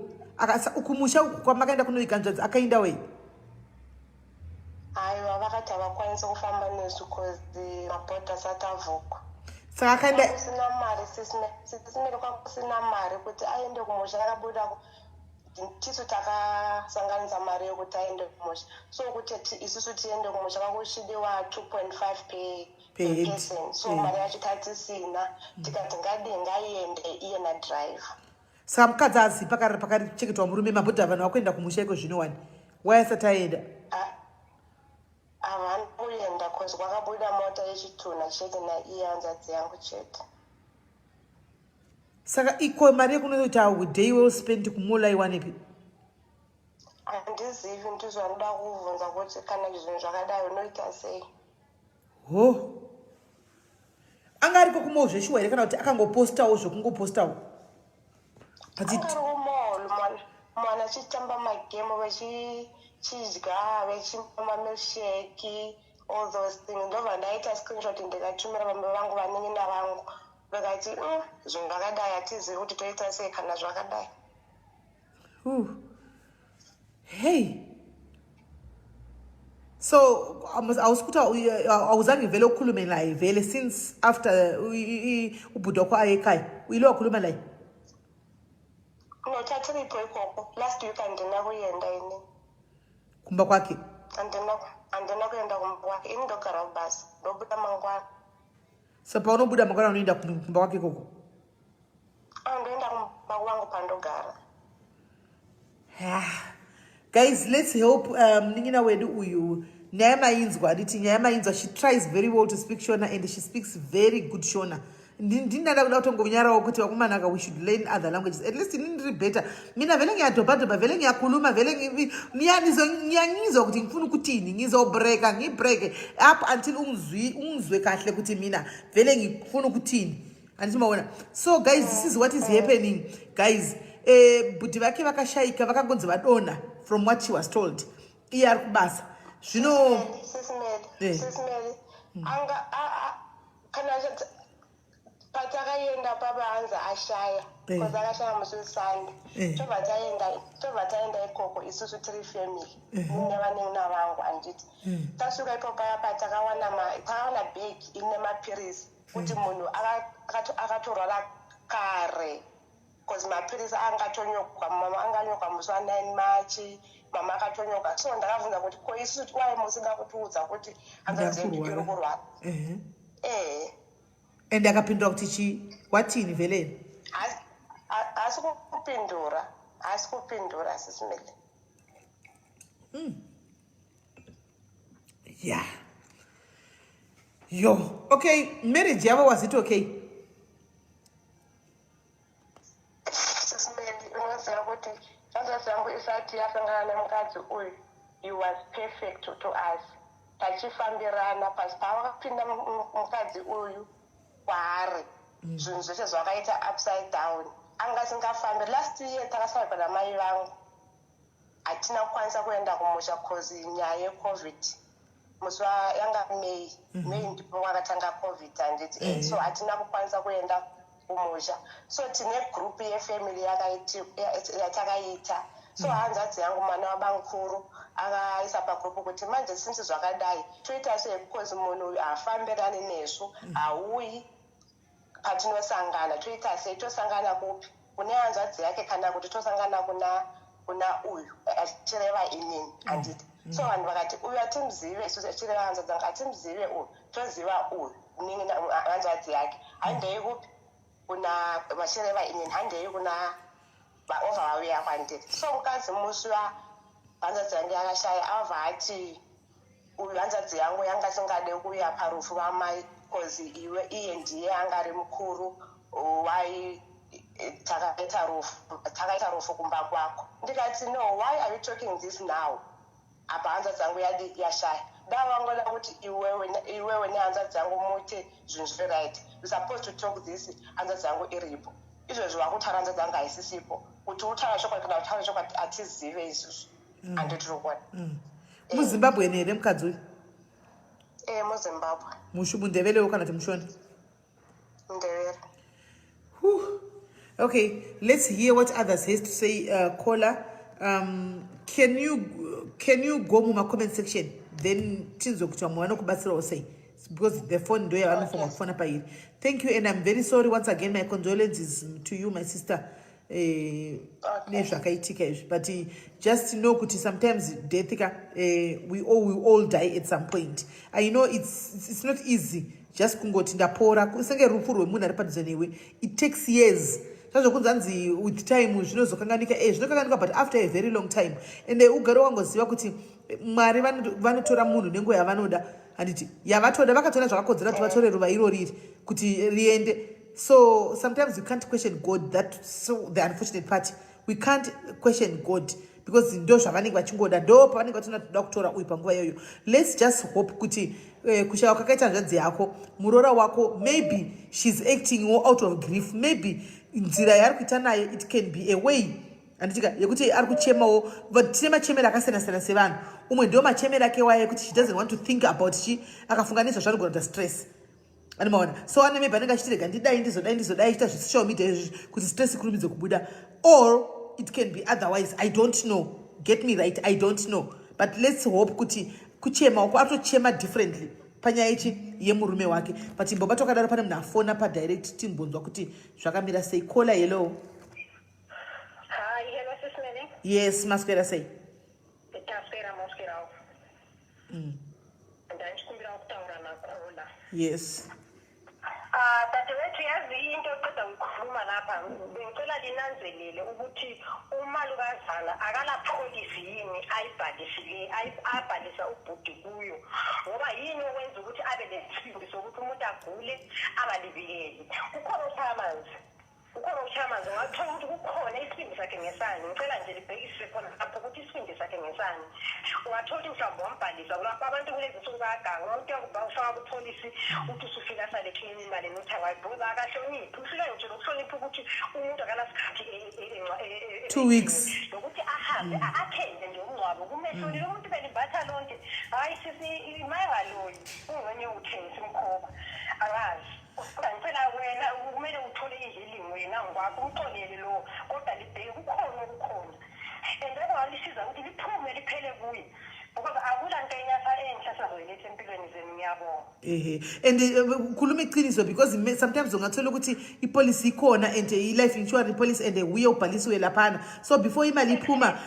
kumusha uku kwamakaenda kunoiga hanzvadzi, akaenda wei? Aiwa, vakati havakwanisi kufamba nesu cause mabhodha asati avhurwa. Saka akaenda Kusina mari, Sis Melly, kwakusina mari kuti aende kumusha. Akabuda tisu takasanganisa mari yekuti aende kumusha. So kuti isusu tiende kumusha kwakuchidiwa 2.5 per Per per head. person. So mari yacho tatisina, tikati ngadii, ngaiende iye nadriver. Saka mukadzi azi pakachengetwa murume, mabhodha, vanhu vakuenda kumusha iko zvino wani, wai asati aenda? Havana kuenda 'cause kwakabuda mota yechitunha chete naiye hanzvadzi yangu chete. Saka iko mari yekunoita day well spent kumall aiwanepi? Handizivi, ndizvo anoda kuvhunza kuti kana zvinhu zvakadai unoita sei. Ho, anga ariko kumall zveshuwa here, kana kuti akangopostawo zvokungopostawo? Angari kumall, mwana achitamba magame, vechidya, vechimwa mamilkshake, all those things. Ndobva ndaita screenshot, ndikatumira vamwe vangu, vanin'ina vangu, vakati, zvinhu zvakadai hatizivi kuti toita sei kana zvakadai." Hey, so awusi kuti awuzange vele ukhulume naye vele since after ubhuti wakho aye ekhaya? Uyile wakhuluma naye? No, tatiripo ikoko. Last week handina kuenda ini. Kumba kwake? Handina kuenda kumba kwake ini, ndogara kubasa, ndobuda mangwana. So paunobuda mangwana unoenda kumba kwake ikoko? Ah, ndoenda kumba kwangu pandogara. Ah, guys, let's help munin'ina wedu uyu. Nyaya mainzwa, handiti? Nyaya mainzwa. She tries very well to speak Shona and she speaks very good Shona. Ndinada kuda kutongonyarawo kuti vakomanaka, we should learn other languages. At least ini ndiri better. Mina vele ngiyadobhadobha, vele ngiyakhuluma, vele ngiyangizwa kuti ngifuna ukuthini. Ngizobreka, ngibreke up until ungizwe kahle kuti mina vele ngifuna ukuthini, handiti maona? So guys, this is what is happening, guys. Bhudhi vake vakashayika, vakangonzi vadonha, from what she was told. Iye ari kubasa zvino. Sis Melly, Sis Melly, anga kana patakaenda papa hanzi ashaya, because akashaya musi weSunday. Tobva taenda ikoko isusu tiri family nevanin'ina vangu, handiti? Tasvika ipo paya takawana bag ine mapirisi, kuti munhu akatorwara kare, because mapirisi angatonyogwa, mama anganyogwa musi wa9 March, mama akatonyogwa. So ndakabvunza kuti ko isusu wai musida kutiudza kuti hanzvadzi yedu iri kurwara? Ehe. And akapindura kuti chii? Watini veleni? Haasi kupindura, haasi kupindura, Sis Melly. Yeah, yo, okay. Marriage yavo, was it okay? Sis Melly, unoziva kuti hanzvadzi yangu isati yasangana nemukadzi uyu, he was perfect to us, tachifambirana. Pasi paakapinda mukadzi uyu kwaari, zvinhu zvese zvakaita upside down. Anga asingafambi. Last year takasarwa namai vangu, hatina kukwanisa kuenda kumusha 'cause nyaya yeCovid. Musi yanga May, May ndipo kwakatanga COVID, handiti? So hatina kukwanisa kuenda kumusha. So tine group yefamily yatakaita. So hanzvadzi yangu, mwana wabamukuru, akaisa pagroup kuti manje since zvakadai toita sei, because munhu uyu haafambirani nesu, hauyi patinosangana. Toita sei? Tosangana kupi? Kune hanzvadzi yake kana kuti tosangana kuna uyu, achireva inini, handiti? So vanhu vakati uyu hatimuzive isusu, achireva hanzvadzi yangu. Hatimuzive uyu, toziva uyu hanzvadzi yake. Handei kupi? Kuna, vachireva inini, handei kuna ova vauya kwandiri. So mukadzi, musi hanzvadzi yangu yakashaya, abva ati uyu hanzvadzi yangu yanga isingade kuuya parufu vamai 'cause iwe iye ndiye anga ari mukuru, wai takaita rufu kumba kwako. Ndikati, "No, why are you talking this now? Apa hanzvadzi yangu yadi yashaya. Da vangoda kuti iwewe nehanzvadzi yangu muite zvinhu zviri right. You supposed to talk this hanzvadzi yangu iripo. Izvezvi wakutaura hanzvadzi yangu haisisipo. Kuti utaura chokwadi kana kutaura chokwadi hatizive isusu." Handitiri kuona. MuZimbabwe here mukadzi uyu? E, muZimbabwe. MuNdebelewo kana kuti muShona? Ndevere. Whew. Okay, let's hear what others has to say. Caller, can you go muma comment section, then tinzwe kuti vamwe vanokubatsirawo sei? Because the phone ndo yavanofanwa kufona pairi. Thank you and I'm very sorry once again. My condolences to you, my sister, nezvakaitika izvi. But just know kuti sometimes death ka, we all die at some point. I know it's not easy just kungoti ndapora, senge rufu rwemunhu ari padhuze newe. It takes years. Zvazvokunzi hanzi with time zvinozokanganika, zvinokanganika, but after a very long time. And ugare wangoziva kuti Mwari vanotora munhu nenguva yavanoda, handiti? Yavatoda, vakatoona zvakakodzera kuti vatore ruva iro riri kuti riende. So sometimes you can't question God. That so the unfortunate part, we can't question God because ndo zvavanenge vachingoda, ndo pavanenge vatoona toda kutora uyu panguva iyoyo. Let's just hope kuti kushaiwa kwakaita hanzvadzi yako, muroora wako, maybe she's acting out of grief. Maybe nzira yaari kuita nayo, it can be a way, handitika, yekuti ari kuchemawo. But tine machemero akasiyana siyana sevanhu. Umwe ndo machemero ake waya ekuti she doesn't want to think about chi, akafunga nezvazvo anogona kuita stress, animaona? So ane maybe anenge achiti, "Rega ndidai, ndizodai, ndizodai," achiita zvesocial media izvi kuti stress ikurumidze kubuda. Or it can be otherwise, I don't know. Get me right, I don't know. But let's hope kuti kuchema uko atochema differently panyaya ichi yemurume wake. But imbobata wakadaro, pane munhu afona padirect, timbonzwa kuti zvakamira sei. Caller, hello. Hi, hello, Sis Melly. Yes, maswera sei? Taswera, maswerawo. Ndachikumbira kutaura nacaller. Yes. Ah, dadewethu, yazi into oqeda ukukhuluma lapha, bengicela linanzelele ukuthi umalukazana akala policy yini ayibhalisile, abhalisa ubhudi kuyo, ngoba yini okwenza ukuthi abe nesibindi sokuthi umuntu agule angalibikeli? Kukhona ukushaya amanzi, kukhona ukushaya amanzi. Ungathola ukuthi kukhona isibindi sakhe ngesani. Ngicela nje libhekisise khona lapho ukuthi isibindi sakhe ngesani. Ungathola ukuthi mhlawumbe wambhalisa kulapho. Abantu kulezi nsuku bayaganga. Umuntu uyakufaka kupolicy, uthi usufika sale clean imali nothi angayibuza, akahloniphi. Ufika nje nokuhlonipha ukuthi umuntu akanasikhathi 2 weeks. Nokuthi ahambe a-attende nje umngcwabo, kumehlulile umuntu belimbatha lonke. Hhayi sisi, mayengaloyi kungxenye uthengisa umkhoba, angazi. Kodwa ngicela wena kumele uthole i-healing wena ngokwakho, umxolele lo, kodwa libheke kukhona okukhona and okungalisiza ukuthi liphume liphele kuye, because akula nto enyasa enhle esazoyiletha empilweni zenu. Ngiyabonga. Ehe, and khuluma iqiniso, because sometimes ungathola ukuthi ipolicy ikhona and i-life insurance policy and uye ubhalisiwe laphana. So before imali iphuma,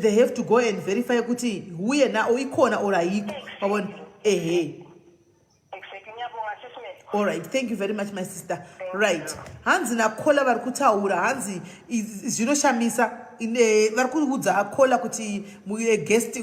they have to go and verify ukuthi uye na or ikhona or ayikho, wabona? Ehe. Exactly, ngiyabonga, Sis Melly. All right, thank you very much, my sister. Right, hanzi nacaller vari kutaura, hanzi zvinoshamisa. Vari kuudza caller kuti guest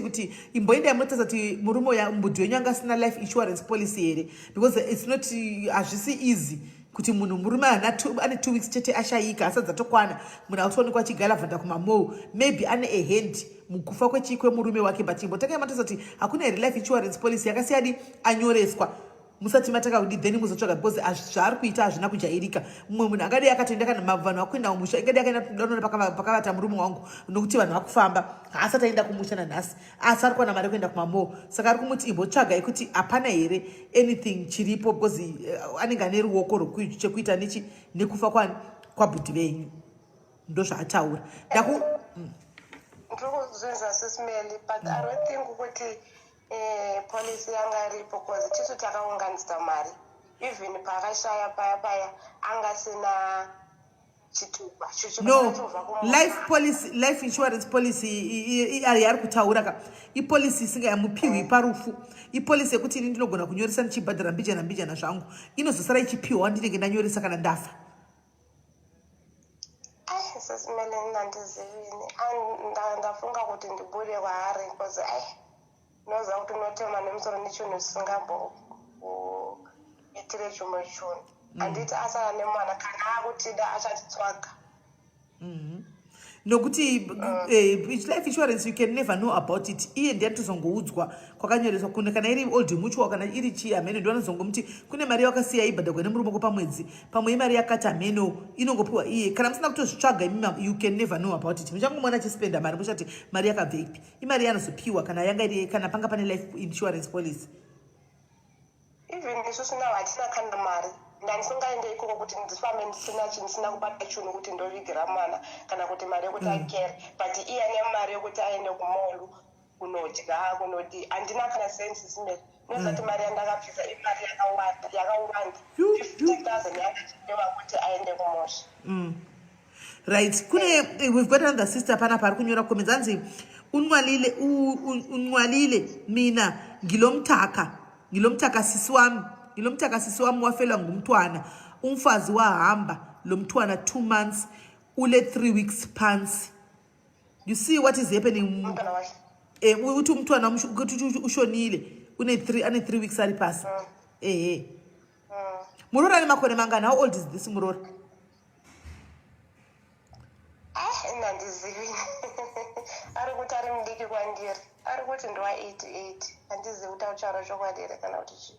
kuti imboendai munotarisa kuti murume uya, mbudhi wenyu, anga asina life insurance policy here, because it's not, hazvisi easy kuti munhu murume ane 2 weeks chete ashayika, asati atokwana, munhu akutoonekwa achigalavhanda kumamall. Maybe ane a hand mukufa kwechii kwemurume wake. But imbotangai matarisa kuti hakuna here life insurance policy yakasiyadi anyoreswa musati matanga kudi, then muzotsvaga, because zvaari kuita hazvina kujairika. Mumwe munhu angadai akatoenda, kana vanhu vakuenda kumusha, ingadai akaenda kudanona pakavata murume wangu, nokuti vanhu vakufamba, haasati aenda kumusha nanhasi, asi ari kuwana mari yekuenda kumamall. Saka ari kumuti imbotsvagai kuti hapana here anything chiripo, because anenge ane ruoko chekuita nechi nekufa kwabhudhi venyu. Ndozvaataura. Ndaku Ndiri kuzvinzwa, Sis Melly, but I don't think ukuthi policy yanga iripo, cause tisu takaunganidza mari. Even paakashaya paya paya, angasina chitupa. No, life policy, life insurance policy yaari kutaura ka, ipolicy isingamupiwi parufu. Ipolicy yekuti ini ndinogona kunyoresa ndichibhadhara mbijana mbijana zvangu, inozosara ichipiwa ndinenge ndanyoresa kana ndafa. Ai, Sis Melly, nandizivini. Ndafunga kuti ndibude kwaari, because ai, unoziva kuti unotema nemusoro nechinhu chisingamboitire chimwe chinhu. Handiti asara nemwana? Kana akutida achatitsvaga. Nokuti life insurance, you can never know about it. Iye ndiye anotozongoudzwa kwakanyoreswa kune, kana iri Old Mutual, kana iri chii, hameno. Ndo anozongomuti kune mari yakasiya ibhadhagwa nemurume wako pamwedzi, pamwe imari yakati, hameno, inongopiwa iye. Kana musina kutozvitsvaga imima, you can never know about it. Muchangomuona achispenda mari, muchati mari yakabva ipi? Imari yanozopiwa kana yanga iri, kana panga pane life insurance policy. Even isusu nawo hatina kana mari. Ndandisingaende ikoko kuti ndifambe ndisina chi, ndisina kubata chinhu kuti ndovigira mwana, kana kuti mari yekuti akere, but iye ane mari yokuti aende kumall. Kunodya, kunodii, handina kana cent, Sis Melly. Unoziva kuti mari yandakabvisa imari yakawanda, yakawanda. 50,000 yanga ichidiwa kuti aende kumusha. Right, kune we've got another sister panapa ari kunyora comments, anzi unwalile, unwalile mina ngilomthaka, ngilomthaka sisi wami, ngilomthaka sisi wami wafelwa ngumntwana, umfazi wahamba lo mntwana 2 months, ule 3 weeks phansi. You see what is happening? Umntwana wakhe. Uthi umntwana ukuthi ushonile, une 3, ane 3 weeks ari pasi. Ehe, muroora ane makore mangani? How old is this muroora? Ah, ini handizivi. Ari kuti ari mudiki kwandiri. Ari kuti ndiwa 88. Handizivi kuti autaura chokwadi here kana kuti chii.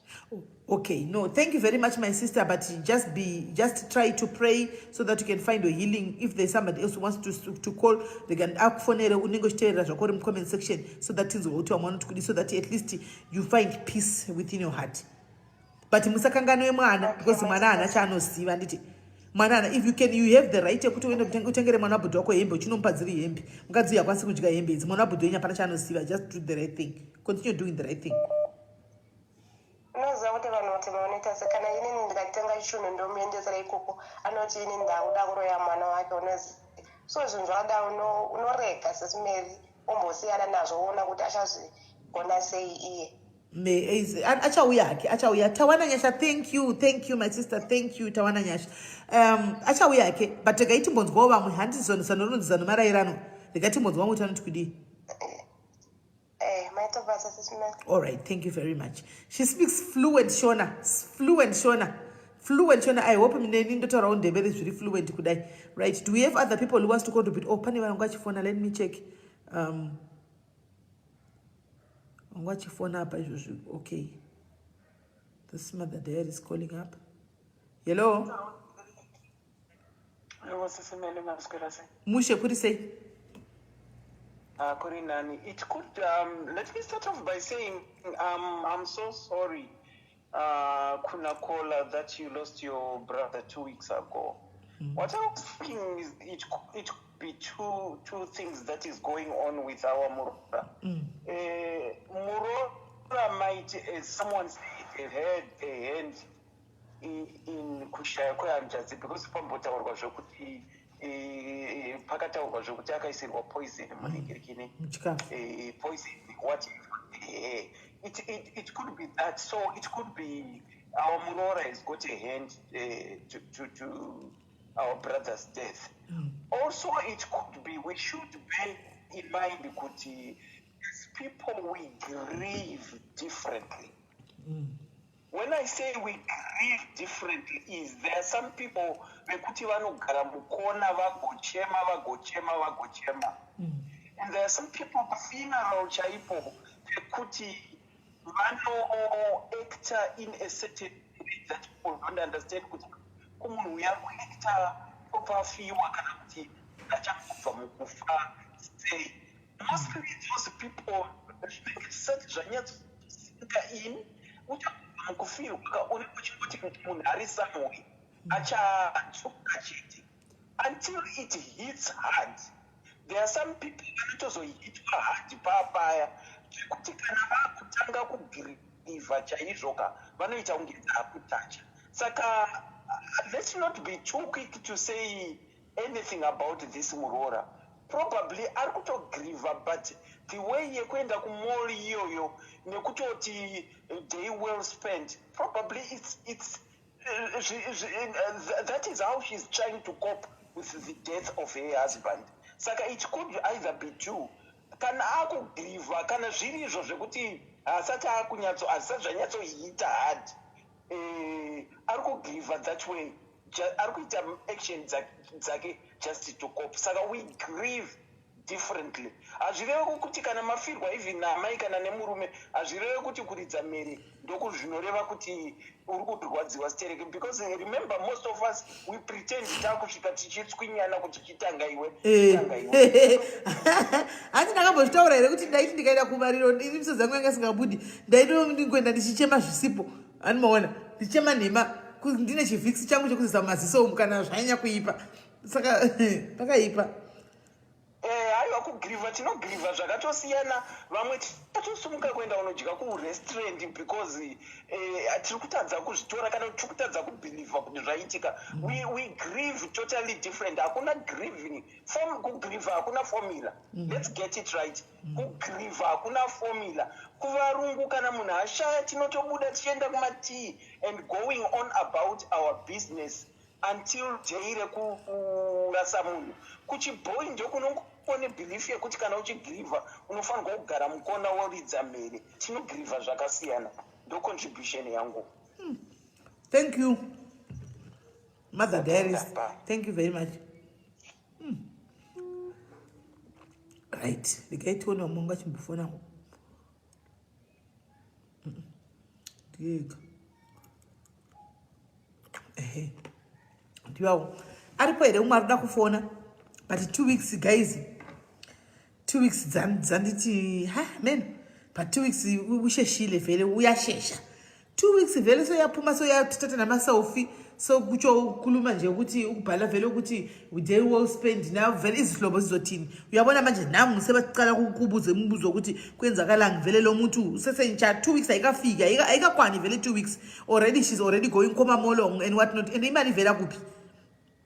Okay, no, thank you very much, my sister, but just try to pray so that you can find your healing. If there's somebody else who wants to call, they can akufonere, unenge uchiteerera zvako uri mucomment section, so that tinzwe kuti vamwe vanoti kudi, so that at least you find peace within your heart. But musakanganwe mwana, because my mwana haana sister. chaanoziva, handiti? Mwana haana. If you can, you have the right yekuti uende utengere mwana wabhudhi wako hembe, uchinomupa dziri hembe. Mukadzi uyu hakwanisi kudya hembe idzi. Mwana wabhudhi wenyu hapana chaanoziva. Just do the right thing, continue doing the right thing. Unoziva kuti vanhu vatema vanoita se kana inini ndikatenga chinhu ndomuendesera ikoko, anoti ini ndakuda kuroya mwana wake, unoziva. So zvinhu zvakadaro unorega, Sis Melly, umbosiyana nazvo, woona kuti achazvigona sei iye. Achauya hake, achauya. Tawana Nyasha, thank you, thank you, my sister, thank you, Tawana Nyasha. Achauya hake, but regai timbonzwawo vamwe. Handi zano rinonzi zano marayirano. Regai timbonzwa vamwe kuti vanoti kudii. Maita basa, Sis Melly. All right, thank you very much. She speaks fluent Shona, fluent Shona, fluent Shona. I hope neni ndotaurawo Ndebele zviri fluent kudai. Right, do we have other people who wants to contribute? Oh, pane vanhu vachifona. Let me check. Vanga vachifona apa izvozvi. Okay, this mother diary is calling up. Hello. Hello, Sis Melly, maswera sei? Mushe, kuri sei? Kuri nani. It could, let me start off by saying I'm so sorry, kuna caller, that you lost your brother 2 weeks ago. What I was thinking is it could be two things that is going on with our muroora. Muroora might, as someone said, have had a hand in kushaya kwehanzvadzi, because pambotaurwa zvokuti pakataurwa zvokuti akaisirwa poison munhingirikini. Muchikafu. Poison, what it could be that. So it could be our muroora has got a hand to our brother's death. Also, it could be, we should bear in mind kuti as people we grieve differently. When I say we grieve differently, is there are some people vekuti vanogara mukona vagochema, vagochema, vagochema, and there are some people pafuneral chaipo vekuti vanoacta in a certain way that people don't understand kuti kumunhu uyu ari kuacta pafiwa kana kuti achangobva mukufa sei. Mostly those people zvinenge zvisati zvanyatsosinka in. Uchangobva mukufirwa ka, unenge uchingoti munhu ari somewhere, achadzoka chete, until it hits hard. There are some people vanotozohitwa hard papaya zvekuti kana vakutanga kugrievha chaizvo ka, vanoita kunge dzakutacha. Saka let's not be too quick to say anything about this muroora. Probably ari kutogrievha, but the way yekuenda kumall iyoyo nekutoti day well spent, probably it's that is how she's trying to cope with the death of her husband. Saka it could either be two: kana akugrievha, kana zviri izvo zvekuti haasati akunyatso, hazvisati zvanyatsoita hard, ari kugrievha that way, ari kuita action dzake just to cope. Saka we grieve differently. Hazvirevi kuti kana mafirwa even namai kana nemurume, hazvirevi kuti kuridza mhere ndokuzvinoreva kuti uri kurwadziwa stereke, because remember, most of us, we pretend takusvika tichitswinyana kuti chitanga iwe, chitanga iwe. Hanzi ndakambozvitaura here kuti ndaiti ndikaenda kumariro, ini misodzi yangu yanga isingabudi, ndaitondingoenda ndichichema zvisipo. Ani maona ndichichema nhema, ndine chivhiksi changu chekuzisa mumaziso umu kana zvanyanya kuipa. Saka pakaipa. Hayo. Aiwa, kugirivha tinogirivha zvakatosiyana. Vamwe tatosumuka kuenda kunodya kurestaurant because tiri kutadza kuzvitora kana kuti tiri kutadza kubhilivha kuti zvaitika. We grieve totally different. Hakuna grieving form, kugirivha hakuna formula. Let's get it right. Kugirivha hakuna formula. Kuvarungu kana munhu ashaya, tinotobuda tichienda kumatii and going on about our business until day rekurasa munhu. Kuchibhoi ndokunongone belief yekuti kana uchigirivha unofanirwa kugara mukona woridza mhere. Tinogirivha zvakasiyana. Ndo contribution yangu. Thank you, Mother Diaries. Bye. Thank you very much. Right, regai tione vamwe vangachimbofonawo. Ndiyega ehe, ndivawo. Aripo here umwe ari kuda kufona? But 2 weeks, guys, 2 weeks dzanditi ha man, but 2 weeks usheshile vhele, uyashesha 2 weeks vhele. Soyaphuma, soyathatha namaselfie, sokutsho ukhuluma nje ukuthi ukubhala vele ukuthi day well spent. Now vele izihlobo zizothini? Uyabona manje nami sebacala kubuza imibuzo ukuthi kwenzakalani vele. Lo muntu usesentsha, 2 weeks ayikafiki, ayikakwani vele 2 weeks, already she's already going komamolong and what not. And imali ivela kuphi?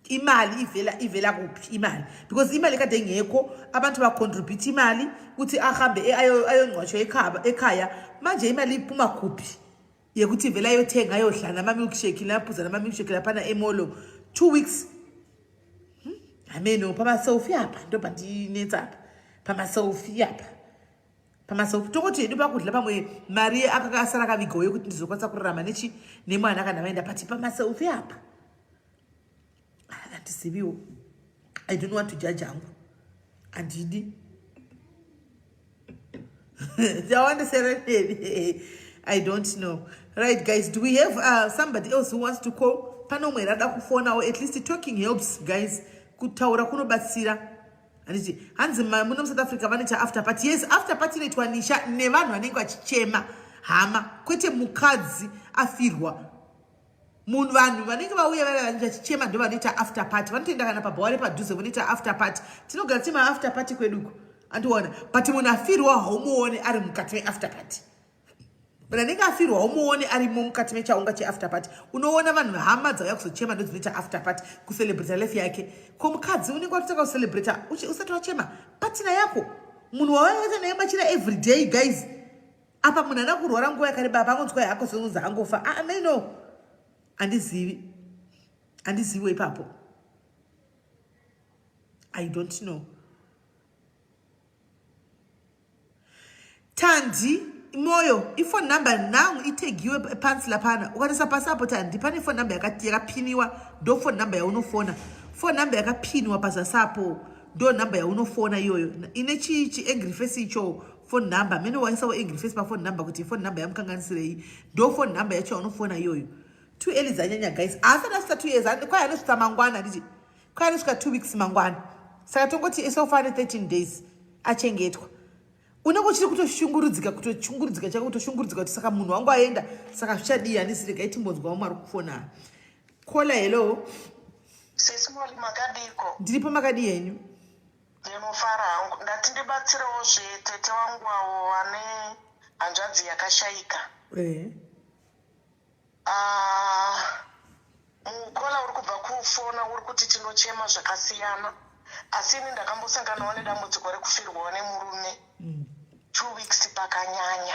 Imali ivela kuphi imali? Because imali kade ingekho, abantu bacontribute imali ukuthi ahambe ayongcwatshwa ekhaya. Manje imali iphuma kuphi yekuthi vele ayothenga, ayodla nama-milkshake, laphuza nama-milkshake laphana emolo 2 weeks? Ameno pamaselfie apa ndobva ndinetsa apa, pamaselfie apa, pamaselfie. Tongoti hedu pakudla pamwe mari akasara akavigawo yekuti ndizokwanisa kurarama nechi nemwana kana vaenda, pati pamaselfie apa handiziviwo. I don't want to judge hangu, handidi tawandisereneni. I don't know. Right, guys, do we have somebody else who wants to call? Pane umwe here ada kufonawo? At least talking helps, guys. Kutaura kunobatsira, handiti? Hanzi muno muSouth Africa vanoita after party. Yes, after party inoitwa nisha nevanhu vanenge vachichema hama, kwete mukadzi afirwa munhu. Vanhu vanenge vauya vaya vanenge vachichema ndo vanoita after party. Vanotoenda kana pabhawa repadhuze vonoita after party. Tinogara tichema after party kweduko, andiona. But munhu afirwa haumuone ari mukati meafter party. Munhu anenge afirwa haumuone arimo mukati mechaunga cheafter party. Unoona vanhu hama dzauya kuzochema ndo dzinoita after party, kucelebrata life yake. Ko mukadzi unenge watotanga kucelebrata usati wachema patina yako, munhu wawaiita naye machira every day. Guys, apa munhu ana kurwara nguva yakareba, apa angonzwa hako zonzi angofa. Ah, no, handizivi, handiziviwo ipapo. I don't know. Tandi Moyo, ifone number nangu itegiwe pansi lapana. Ukanisa pasi apo, Tandi, pane phone number yakapiniwa. Ndo phone number yaunofona. Phone number yakapiniwa pazasi apo ndo number yaunofona iyoyo. Ine chiangry face icho phone number mene waisawo angry face paphone number kuti phone number yamukanganisirei. Ndo phone number yacho yaunofona iyoyo. Too early, dzanyanya, guys. Haasati asvitsa 2 years. Kwai anosvitsa mangwana, handiti? Kwai anosvika 2 weeks mangwana, saka tongoti so far ne13 days achengetwa. Unenge uchiri kutoshungurudzika, kutoshungurudzika chako, kutoshungurudzika kuti saka munhu wangu aenda, saka zvichadii? Handisi, regai timbonzwa vamwe ari kufona. Caller, hello. Sesimoli, makadiko? Ndiripo, makadii henyu? Ndinofara hangu. Ndati ndibatsirewo zvetete wangu avo vane hanzvadzi yakashayika. Ah, mukola uri kubva kufona uri kuti tinochema zvakasiyana, asi ini ndakambosanganawo nedambudziko rekufirwawo nemurume. 2 weeks pakanyanya.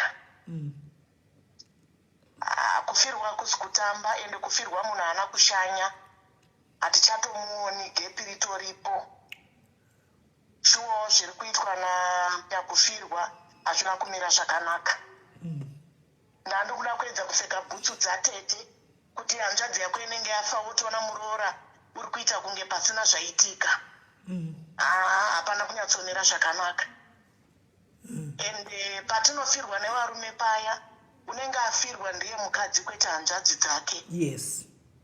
Ah, kufirwa hakusi kutamba, ende kufirwa munhu haana kushanya, hatichatomuoni, gap ritoripo. Shuwawo zviri kuitwa nanyakufirwa hazvina kumira zvakanaka. Ndandikuda kuedza kupfeka bhutsu dzatete kuti hanzvadzi yako inenge yafa, wotoona muroora uri kuita kunge pasina zvaitika. Haa, hapana kunyatsomira zvakanaka. And patinofirwa nevarume paya, unenge afirwa ndiye mukadzi, kwete hanzvadzi dzake.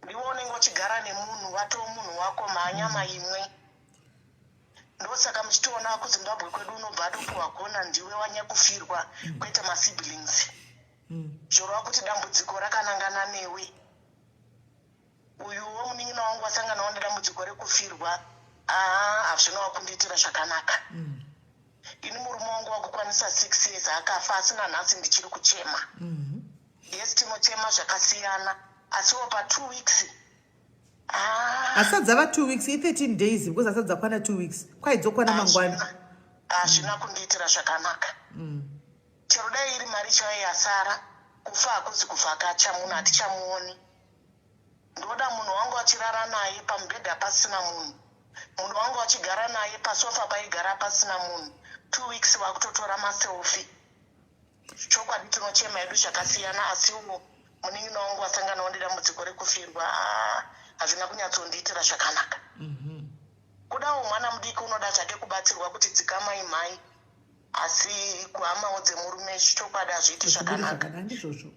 Ndiwe unenge uchigara nemunhu watoo munhu wako, mhanyama imwe. Ndosaka muchitoona kuZimbabwe kwedu unobva atopiwa gona, ndiwe wanyakufirwa, kwete masiblings. Zvoreva kuti dambudziko rakanangana newe. Uyuwo munin'ina wangu wasanganawo nedambudziko rekufirwa. Haa, hazvinawo kundiitira zvakanaka. Akwanisa 6 years akafa, asi nanhasi ndichiri kuchema. Yes, tinochema zvakasiyana, asiwo pa2 weeks, ah. Asati dzava 2 weeks, i13 days, because asati dzakwana 2 weeks, kwaidzokwana mangwana. Hazvina kundiitira zvakanaka. Chero dai iri mari chaiyo yasara, kufa hakuzi kuvhakacha munhu, hatichamuoni. Ndoda munhu wangu achirara naye pamubhedha pasina munhu, munhu wangu achigara naye pasofa paigara pasina munhu. 2 weeks vakutotora maselfie. Chokwadi tinochema hedu zvakasiyana, asiwo munin'ina wangu wasanganawo nedambudziko rekufirwa. Ah, hazvina kunyatsondiitira zvakanaka. Kudawo mwana mudiki unoda zvake kubatsirwa kuti dzikamai mhai, asi kuhamawo dzemurume, chokwadi hazviiti Zvibudi zvakanaka. Zvakanaka, ndizvozvo.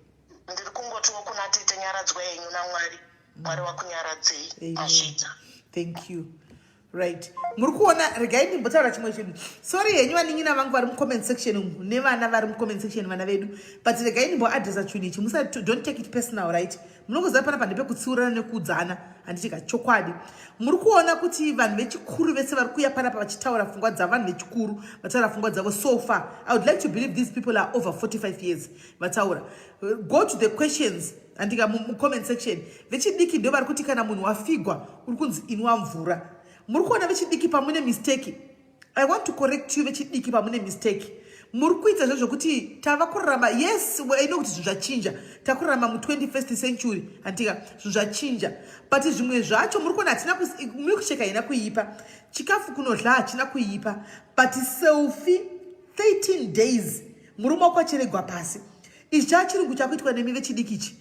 Ndiri kungotiwo kuna tete, nyaradzwa henyu naMwari. Mwari wakunyaradzei. Amen. Mazvita. Thank you. Right, muri kuona, regai ndimbotaura chimwe chinhu. Sorry henyu vanin'ina vangu vari mucomment section umu nevana vari mucomment section, vana vedu, but regai ndimboadresa chinhu ichi. Musa, don't take it personal, right? Munongoziva panapa ndepekutsiurana nekuudzana, handiti ka? Chokwadi muri kuona kuti vanhu vechikuru vese vari kuuya panapa vachitaura pfungwa dzavo, vanhu vechikuru vataura pfungwa dzavo. So far I would like to believe these people are over 45 years vataura. Go to the questions, handika, mucomment section. Vechidiki ndo vari kuti kana munhu wafigwa uri kunzi inwa mvura. Muri kuona vechidiki pamune mistake? I want to correct you, vechidiki, pamune mistake muri kuita zvezvokuti tava kurarama. Yes, I know kuti zvinhu zvachinja, takurarama mu21st century, handika? Zvinhu zvachinja, but zvimwe zvacho muri kuona hatina. Milkshake haina kuipa, chikafu kunodla hachina kuipa, but selfie 13 days murume wako achiregwa pasi, ichi chachirungu chakuitwa nemi vechidiki ichi,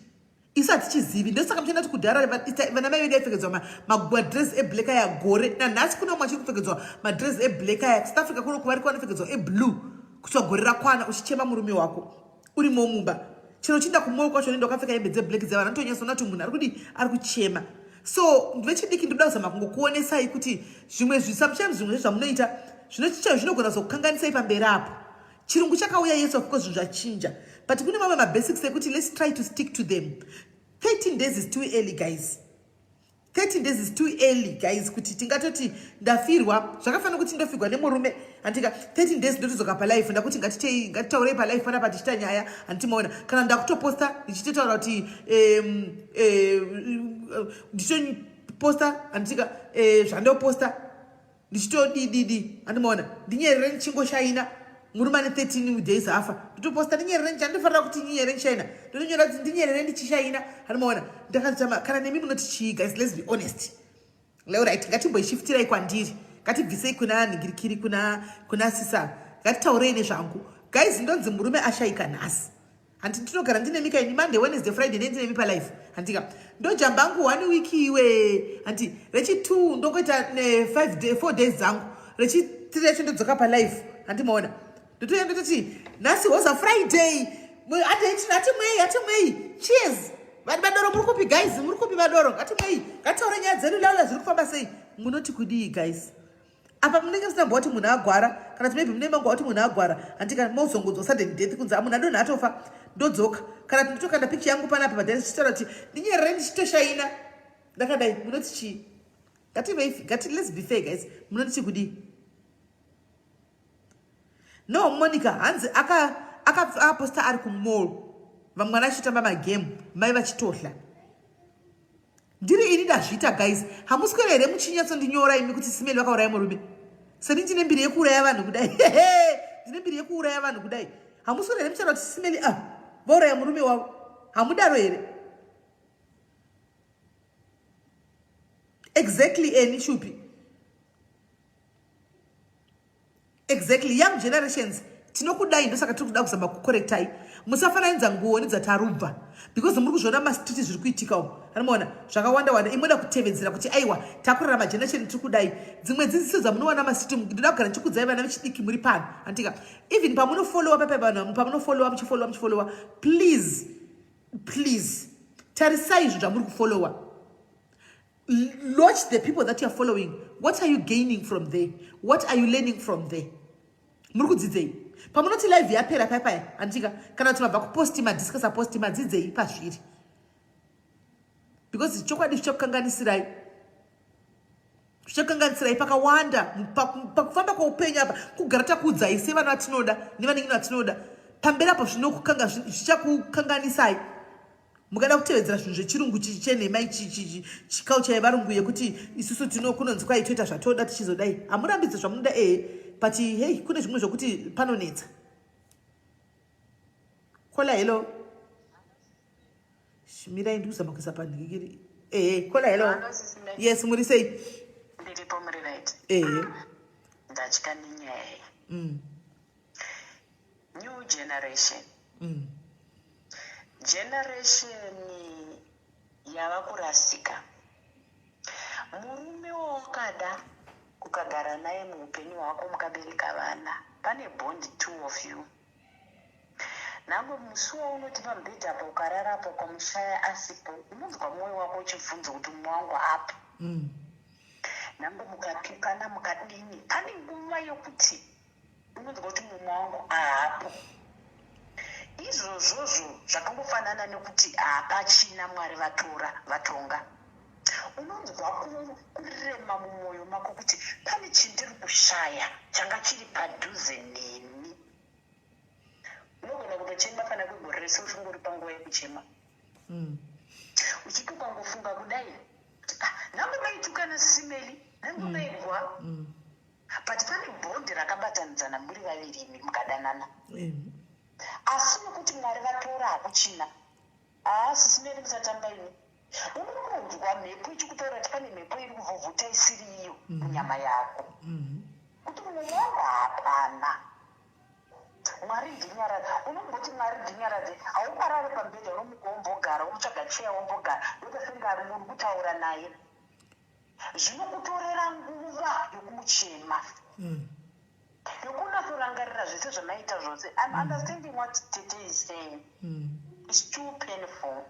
isu hatichizivi. Ndosaka muchienda kuti kudhara vana mai vedu aipfekedzwa madress eblack aya gore nanhasi. Kuna umwe achiri kupfekedzwa madress eblack aya. South Africa kuno kuvari vanopfekedzwa eblue kuti gore rakwana uchichema murume wako urimo mumba. Chero uchienda kumall kwacho, unoenda wakapfeka hembe dzeblack dzevana, notonyatsoona kuti munhu ari kudi, ari kuchema. So vechidiki, ndoda kuzama kungokuonesai kuti zvimwe, sometimes zvimwe zvezvamunoita zvinogona zokukanganisai pamberi apo. Chirungu chakauya, yes, of course zvinhu zvachinja, but kune mamwe mabasics ekuti let's try to stick to them. 13 days is too early, guys. 13 days is too early, guys, kuti tingatoti ndafirwa. Zvakafanira kuti ndofirwa nemurume, handika, 13 days ndotodzoka palife, ndakuti ngatitei, ngatitaurei palife panapa tichita nyaya, handiti maona? Kana ndakutoposta ndichitotaura kuti ndichitoposta, handitika, zvandoposta ndichitodididi, handimaona? Ndinyerere ndichingoshaina, murume ane 13 days afa, ndotoposta ndinyerere. Ndichandifanira kuti ndinyerere ndishaina, ndotonyora kuti ndinyerere ndichishaina, handimaona? Ndakazitama. Kana nemi munoti chii, guys? Let's be honest. Alright, ngatimboishiftirai kwandiri, ngatibvisei kuna nhingirikiri, kuna sisa, ngatitaurei nezvangu, guys. Ndonzi murume ashayika nhasi, handi? Ndinogara ndine mika ini Monday, Wednesday, Friday nendine mi palife, handika? Ndojamba angu one week iwe, handi? Rechi2 ndongoita ne5 day, 4 days dzangu, rechi3 yacho ndodzoka palife, handimaona? Ndotoya ndototi nhasi hoza Friday, hatimwei, hatimwei, cheers. Vadoro muri kupi, guys? Muri kupi vadoro? Ngatimwei, ngatitaure nyaya dzedu. Laula, zviri kufamba sei? Munoti kudii, guys? Apa munenge musina kuti munhu agwara, kana kuti maybe munenge mangwa kuti munhu agwara, handika? Mozongonzwa sudden death, kunzi munhu adonha, atofa, ndodzoka. Kana kuti nditokanda picha yangu panapa padhani ndichitaura kuti ndinyerere ndichitoshaina ndakadai. Munoti chii? Ngati let's be fair, guys. Munoti kudii? No, Monica, hanzi akaposta ari kumall, vamwana achitamba magame, mai vachitohla. Ndiri ini ndazviita, guys, hamuswera here muchinyatsondinyora imi kuti Simeli vakauraya murume? Seni ndine mbiri yekuuraya vanhu kudai, ndine mbiri yekuuraya vanhu kudai, hamuswera here muchitaura kuti Simeli ah vauraya murume wavo? Hamudaro here? Exactly, eni shupi, exactly. Young generations, tinokudai, ndosaka tiri kuda kuzama kukorektai. Musafananidza nguo nedzatarubva, because muri kuzviona mastreet zviri kuitika umu, anomaona zvakawanda wanda. Imoda kutevedzera kuti aiwa, takurarama generation tiri kudai. Dzimwe dzidziso dzamunowana mastreet, ndoda kugara ndichikudzai vana vechidiki muri pano, handika? Even pamunofollowa papa, vanhu pamunofollowa, muchifollowa, muchifollowa, please, please tarisai zvinhu zvamuri kufollowa. Watch the people that you are following. What are you gaining from there? What are you learning from there? Muri kudzidzei pamunoti live yapera paipaya, handika? Kana kuti mabva kuposti, madiscussa posti, madzidzei pazviri? Because chokwadi zvichakukanganisirai. Zvichakanganisirai pakawanda pakufamba kweupenyu apa. Kugara takuudzai sevana vatinoda nevanin'ina vatinoda pamberi apo zvinokukanga zvichakukanganisai mukada kutevedzera zvinhu zvechirungu chenhema chikaucha yevarungu yekuti isusu tino kunonzi kwai toita zvatoda tichizodai. Hamurambidze zvamunoda ehe, but hei, kune zvimwe zvokuti panonetsa. Kola, hello. Shimirai, ndikuzama kuisa panhikiri. Ehe, kola, hello. Yes, muri sei? Ndiripo, muri right? Ehe. Ndatya nenyaya iyi. New generation. Generation yava kurasika. Murume wawakada ukagara naye muupenyu hwako, mukabereka vana, pane bond, two of you. Nhambo musi waunoti pamubhedha apo ukararapo, ukamushaya asipo, unonzwa mwoyo wako uchibvunza kuti mumwe wangu apo. Nhambo mukatukana mukadini, pane nguva yokuti unonzwa kuti mumwe wangu ahapo. Izvozvozvo zvakangofanana nekuti hapachina, Mwari vatora, vatonga. Unonzwa kurema mumwoyo mako kuti pane chindiri kushaya changa chiri padhuze neni. Unogona kutochema kana kwegore rese uchingori panguva yekuchema. Uchiti ukangofunga kudai kuti, "Ah, nhambo maitukana sisimeli, nhambo maigwa," but pane bond rakabatanidzana muri vaviri imi mukadanana. Asi nokuti Mwari vatora, hakuchina. Haa, sisimeli, musatamba imi. Unongonzwa mhepo ichikutaura kuti pane mhepo iri kuvhuvhuta isiri iyo munyama yako, kuti mumwe wangu hapana. Mwari ndinyaradze. Unomboti Mwari ndinyaradze, hauparare pamubhedha. Unomuka wombogara, wotsvaga cheya wombogara, ndoita senge ari uri kutaura naye. Zvinokutorera nguva yokumuchema, yokunatsorangarira zvese zvamaita zvose. I'm understanding what tete is saying. It's too painful.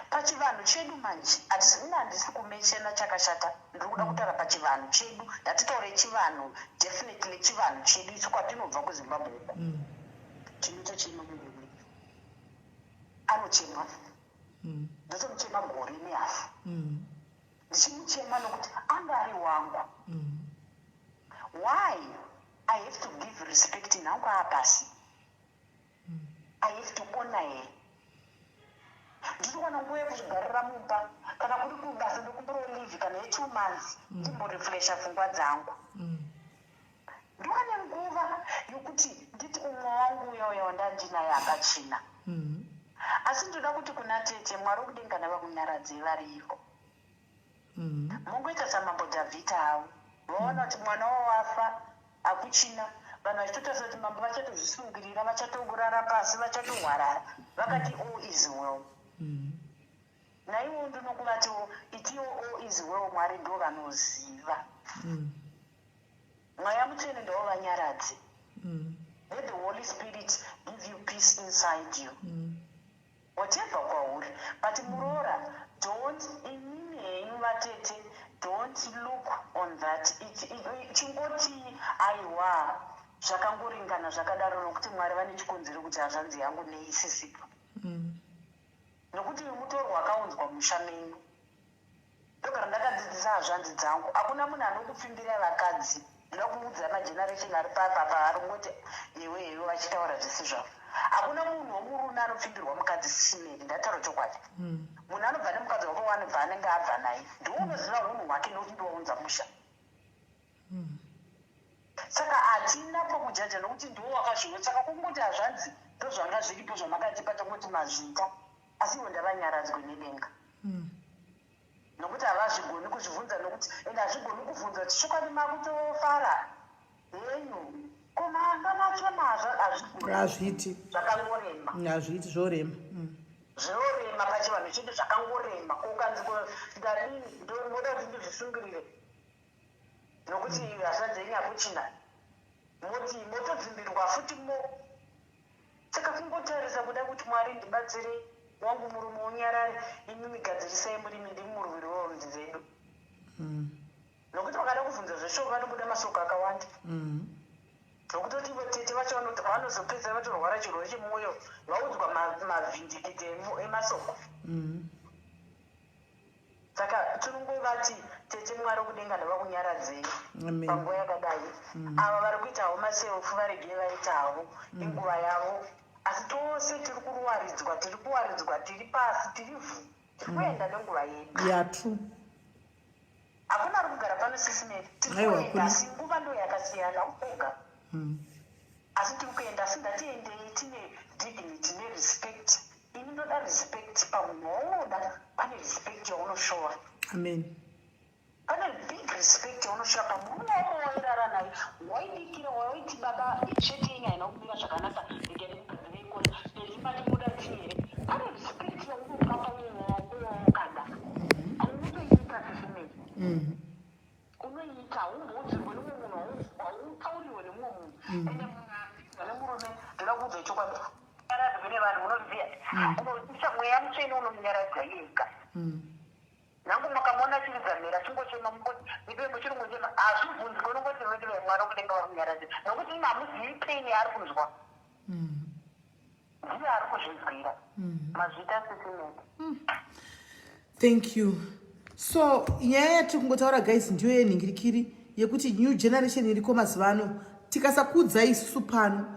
Pachivanhu chedu manje, ina handisi kumentiona chakashata, ndiri kuda kutaura pachivanhu chedu. Ndatitaure chivanhu, definitely chivanhu chedu isu kwatinobva kuZimbabwe uko, tinotochema. Murume anochemwa. Ndotomuchema gore nehafu ndichimuchema nokuti anga ari wangu. Why I have to give respect nhangu aapasi? I have to honor her. Ndiri kuwana nguva yekuzvigarira mumba, kana kuri kubasa ndokumbirawo leave kana ye2 months, ndimborefresha pfungwa dzangu, ndiwane nguva yokuti nditi umwe wangu uya uya wandandinaye akachina. Asi ndoda kuti kuna tete, Mwari wekudenga navakunyaradze varivo. Mungoita samambo Dhavhidha avo vaona kuti mwana wavo wafa, hakuchina. Vanhu vachitotarisa kuti mambo vachatozvisungirira, vachatorara pasi, vachatohwarara, vakati all is well. Naiwo ndinokuvatiwo itiwo all is well. Mwari ndo vanoziva. Mweya Mutsvene ndo vanyaradze. Let the Holy Spirit give you peace inside you, whatever kwauri. But muroora, don't, imimi henyu vatete, don't look on that. Chingoti aiwa, zvakangoringana zvakadaro, nokuti Mwari vane chikonzero kuti hazvanzi yangu neisisipo, nokuti uyu mutorwa akaunzwa musha menyu. Ndogara ndakadzidzisa hazvanzi dzangu, hakuna munhu anokupfimbirai vakadzi. Ndoda kuudza mageneration ari papapa ari kungoti yewe yewe vachitaura zvisi zvavo, hakuna munhu womurume anopfimbirwa mukadzi. Sisimeri, ndataura chokwadi. Munhu anobva nemukadzi wako wanobva anenge abva naye, ndiwo unoziva unhu hwake nokuti ndiwaunza musha. Saka hatina pokujaja nokuti ndiwo wakazviona. Saka kungoti hazvanzi ndozvanga zviripo zvamakatipa, tongoti mazvita. Asi ivo ndavanyaradzwe nedenga, nokuti havazvigoni kuzvibvunza, nokuti ende hazvigoni kubvunza kuti chokwadi makutofara henyu, ko manga machema? Hazvigoni. Hazviiti. Zvakangorema. Hazviiti, zvorema. Zvinorema pachivanhu chedu, zvakangorema. Ko ukanzi ko ndadini, ndoda kuti ndizvisungirire nokuti hazvanzi yenyu hakuchina, moti motodzimbirwa futi mo. Saka kungotarisa kuda kuti Mwari ndibatsirei, wangu murume unyarare, imi migadzirisai murimi, ndimi murwiri werudzi dzedu, nokuti vakada kubvunza zveshoko vanobuda masoko akawanda, nokutoti ivo tete vacho vanozopedzera vatorwara chirwere chemwoyo vaudzwa mavhindikiti emasoko. Saka tinongovati. Tete Mwari wekudenga ndavakunyaradzei panguva yakadai. Mm. Ava vari kuitawo maselfu varegei vaitawo mm. inguva yavo asi tose tiri kuruwaridzwa tiri kuwaridzwa tiri pasi tiri vhu tiri mm. kuenda nenguva yedu. Yeah, true. Hakuna ari kugara pano sisi Mary. Tiri kuenda asi nguva ndo yakasiyana oga. Mm. Asi tiri kuenda asi ngatiendei tine dignity nerespect. Ini ndoda respect pamunhu waunoda pane respect yaunoshowa. Amen. Pane big respect yaunoshowa pamurume wako wairara naye waidikira waiti baba sheti yenyu haina kumira zvakanaka rega ndikugadzire ikona ndezi mati muda tii here pane respect yaunopa pamunhu wako waukada unotoiita sisi Mary. Mm. Unoiita haumboudzirwe nemumwe munhu hautaurirwe nemumwe munhu mm. ende munhu apinzwa nemurume ndoda kuudza chokwadi nyaradzwe nevanhu munoziva mm. unoisa mweya mutsvene unomunyaradza yega mm. nangu makamuona achiridza mhera achingochema mungoti ipe muchiringochema hazvibvunzwi unongoti vete vemwana kudenga vamunyaradze nokuti imi hamuzivi pain yaari kunzwa ndiye ari kuzvinzwira mazvita sisimeti Thank you. So nyaya yatiri kungotaura guys ndiyo yenhingirikiri yekuti new generation iriko mazuva ano tikasakuudzai isusu pano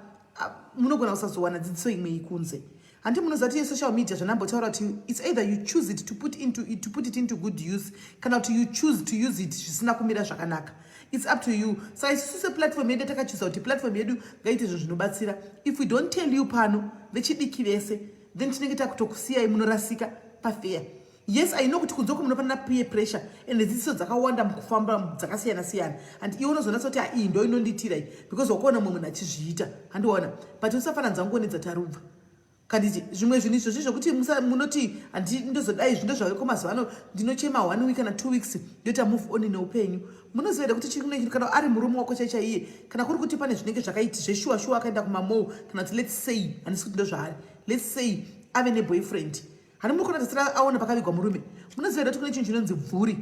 munogona kusazowana dzidziso imwe ikunze handi munoziva kuti yesocial media zvandambotaura kuti its either you choose it to put, into, to put it into good use kana kuti you choose to use it zvisina kumira zvakanaka its up to you saka isusu seplatform yedu takachuza kuti platform yedu ngaite zvinhu zvinobatsira if we don't tell you pano vechidiki vese then tinenge takutokusiyai munorasika pafeya yes i know kuti kunze uko munofanira peer pressure and dzidziso dzakawanda mukufamba dzakasiyana siyana and iwe unozonatsa kuti iyi ndo inondiitira iyi because wakaona mumwe munhu achizviita handiona but usafananidza ngoni dzatarubva kanditi zvimwe zvinhu izvozvi zvekuti munoti handi ndozodai zvindo zvaveko mazuva ano ndinochema one week kana two weeks ndoita move on neupenyu munoziva here kuti chii kana ari murume wako chai chaiye kana kuri kuti pane zvinenge zvakaiti zveshuwa shuwa akaenda kumamou kana kuti let's say handisi kuti ndozvaari let's say ave neboyfriend hani muri kuona tasira aona pakavigwa murume munoziva here kuti kune chinhu chinonzi bvuri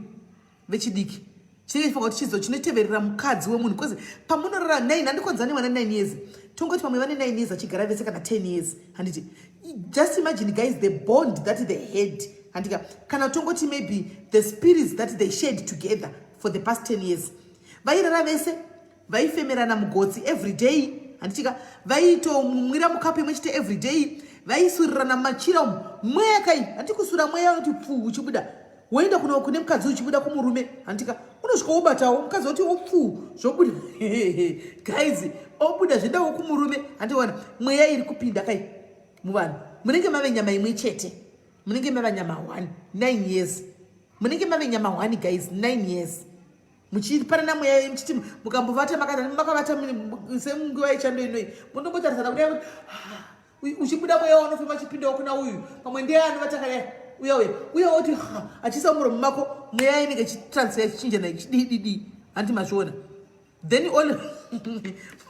vechidiki chinenge chifanira kuti chizo chinoteverera mukadzi wemunhu bcause pamunorara nine handikonzani mwana nine years tongoti pamwe vane nine years achigara vese kana ten years handiti just imagine guys the bond that they had handika kana tongoti maybe the spirits that they shared together for the past 10 years vairara vese vaifemerana mugotsi every day handitika vaitomwira mukapu imwe chete every day vaisurirana mumachira umu mweya kai handi kusura mweya unoti pfuu uchibuda woenda kuno kune mukadzi uchibuda kumurume handitika unosvika wobatawo mukadzi woti opfuu zvobuda guys obuda zvendawo kumurume handiona mweya iri kupinda kai muvanhu munenge mave nyama imwe chete munenge mava nyama one nine years munenge mave nyama one guys nine years muchipanana mweya yenyu muchiti mukambovata makavata senguva yechando inoi mundombotarisana kudai kuti ah, uchibuda mweya waunofema achipindawo kuna uyu pamwe ndiye anovata kadai uya uya uya woti achiisa muromo mako mweya inenge ichitransfer ichichinjana ichidididi hanti mazviona then all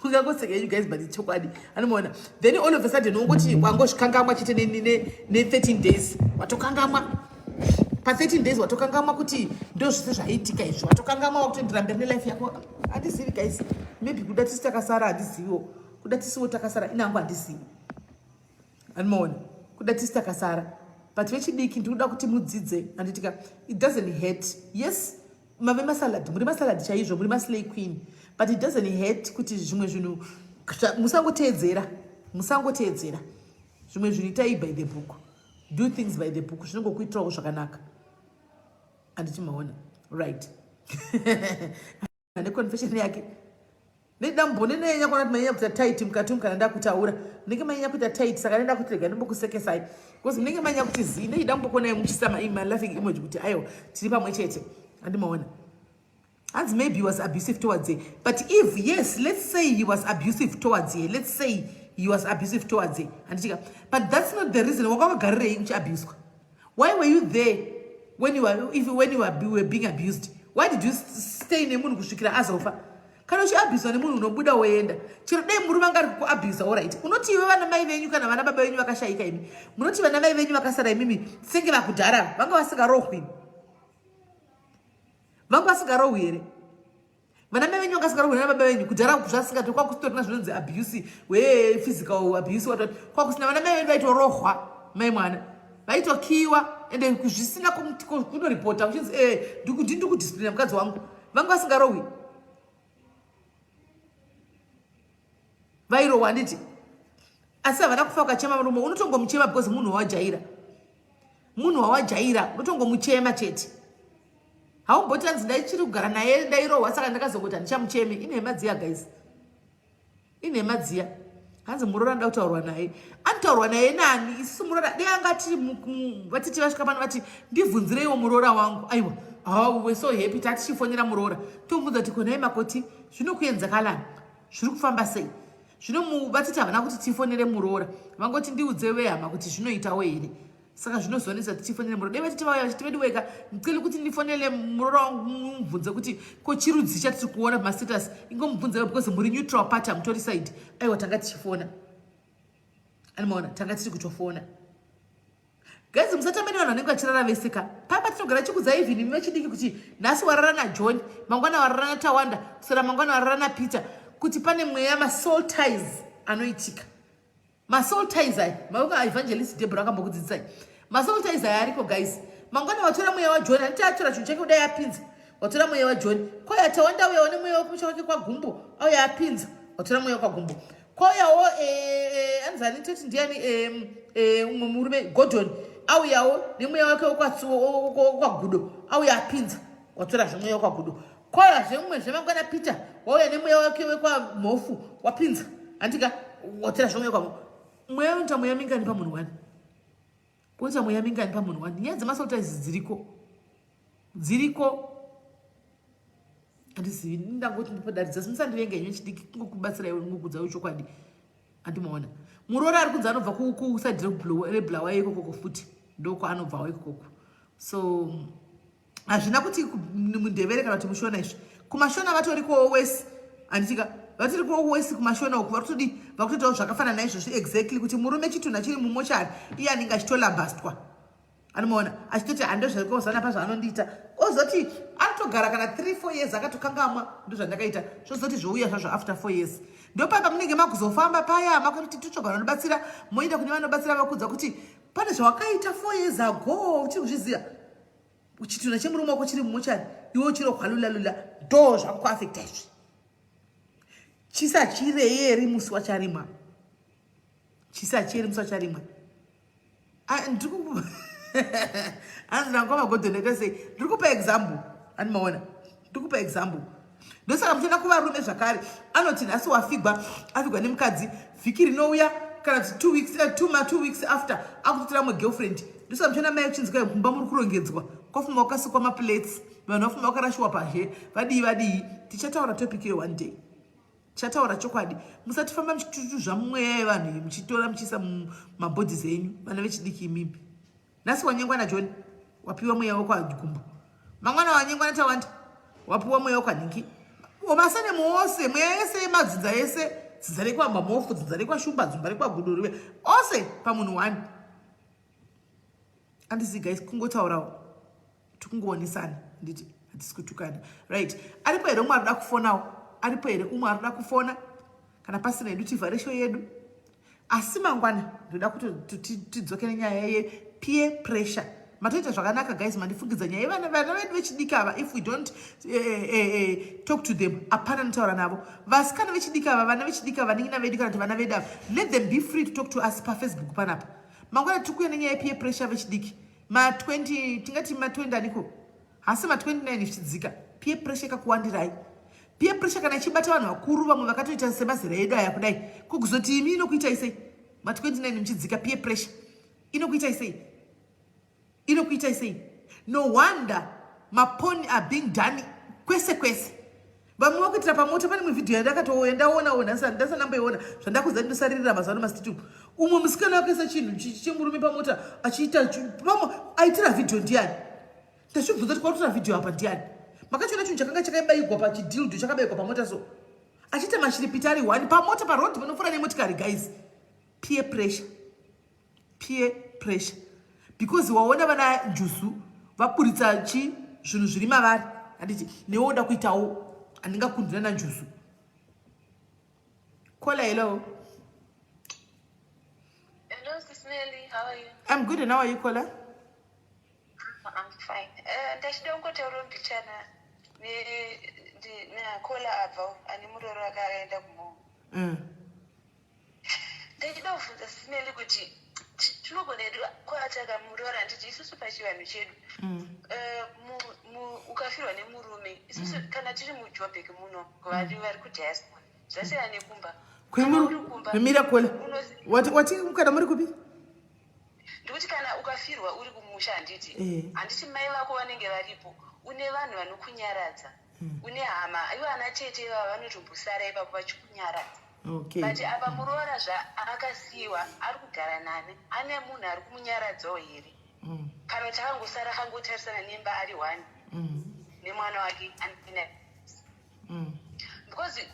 ungangoseka you guys but chokwadi anomaona then all of a sudden ungoti wangozvikangamwa chete ne13 days watokangamwa pa13 days watokangamwa kuti ndo zvese zvaiitika izvi watokangamwa wakutoendera mberi nelife yako handizivi guys maybe kuda tisi takasara handiziviwo kuda tisiwo takasara inangu handizivi anomaona kuda tisi takasara but vechidiki ndikuda kuti mudzidze handitika it doesn't hurt yes mave masalad muri masalad chaizvo muri maslay queen but it doesn't hurt kuti zvimwe zvinhu musangoteedzera musangoteedzera zvimwe zvinhu itai by the book do things by the book zvinongokuitirawo zvakanaka anditi maona right ane confession yake nedambo nenenya kuona kuti mainyanya kuita tight mukati umu kana ndakutaura munenge mainyanya kuita tight saka nenda kuti rega ndimbokusekesai because munenge mainyanya kuti zii ndeida mbokuonai muchisa malaughing emoji kuti aiwa tiri pamwe chete andimaona hanzi maybe he was abusive towards her but if yes let's say he was abusive towards her let's say he was abusive towards her handitika but that's not the reason wakavagarirei uchiabuswa why were you there when you were, if, when you were, were being abused why did you stay nemunhu kusvikira azofa kana uchiabhuswa nemunhu unobuda woenda chero dai murume anga ari kukuabhusa orit unoti iwe vana mai venyu kana vana baba venyu vakashaika imi munoti vana mai venyu vakasara imimi senge vakudhara vanga vasingarohwi vanga vasingarohwi here vana mai venyu vangasingarohwi nana baba venyu kudhara zvasingato kwakusitorina zvinonzi abuse wephysical abuse wat kwakusina vana mai venyu vaitorohwa mai mwana vaitokiwa ende zvisina kunoripota kuchinzi eh, ndiri kudisciplina mukadzi wangu. Vanga vasingarohwi. Vairohwa handiti? Asi havana kufa vakachema murume, unotongomuchema because munhu wawajaira. Munhu wawajaira unotongomuchema chete. Haumboti anzi ndaichiri kugara naye ndairohwa saka ndakazongoti handichamuchemi. Inhema dziya guys. Inhema dziya. Hanzi muroora anoda kutaurwa naye. Anotaurwa naye nani? Isusu muroora dei angati vatiti vasvika pano vati ndibvunzireiwo muroora wangu. Aiwa. Oh, we're so happy tatichifonera muroora. Tomubvunza kuti ko nhai makoti zvinokuenzakalani? Zviri kufamba sei? Zvino vatiti havana kuti tifonere muroora. Vangoti ndiudze vehama kuti zvinoitawo here. Saka zvinozonetsa kuti tifonere muroora. Dai vatiti vauya vachiti vedu weka ndicela kuti ndifonere muroora wangu mubvunze kuti ko chirudzi chatiri kuona pamastatus ingomubvunzewo because muri neutral party hamutori side. Aiwa tanga tichifona. Anomaona tanga tiri kutofona. Guys musatambe nevanhu vanenge vachirara vese ka. Papa tinogara chikudza even imi vechidiki kuti nhasi warara naJohn, mangwana warara naTawanda, kusera mangwana warara naPeter kuti pane mweya masoul ties anoitika. Masoul ties aya, maoka evangelist Deborah akambokudzidzisai. Masoul ties aya ariko guys. Mangwana watora mweya waJohn, handiti atora chinhu chake kudai apinza. Watora mweya waJohn. Kwauya Tawanda uya une mweya wekumusha kwake kwaGumbo, auya apinza. Watora mweya kwaGumbo. Kwauyawo eh, eh, anzani toti ndiani eh, umwe murume Gordon auyawo nemweya wake wekwaGudo auya apinza. Watora zvemweya wekwaGudo. Kwauya zvemumwe zvemangwana Peter wauya nemweya wake wekwaMhofu wapinza. Handika watora zvemweya wekwaMhofu. Mweya unoita mweya mingani pamunhu wani? Unoita mweya mingani pamunhu wani? Nyaya dzemasoul ties dziriko. Dziriko. Handizivi, ndangoti ndipodaridza asi musandivenga henyu chidiki kungokubatsira iwe kungokuudza chokwadi. Andimaona. Muroora ari kunzi anobva kusaidi reBulawayo ikokoko futi. Ndokwaanobvawo ikokoko. So hazvina kuti mundevere kana kuti mushona izvi. Kumashona vatorikowo wesi. Handitika vatorikowo wesi kumashona uku varikutodi vakutoitawo zvakafanana naizvozvo exactly kuti murume chitunha chiri mumochari iye anenge achitolambastwa. Anomaona achitoti handozvakozana pa zvaanondiita ozoti anotogara kana 3 4 years akatokangamwa ndozvandakaita zvozoti zvouya zvazvo after 4 years ndopaya pamunenge makuzofamba paya makuti titsvaga vanobatsira moenda kune vanobatsira vakuudza kuti pane zvawakaita 4 years ago uchiri kuzviziva chitunha chemurume wako chiri mumochari iwe uchiri hwalulalula ndo zvakuafekta izvi chisachireyeri musi wacharimwa chisachiyeri musi wacharimwa hanzi nangoma godho ndaita sei ndiri kupa example ani maona ndiri kupa example ndosaka muchienda kuvarume zvakare anoti nhasi wafigwa afigwa nemukadzi vhiki rinouya kana kuti two weeks eh, two, ma two weeks after akutotora mwe girlfriend ndosaka muchiona mai uchinzi kai kumba muri kurongedzwa kwafuma kwakasikwa maplates vanhu vafuma vakarashiwa pazhe vadii vadii tichataura topic iyo one day Tichataura chokwadi. Musatifamba muchitutuzva mweya yevanhu iyi muchitora muchiisa mumabodies enyu vana vechidiki imimi. Nhasi wanyengwa naJohn wapiwa mweya wekwaGumbo. Mangwana wanyengwa naTawanda wapiwa mweya wekwaNhingi. Masanemu ose mweya yese yemadzinza ese dzinza rekwambamofu dzinza rekwashumba dzumba rekwagudo rive ose pamunhu one. Andisi guys kungotaurawo. Tikungoonesana nditi hatisi kutukana. Right. Aripo here umwe arikuda kufonawo? Aripo here umwe arikuda kufona? Kana pasina hedu tivhare show yedu. Asi mangwana ndoda kuti tidzoke nenyaya ye peer pressure. Matoita zvakanaka guys, mandifungidza nyaya yevana vana vedu vechidiki ava. If we don't talk to them, hapana anotaura navo. Vasikana vechidiki ava, vana vechidiki ava, vanin'ina vedu kana kuti vana vedu ava, let them be free to talk to us paFacebook panapa. Mangwana tiri kuuya nenyaya yepeer pressure vechidiki. Ma 20 tingati ma 20 aniko? Hasi ma 29 zvichidzika. Peer pressure ikakuwandirai. Peer pressure kana ichibata vanhu vakuru vamwe vakatoita semazera edu aya kudai. Ko kuzoti imi inokuitai sei? Ma 29 muchidzika peer pressure. Inokuitai sei? Inokuitai sei? No wonder maponi are being done kwese kwese. Vamwe vakuitira pamota pane imwe video yandakatouya ndaonawo ndasanamboiona zvandakuziva ndinosaririra mazuva ano masititubu. Umwe musikana akaisa chinhu chemurume pamota achiita pamwe aitira video ndiani? Ndachibvunza kuti kwakutora video apa ndiani? Makachiona chinhu chakanga chakabaigwa pachidildo chakabaigwa pamota so. Achiita mashiripiti ari one pamota paroad panopfuura nemotikari guys. Peer pressure. Peer pressure. Because waona vana njuzu vaburitsa chi zvinhu zviri mavari handiti newe woda kuitawo handingakundira nanjuzu. Kola, hello. Hello, Sis Nelly, how are you? I'm good, and how are you, Kola? Fine. Ndachida kungotaura mbichana nakola abva ane muroro akaenda kumo. Ndachida kubvunza Simeli kuti tinogona hedu kuataka muroora, handiti isusu pachivanhu chedu ukafirwa nemurume, isusu kana tiri muJobek muno, vari kudiaspora, zvasiyana nekumba. Kana uri kumba, Mirakola, wati kana muri kupi? Ndikuti kana ukafirwa uri kumusha, handiti handiti mai vako vanenge varipo, une vanhu vanokunyaradza, une hama, ivo ana tete ivava vanotombosara ipapo vachikunyaradza. But apa muroora zvaakasiyiwa ari kugara nani? Ane munhu ari kumunyaradzawo here, kana kuti akangosara akangotarisana nemba ari one nemwana wake ane? Because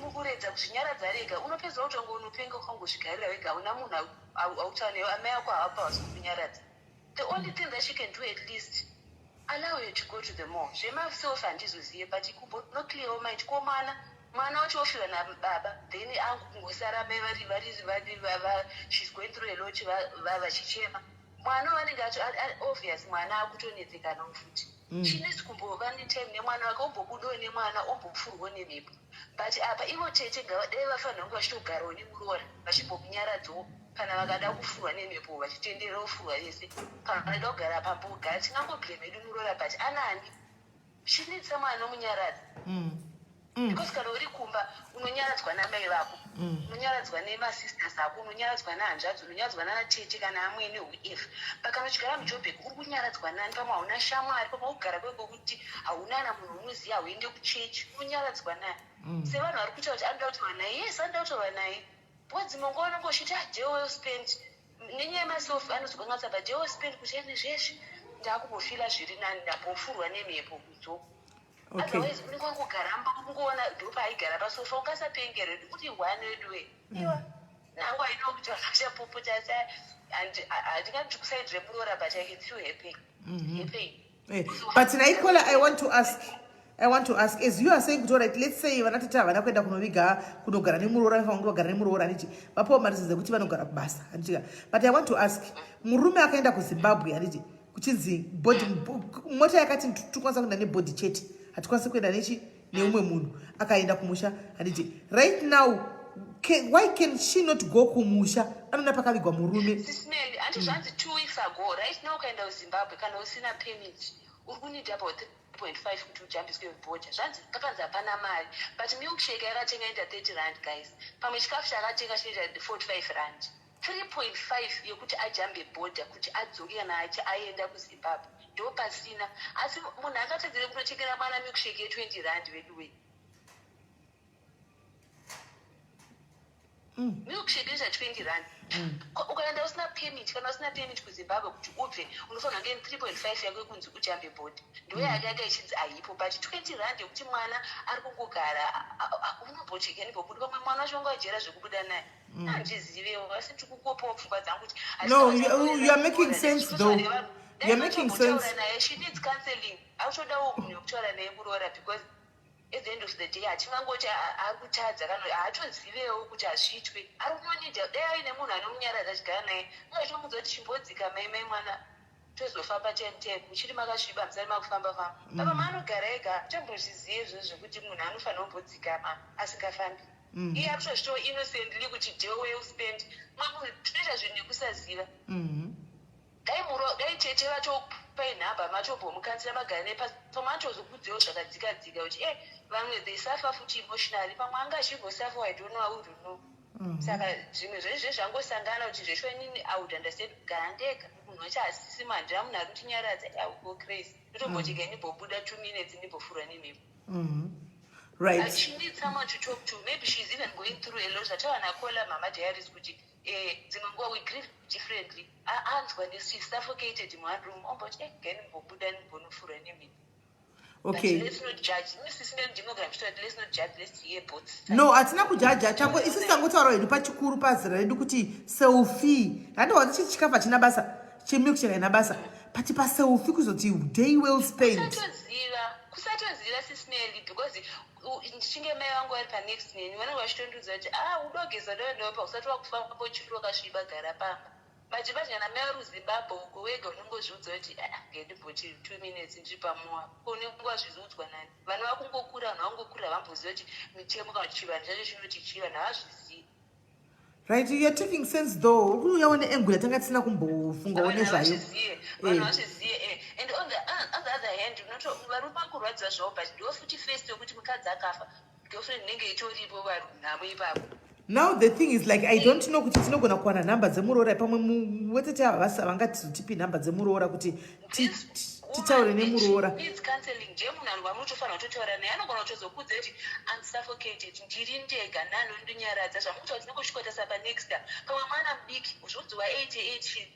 mukuredza kuzvinyaradza rega, unopedza kutongo unopenga ukangozvigarira wega, hauna munhu autaura newe, amai ako havapa, vasi kukunyaradza. The only thing that you can do, at least allow her to go to the mall. Zvemaself handizozive, but kumbonoclearwo mind ko mwana, mwana wacho ofirwa nababa, then angongosara mai vari she's going through a lot, vachichema mwana vanenge acho obvious mwana akutonetsekanawo futi. She needs kumbova netime nemwana wake, ombobudawo nemwana, ombofurwawo nemhepo. But apa ivo tete ngavadai vafanira kunge vachitogarawo nemuroora, vachimbomunyaradzawo. Kana vakada kufurwa nemhepo, vachitenderera kufurwa vese. Kana vanoda kugara pambogara, tingangoblame hedu muroora, but anani? She needs someone anomunyaradza, because kana uri kumba unonyaradzwa namai vako, unonyaradzwa nemasisters ako, unonyaradzwa nehanzvadzi, unonyaradzwa nanatete kana amwene, whoever. But kana uchigara muJobek, uri kunyaradzwa nani? Pamwe hauna shamwari, pamwe kugara kweko kuti hauna na munhu unoziva, hauende kuchechi, unonyaradzwa nani? Sevanhu vari kuita kuti anoda kutaura naye, yes, anoda kutaura naye, because dzimwe nguva unonge uchiti, ah, day well spent, nenyaya yemaself anozokanganisa, but day well spent kuti ene zveshe ndakumbofila zviri nani, ndambofurwa nemhepo kudzo. Otherwise unenge wangogaramba ungoona ndopaaigara pasofa, ungasapengere uri one weduwe iwa nangu aino kuti vanhu vachapopota, asi handingati kusaidire muroora, but I can feel her pain, her pain. But naikola, I want to ask, as you are saying kuti, alright, let's say vana tete havana kuenda kunoviga, kunogara nemuroora, vanofanira kunge vagara nemuroora, handiti? Vapiwa mari dzekuti vanogara kubasa, handitika? But I want to ask, murume akaenda kuZimbabwe, handiti? Kuchinzi body, mota yakati tikwanisa kuenda nebody chete, hatikwanisi kuenda nechi neumwe munhu, akaenda kumusha, handiti? Right now, why can she not go kumusha anoona pakavigwa murume? Sismel, hanti zvanzi 2 weeks ago, right now ukaenda kuZimbabwe kana usina permit, uri kuneed about 3.5 kuti ujambiswe border. Zvanzi pakanzi hapana mari, but milkshake yakatenga ita 30 rand, guys. Pamwe chikafu chakatenga chinoita 45 rand. 3.5 yekuti ajambe border kuti adzoke kana aenda kuZimbabwe ndo pasina. Asi munhu akatadzire kunotengera mwana milkshake ye20 rand, veduwe? Milkshake inoita 20 rand. Ukaenda usina permit, kana usina permit kuZimbabwe kuti ubve, unofanira kunge 3.5 yako yekunzi ujambe border, ndo yakanga ichinzi haipo. But 20 rand yekuti mwana ari kungogara, unombocheka ndimbobuda, pamwe mwana wacho wanga zvekubuda naye, handizivewo, asi ndikukopawo pfungwa dzangu kuti No, you are making sense though. You are making sense. Naye she needs counseling, akutodawo munhu wekutaura naye kuroora, because at the end of the day hatingangoti ari kutadza kana haatozivewo kuti hazviitwe. Ari kunonida dai aine munhu anomunyaradza achigara naye, ungachitomudza kuti chimbodzika mai, mai mwana, tozofamba ten ten, muchiri makasviba, musari makufamba famba. Baba maanogara ega tombozvizive izvozvo zvekuti munhu anofanira kumbodzikama asingafambi. Iye akutozvitawo innocently kuti day well spent. Mumwe munhu tinoita zvinhu nekusaziva. Dai muro, dai tete vatopai nhamba, matombomukansira, magara naye pasi, pamwe anotozokudzewo zvakadzika dzika kuti vamwe they suffer futi emotionally, pamwe anga achimbosafa. I don't know, I wouldn't know. Saka zvimwe zvezve zvangosangana kuti zvesho inini I would understand kugara ndega, munhu wacho asisimo, handina munhu ari kutinyaradza, I will go crazy. Ndotomboti mm. ndimbobuda 2 minutes, ndimbofurwa nemhepo. She needs someone to talk to. Maybe she's even going through a lot. Zvataura nakola Mama Diaries kuti dzimwe nguva we grieve differently. Anzwa nesi suffocated in one room, omboti gani ndimbobuda, ndimbonofurwa nemhepo. But let's not judge. Misisi ndinogara ndichitaura, let's not judge, let's hear both sides. No, hatina kujaja chango, isusu tangotaura hedu pachikuru pazera redu kuti selfie, handiwa chi chikafu hachina basa, chemilkshake haina basa, but paselfie kuzoti day well spent. Kusatoziva, kusatoziva, Sismeli, because ndichinge mai vangu vari panext neni, vanenge vachitondiudza kuti, ah, udogeza, ndoendopa usati wakufamba uchiri wakasviba, gara pamba. But manje kana mai vari kuZimbabwe uko wega unongozviudza kuti ah, ngendimboti 2 minutes ndiri pamuwa. Ko unenge wazviudzwa nani? Vana vakungokura, vanhu vangokura, havamboziva kuti mitemo kana kuti chivanhu chacho chinoti chii, vanhu havazvizivi. Right, you're taking sense though. Uri kuuyawo neangle yatanga tisina kumbofungawo Vanhu nezvayo. havazvizive, vanhu havazvizive. And on the other hand, varume vakurwadziwa zvavo, but ndiwo futi first wekuti mukadzi akafa, girlfriend inenge itoripo varunhamo ipapo. Now the thing is, like, I don't know kuti tinogona kuwana nhamba dzemuroora. Pamwe wetete ava vangatizotipi nhamba dzemuroora kuti titaure nemuroora. Needs counseling. Ndiye munhu anhu vamunotofanira kutotaura naye. Anogona kutozokudza kuti I'm suffocated, ndiri ndega, nani ndinyaradza zvamukuta kuti ndingochikotesa panext. Pamwe mwana mudiki zvonzi wa88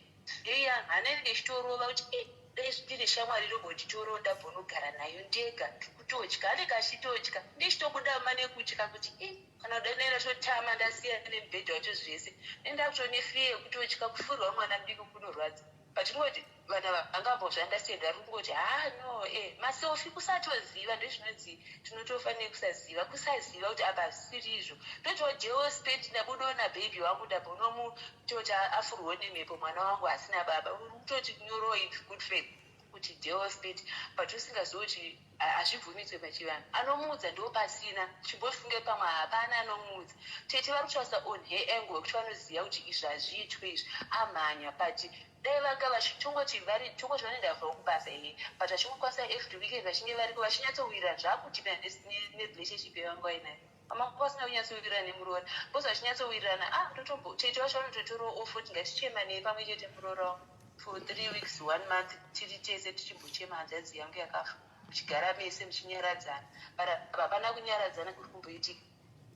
young, hana inenge ichitorova kuti, "Eh, dai ndine shamwari inombonditoroo, ndabvonogara nayo ndega, ndikutotya." Anenge achitotya, ndichitobuda mane kutya kuti, "Eh, kana kuda ndaenda totama, ndasiya nemubhedha wacho zvese." Nenda kutone fear yekutotya kufurwa. Mwana mudiki kunorwadza, but kungoti vanhu vangambozviunderstand, vari kungoti, "Ha, no." Maselfish, kusatoziva ndozvinonzi tinotofa nekusaziva, kusaziva kuti apa zvisiri izvo. Ndotiwo jeo spend, ndabudawo nabhebhi wangu, ndabhonomutoti afurwewo nemhepo, mwana wangu asina baba. Uri kutoti nyorowo in good faith kuti deal spend, but usingazivi kuti hazvibvumidzwe pachivanhu. Anomuudza ndo pasina. Chimbofunge pamwe hapana anomuudza. Tete vari kutaurisa on her angle yekuti vanoziva kuti izvi hazviitwe izvi, amhanya. But dai vanga vachitongoti vari tongoti vanoenda vabva kubasa ehe, but vachingokwanisa every weekend vachinge variko vachinyatsowirira, zvakudependa nerelationship yavanga vainayo. Vamanga vasina kunyatsowirirana nemuroora, because vachinyatsowirirana, ah, totombo tete vacho vanototorawo off kuti ngatichemanei pamwe chete, muroora wangu, for 3 weeks, one month, tiri tese tichimbochema hanzvadzi yangu yakafa, muchigara mese muchinyaradzana. But hapana kunyaradzana kuri kumboitika.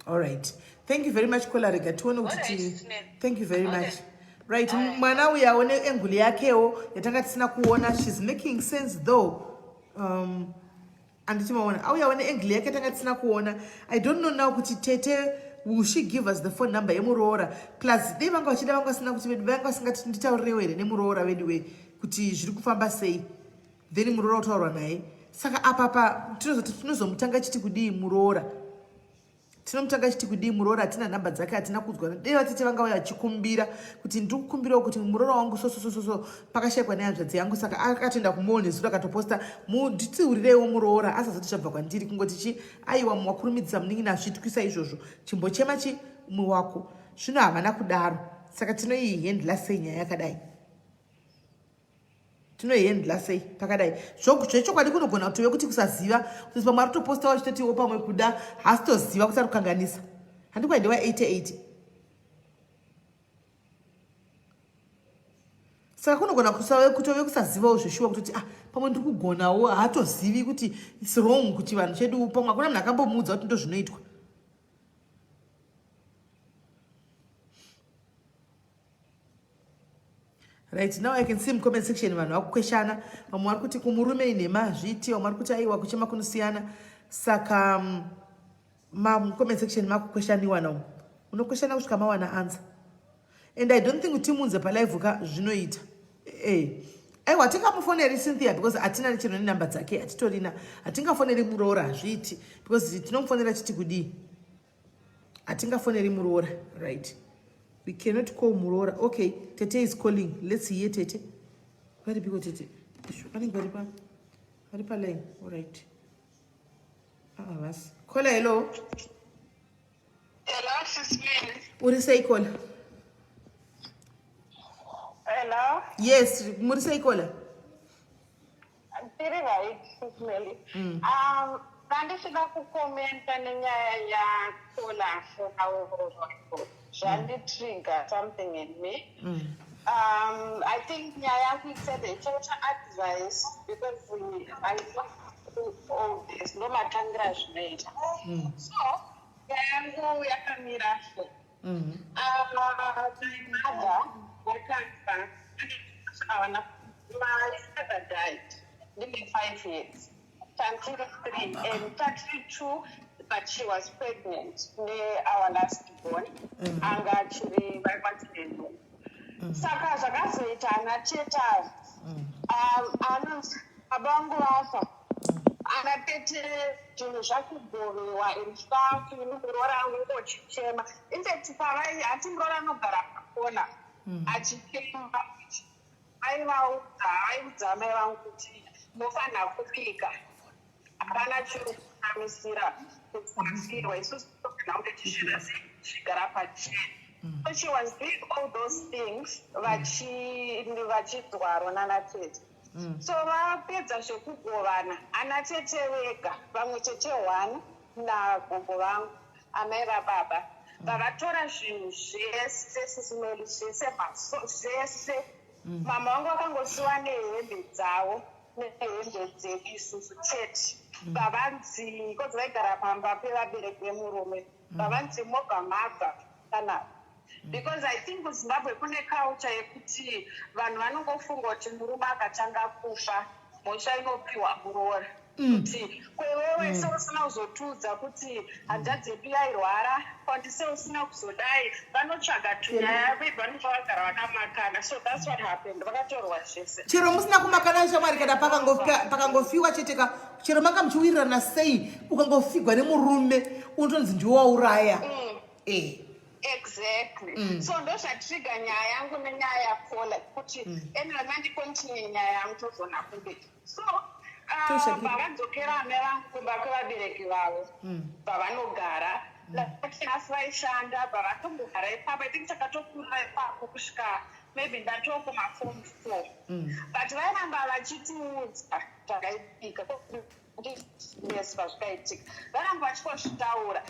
All right, thank you very much, caller. Rega tione kuti Alright, Smith. Thank you very much. Right. Alright. Mwana uyawo neangle yakewo yatanga tisina kuona. She's making sense though. Anditi maona auyawo neangle yake yatanga tisina kuona. I don't know now kuti tete, will she give us the phone number yemuroora? Plus dei vanga vachida, vanga vasina kuti vedu, vanga vasingati nditaurirewo here nemuroora vedu we kuti zviri kufamba sei? Then muroora kutaurwa naye. Saka apapa tinozomutanga chiti kudii muroora? Tinomutanga chiti kudii muroora? Hatina nhamba dzake, hatina kudzwa. Dei vatete vanga vauya vachikumbira kuti ndiri kukumbirawo kuti muroora wangu so pakashayikwa nehanzvadzi yangu, saka akatoenda kumall nezuro akatoposta, nditsiurireiwo muroora asazoti zvabva kwandiri. Kungoti chi aiwa, wakurumidzisa munin'ina, azviitwisa izvozvo, chimbochema chi umwe wako. Zvino havana kudaro. Saka tinoihandla sei nyaya yakadai? Tinoihandla sei pakadai? Zvechokwadi kunogona kutove kuti kusaziva, kuti pamwe ari kutopostawo achitotiwo pamwe kuda haasitoziva kuti ari kukanganisa. Handikwaendewa 88. Saka kunogona kusave kutove kusazivawo zveshuwa, kutoti, ah, pamwe ndiri kugonawo. Haatozivi kuti it's wrong kuti vanhu chedu, pamwe hakuna munhu akambomuudza kuti ndo zvinoitwa. Right now I can see mucomment section vanhu vakukweshana. Vamwe vari kuti kumurume inhema, hazviiti. Vamwe vari kuti aiwa, kuchema kunosiyana. Saka mucomment section makukweshaniwa nao, munokweshana kusvika mawana answer. And I don't think kuti timunze palive ka zvinoita. Aiwa, tingamufoneri Cynthia, because hatina nechero nenhamba dzake, hatitorina. Hatingafoneri muroora, hazviiti, because tinomufonera chiti kudii? Hatingafoneri muroora, right? We cannot call muroora. Okay, tete is calling. Let's hear tete. Varipiko tete? Vanenge vari pa vari paline. Alright, havasi. Caller, hello. Hello, Sis Mary. Uri sei, caller? Hello. Yes, muri sei, caller? Tiri right, Sis Mary. Ndandisida kukomenta nenyaya yacaller fona, zvanditrigger something in me. I think nyaya yangu itse advice because I go all this ndomatangira zvinoita. So nyaya yangu yakamira so. My mother vakafa havana. My father died ndine 5 years, tandiri 3 and tatiri 2, but she was pregnant neour last born, anga achiri vaivatine nhumbu. Saka zvakazoita ana tete ava, anonzi baba vangu vafa, ana tete zvinhu zvakugovewa and stuff, muroora angu ngochichema. Infact pavai hati muroora anogara pakona. Achichema kuti aivaudza, aiudza amai vangu kuti mofanira kubika, hapana chiri kushamisira kuti isusu tofanira kunge tichida sei, tichigara pachena. So she was doing all those things vachidzwaro nanatete. So vapedza zvekugovana, ana tete vega, vamwe tete one nagogo vangu, amai vababa, vavatora zvinhu zvese, Sis Melly, zvese, zvese. Mama vangu vakangosiwa nehembe dzavo nehembe dzedu isusu chete. Vavanzi kozi vaigara pamba pevabereki vemurume, vavanzi mobva mabva panapa, because I think kuZimbabwe kune culture yekuti vanhu vanongofunga kuti murume akatanga kufa, mhosva inopiwa muroora, kuti kwewewe seusina kuzotiudza kuti hanzvadzi yedu yairwara, kwandi seusina kuzodai, vanotsvaga tunyaya, vanobva vagara vakamakana. So that's what happened, vakatorwa zvese. Chero musina kumakana, shamwari, kana pakangofiwa chete ka, chero manga muchiwirirana sei, ukangofigwa nemurume unotonzi ndiwo wauraya. Exactly. So ndo zvatrigger nyaya yangu nenyaya yakola kuti anyway, mandicontinue nyaya yangu, tozona kumberi. So Toshakira. Pavadzokera amai vangu kumba kwevabereki vavo pavanogara, asi vaishanda, pavatombogara ipapo, I think takatokurira ipapo kusvika maybe ndatokuma form 4, but vairamba vachitiudza zvakaitika. Yes, pazvikaitika vairamba vachingozvitaura,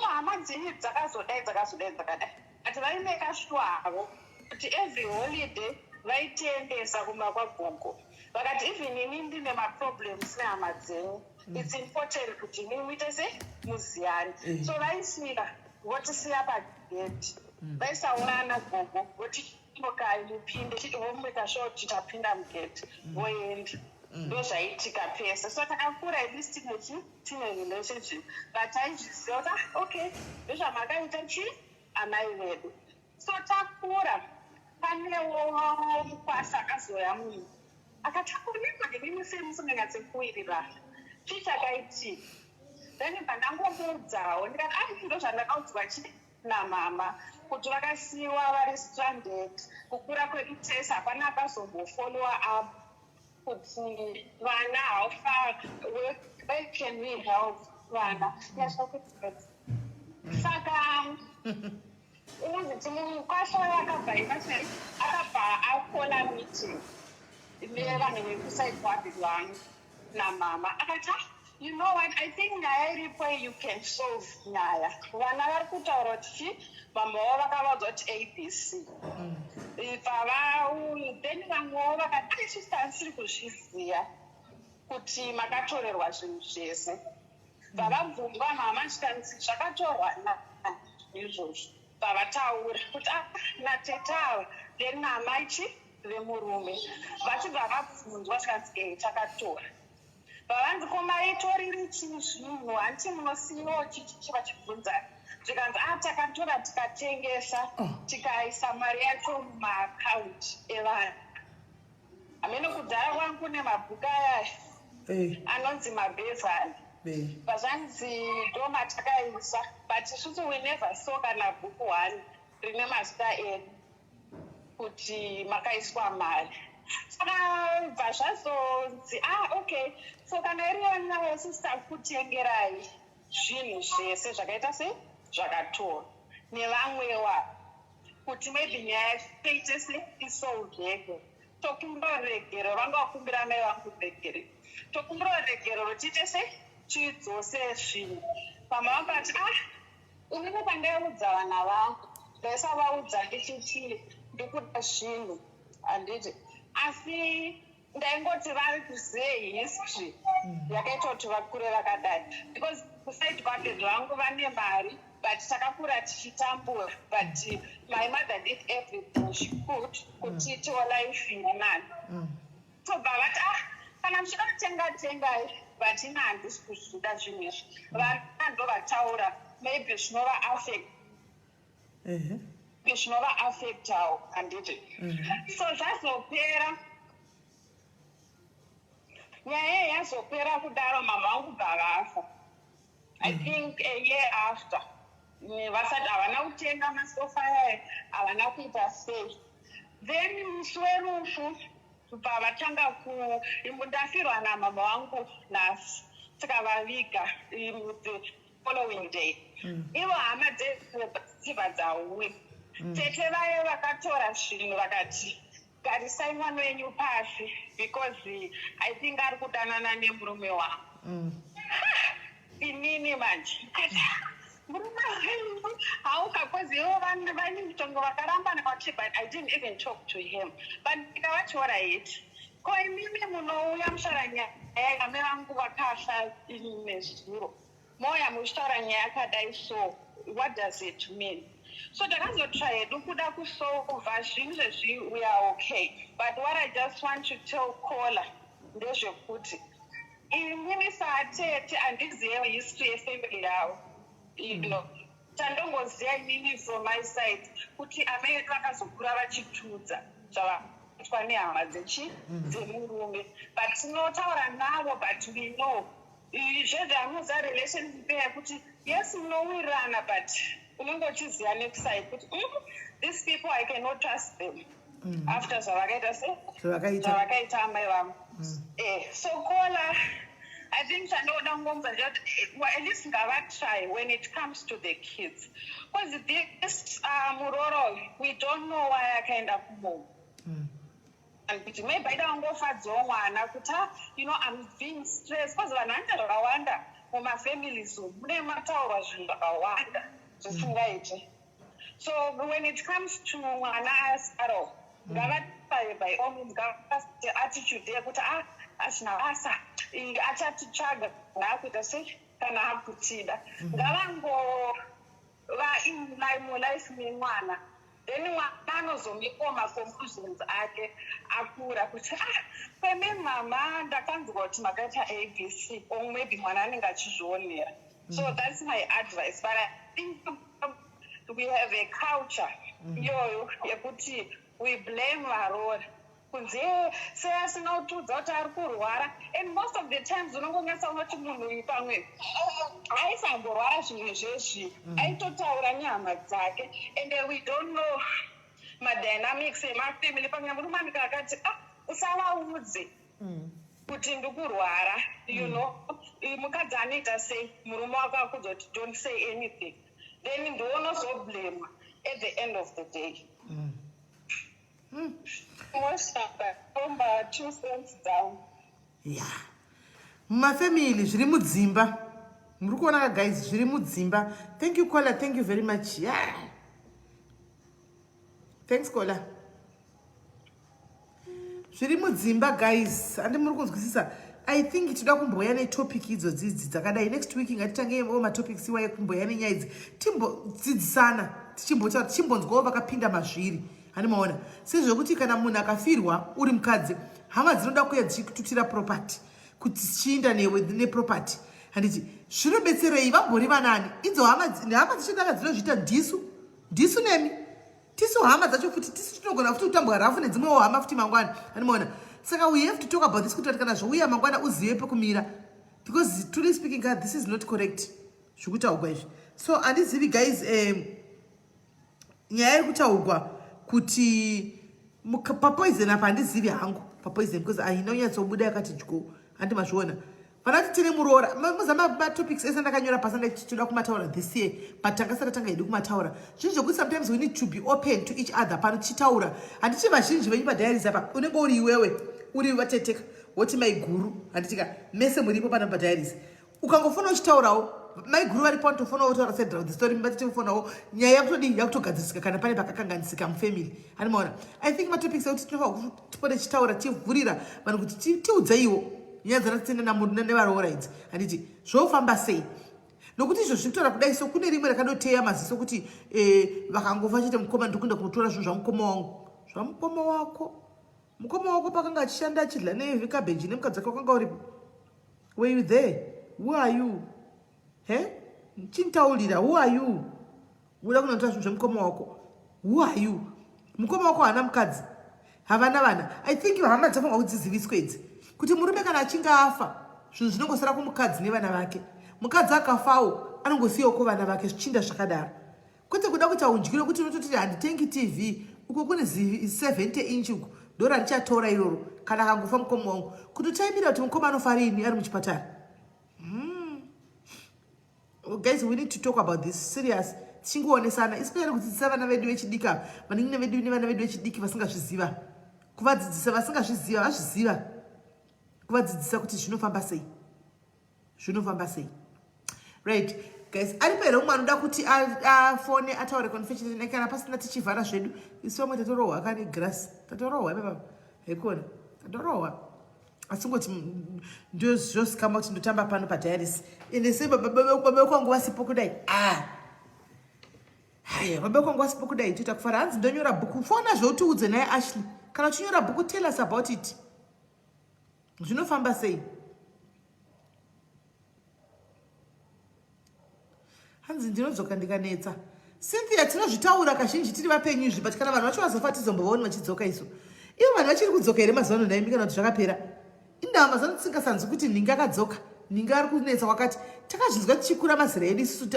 hama dzenyu dzakazodai, dzakazodai, dzakadai, but vaimeka sure havo kuti every holiday vaitiendesa kumba kwagogo. Vakati even ini ndine maproblems nehama dzenyu, it's important kuti imi muite se muziyani. So vaisvika votisiya pagedhi, vaisaonana gogo, voti inokai mupinde, vomeka sure kuti tapinda mugedhi, voenda. Ndo zvaiitika pese. So takakura at least tinechi tine relationship, but taizviziva kuti, ah, okay, ndozvamakaita chi amai vedu. So takura, panewo mukwasha akazoya munhu akati akonekwa ndimimi sei musinganyatsi kuwirirana, chii chakaitika? Then pandangomuudzawo ndikati, ai, ndo zvandakaudzwa chi namama kuti vakasiyiwa vari stranded. Kukura kwedu tese hapana akazombofollowa up kuti vana, how far, where can we help vana. Saka unonzi mukwasha akabva ita, akabva akola meeting nevanhu vekuside kwabig vangu namama, akati, "Ah, you know what, I think nyaya iripo, you can solve nyaya. Vana vari kutaura kuti chi mama vavo vakavaudza kuti ABC." Pava then vamwewo vakati, ai, sister, handisiri kuzviziva kuti makatorerwa zvinhu zvese. Vavabvunzwa mama, zvikanzi zvakatorwa izvozvo. Vavataura kuti, ah, natete ava, then namaichi vemurume. Vachibva vabvunzwa, zvikanzi e takatora. Vavanzi ko maitoriri chii zvinhu, hanti munosiyiwawo chichichi? Vachibvunzana, zvikanzi, a, takatora tikatengesa, tikaisa mari yacho mumaakaunti evanhu. Hamene kudhara kwangu kune mabhuku aya anonzi mabhezani. Pazvanzi ndo matakaisa, but isusu we never saw kana bhuku one rine mazita edu kuti makaiswa mari. Saka bva zvazonzi, ah, okay, so kana iriyo nyaya, sister, kutengerai zvinhu zvese zvakaita sei, zvakatorwa nevamwewa, kuti maybe nyaya ite se isolveke. Tokumbira regero, vanga vakumbira mai vangu regere, tokumbira regero rotiite se tidzose zvinhu. Pamwe vangati, ah, inini pandaiudza vana vangu ndaisavaudza ndichiti ndikuda zvinhu, handiti? Asi ndaingoti vari kuzive history yakaita kuti vakure vakadai, because kuside kwabhedhi vangu vane mari, but takakura tichitambura, but my mother did everything she could kuti tiwo life iri nani. Tobva vati, ah, kana muchida kutenga, tengai, but ina handisi kuzvida zvinhu izvi. Vana ndovataura, maybe zvinova affect, zvinova affectawo, handiti? So zvazopera, nyaya iyi yazopera kudaro, mama vangu bva vafa, I think a year after. Vasati havana kutenga masofa aya, havana kuita sei. Then musi werufu bva vatanga ku ndafirwa namama vangu nhasi tikavaviga the following day. Ivo hama dzibva dzauya. Tete vaye vakatora zvinhu vakati garisai mwana wenyu pasi because I think ari kudanana nemurume wangu. Inini manje murume wenyu hauka cause ivo vanimutongo vakarambana kwati, but I didn't even talk to him, but ndikavati alright, ko imimi munouya muchitaura nyaya, amai vangu vakafa nezuro, mouya muchitaura nyaya yakadai, so what does it mean? So takazotry hedu kuda kusolva zvinhu zvezvi, we are okay, but what I just want to tell caller ndezvekuti inini saatete handizive history yefamily yavo. Chandongoziva inini from my side kuti amai vedu vakazokura vachitudza zvavaitwa nehama dzechi dzemurume, but tinotaura navo, but we know zvezve amuziva relationship yekuti yes, munowirirana, but unenge uchiziva nekuside kuti these people, I cannot trust them after zvavakaita se Zvavakaita. Amai vangu. So caller, I think chandoda kungomuudza ndechekuti well, at least ngavatry when it comes to the kids, because this muroro, we don't know why akaenda kumunhu, kuti maybe aida kungofadzawo mwana kuti ah, I'm being stressed, because vanhu vanoita zvakawanda mumafamilies umu, mune mataurwa zvinhu zvakawanda zvisingaiti. So when it comes to mwana asaro, ngavatry by all means, ngavate attitude yekuti ah, asina basa, achatitsvaga kana akuita sei, kana akutida. Ngavangova in mulife memwana, then mwana anozomekawo maconclusions ake akura kuti ah, kweme mama ndakanzwa kuti makaita ABC, or maybe mwana anenge achizvionera. So that's my advice, but I think we have a culture iyoyo yekuti we blame varoora kunzi sei asina kutiudza kuti ari kurwara, and most of the times unongonyatsa unoti munhu uyu pamwe aisamborwara zvimwe zvezvi, aitotaura nehama dzake, and we don't know madynamics emafamily. Pamwe murume anenge akati ah, usavaudze kuti ndikurwara. Mukadzi anoita sei murume wako akudza kuti don't say anything, then ndiwonozoblamwa at the end of the day. Moshamba 2 cents down. Ya, mumafamily zviri mudzimba, muri kuona ka guys, zviri mudzimba. Thank you, caller, thank you very much. Yeah, thanks, caller. Zviri mudzimba guys, handi muri kunzwisisa? I think tinoda kumboya netopic idzodzidzi dzakadai next week. Ngatitangewo matopics iwaye kumboya nenyaya idzi, timbodzidzisana, tichimbotaura, tichimbonzwawo vakapinda mazviri. Hani maona sezvekuti kana munhu akafirwa uri mukadzi, hama dzinoda kuuya dzichikututira property kuti chiinda newe neproperty, handiti? Zvinobetserei? Vambori vanani idzo hama? Hama dzichidaka dzinozviita, ndisu, ndisu nemi, tisu hama dzacho futi, tisu tinogona futi kutambwa rafu nedzimwewo hama futi mangwana, animaona? Saka we have to talk about this kuti kana zvouya mangwana uzive pekumira, because truly speaking, God, this is not correct zvekutaugwa izvi. So handizivi guys, nyaya iri kutaugwa kuti papoison apa, handizivi hangu papoison because haina kunyatsobuda yakati dyo, handi mazviona? Vanati tine muroora, muza matopics ese andakanyora pasi andachitoda kumataura this year, but tanga sati tanga hedu kumataura. Zvinhu zvekuti sometimes we need to be open to each other pano tichitaura. Handiti vazhinji venyu padiaries apa unenge uri iwewe uri vateteka, woti maiguru, handitika mese muripo pano padiaries? Ukangofona uchitaurawo, maiguru varipo, vanotofonawo votaura side of the story, vatete vofonawo, nyaya yakutodii, yakutogadzirisika kana pane pakakanganisika mufamily, animaona? I think matopics ekuti tinofanira tipone tichitaura, tichivhurira vanhu kuti tiudzeiwo nyaya dzanatitenda nevaroora idzi, handiti zvofamba sei? Nokuti izvo zviri kutaura kudai, so kune rimwe rakadoteya maziso kuti vakangofa chete, mukoma, ndikuenda kunotora zvinhu zvamukoma wangu, zvamukoma wako. Mukoma wako pakanga achishanda achidla nekabheji nemukadzi wake, wakanga uripo? Were you there? Who are you? He, chintaurira, who are you? Uda kunotora zvinhu zvemukoma wako? Who are you? Mukoma wako haana mukadzi, havana vana. I think hama dzafanira kudziziviswa idzi kuti murume kana achinge afa, zvinhu zvinongosara kumukadzi nevana vake. Mukadzi akafawo anongosiyawo kuvana vake, zvichinda zvakadaro, kwete kuda kuita undyiro kuti unototi handitengi TV. Uko kune zi 70 inch uko. Ndorandichatora iroro kana akangofa mukoma wangu. Kutotaimira kuti mukoma anofa riini ari muchipatara. Oh, guys, we need to talk about this serious. Tichingoonesana, especially kudzidzisa vana vedu vechidiki ava, vanin'ina vedu nevana vedu vechidiki vasingazviziva. Kuvadzidzisa vasingazviziva, vazviziva. Kuvadzidzisa kuti zvinofamba sei. Zvinofamba sei. Right, guys, aripo here umwe anoda kuti afone ataure confession yake kana pasina tichivhara zvedu. Isu vamwe tatorohwa kani grass. Tatorohwa ipapa. Haikona. Tatorohwa. Asingoti ndozvosikama kuti ndotamba pano padiaris. Ende sei baba kwangu vasipo kudai? Ah. Haya, baba kwangu vasipo kudai toita kufara. Hanzi ndonyora bhuku. Fona zvoutiudze naye Ashley. Kana uchinyora bhuku tell us about it. Zvinofamba sei? Hanzi ndinodzoka ndikanetsa. Cynthia, tinozvitaura kazhinji tiri vapenyu izvi, but kana vanhu vacho vazofa tizombovaoni vachidzoka isu. Ivo vanhu vachiri kudzoka here mazuva ano nhaimi kana kuti zvakapera? Indava mazuva ano tisingasanzwi kuti nhingi akadzoka, nhingi ari kunetsa kwakati. Takazvinzwa tichikura mazera edu isusu.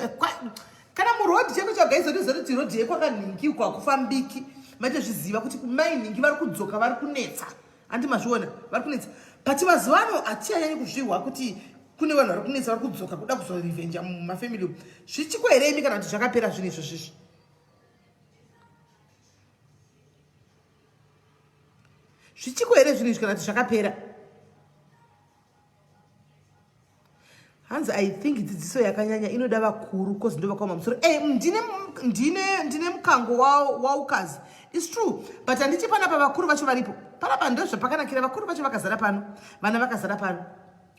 Kana muroad cheko chagaizotiziva kuti road yekwakanhingi uko hakufambiki. Maitozviziva kuti mai nhingi vari kudzoka vari kunetsa. Handi mazviona vari kunetsa. But mazuva ano hatiyanyanyi kuzvihwa kuti kune vanhu vari kunetsa vari kudzoka kuda kuzorevenja mumafamily umu. Zvichiko here imi kana kuti zvakapera zvinhu izvo zvizvi? Zvichiko here zvinhu izvi kana kuti zvakapera? Hanzi I think dzidziso yakanyanya inoda vakuru cause ndo vakaoma musoro. Eh, ndine mukango waukazi. It's true, but handiti panapa vakuru vacho varipo. Panapa ndo zvapakanakira, vakuru vacho vakazara pano, vana vakazara pano.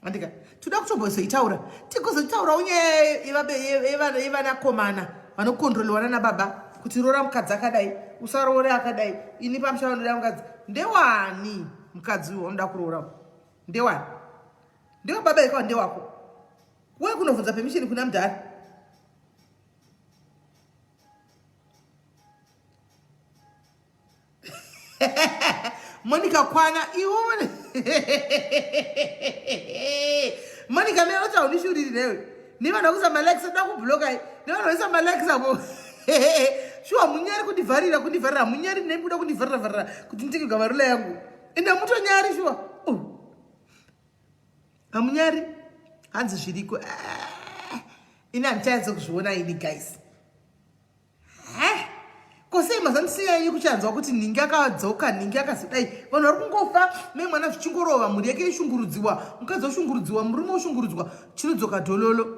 Andika, toda kutombozoitaura. Tigozotaurawo nyaya yevanakomana vanokontroliwa nana baba kuti roora mukadzi akadai, usaroore akadai. Ini pamusha vanoda mukadzi. Ndewani mukadzi uyu wanoda kuroora? Ndewani? Ndewa baba ikawa ndewako. Wewe kunovhunza permission kuna mudhara. Monica kwana iwe. Monica mera kuti haundishuriri newe. Nevanhu vakuisa malikes oda kubloka. Nevanhu vakuisa malikes avo. Shuwa munyari kundivharira kundivharira munyari nekuda kundivharira vharira kuti nditenge gavarula yangu. Ende mutonyari shuwa. Oh. Hamunyari? Hanzi zviriko. Ah. Ini handichaanze kuzviona ini guys. Eh? Ko sei mazandisiya kuchanzwa kuti nhingi akadzoka nhingi akazodai vanhu vari kungofa mai mwana zvichingorova mhuri yake ishungurudziwa mukadzi oshungurudziwa murume oshungurudzwa chinodzoka dhololo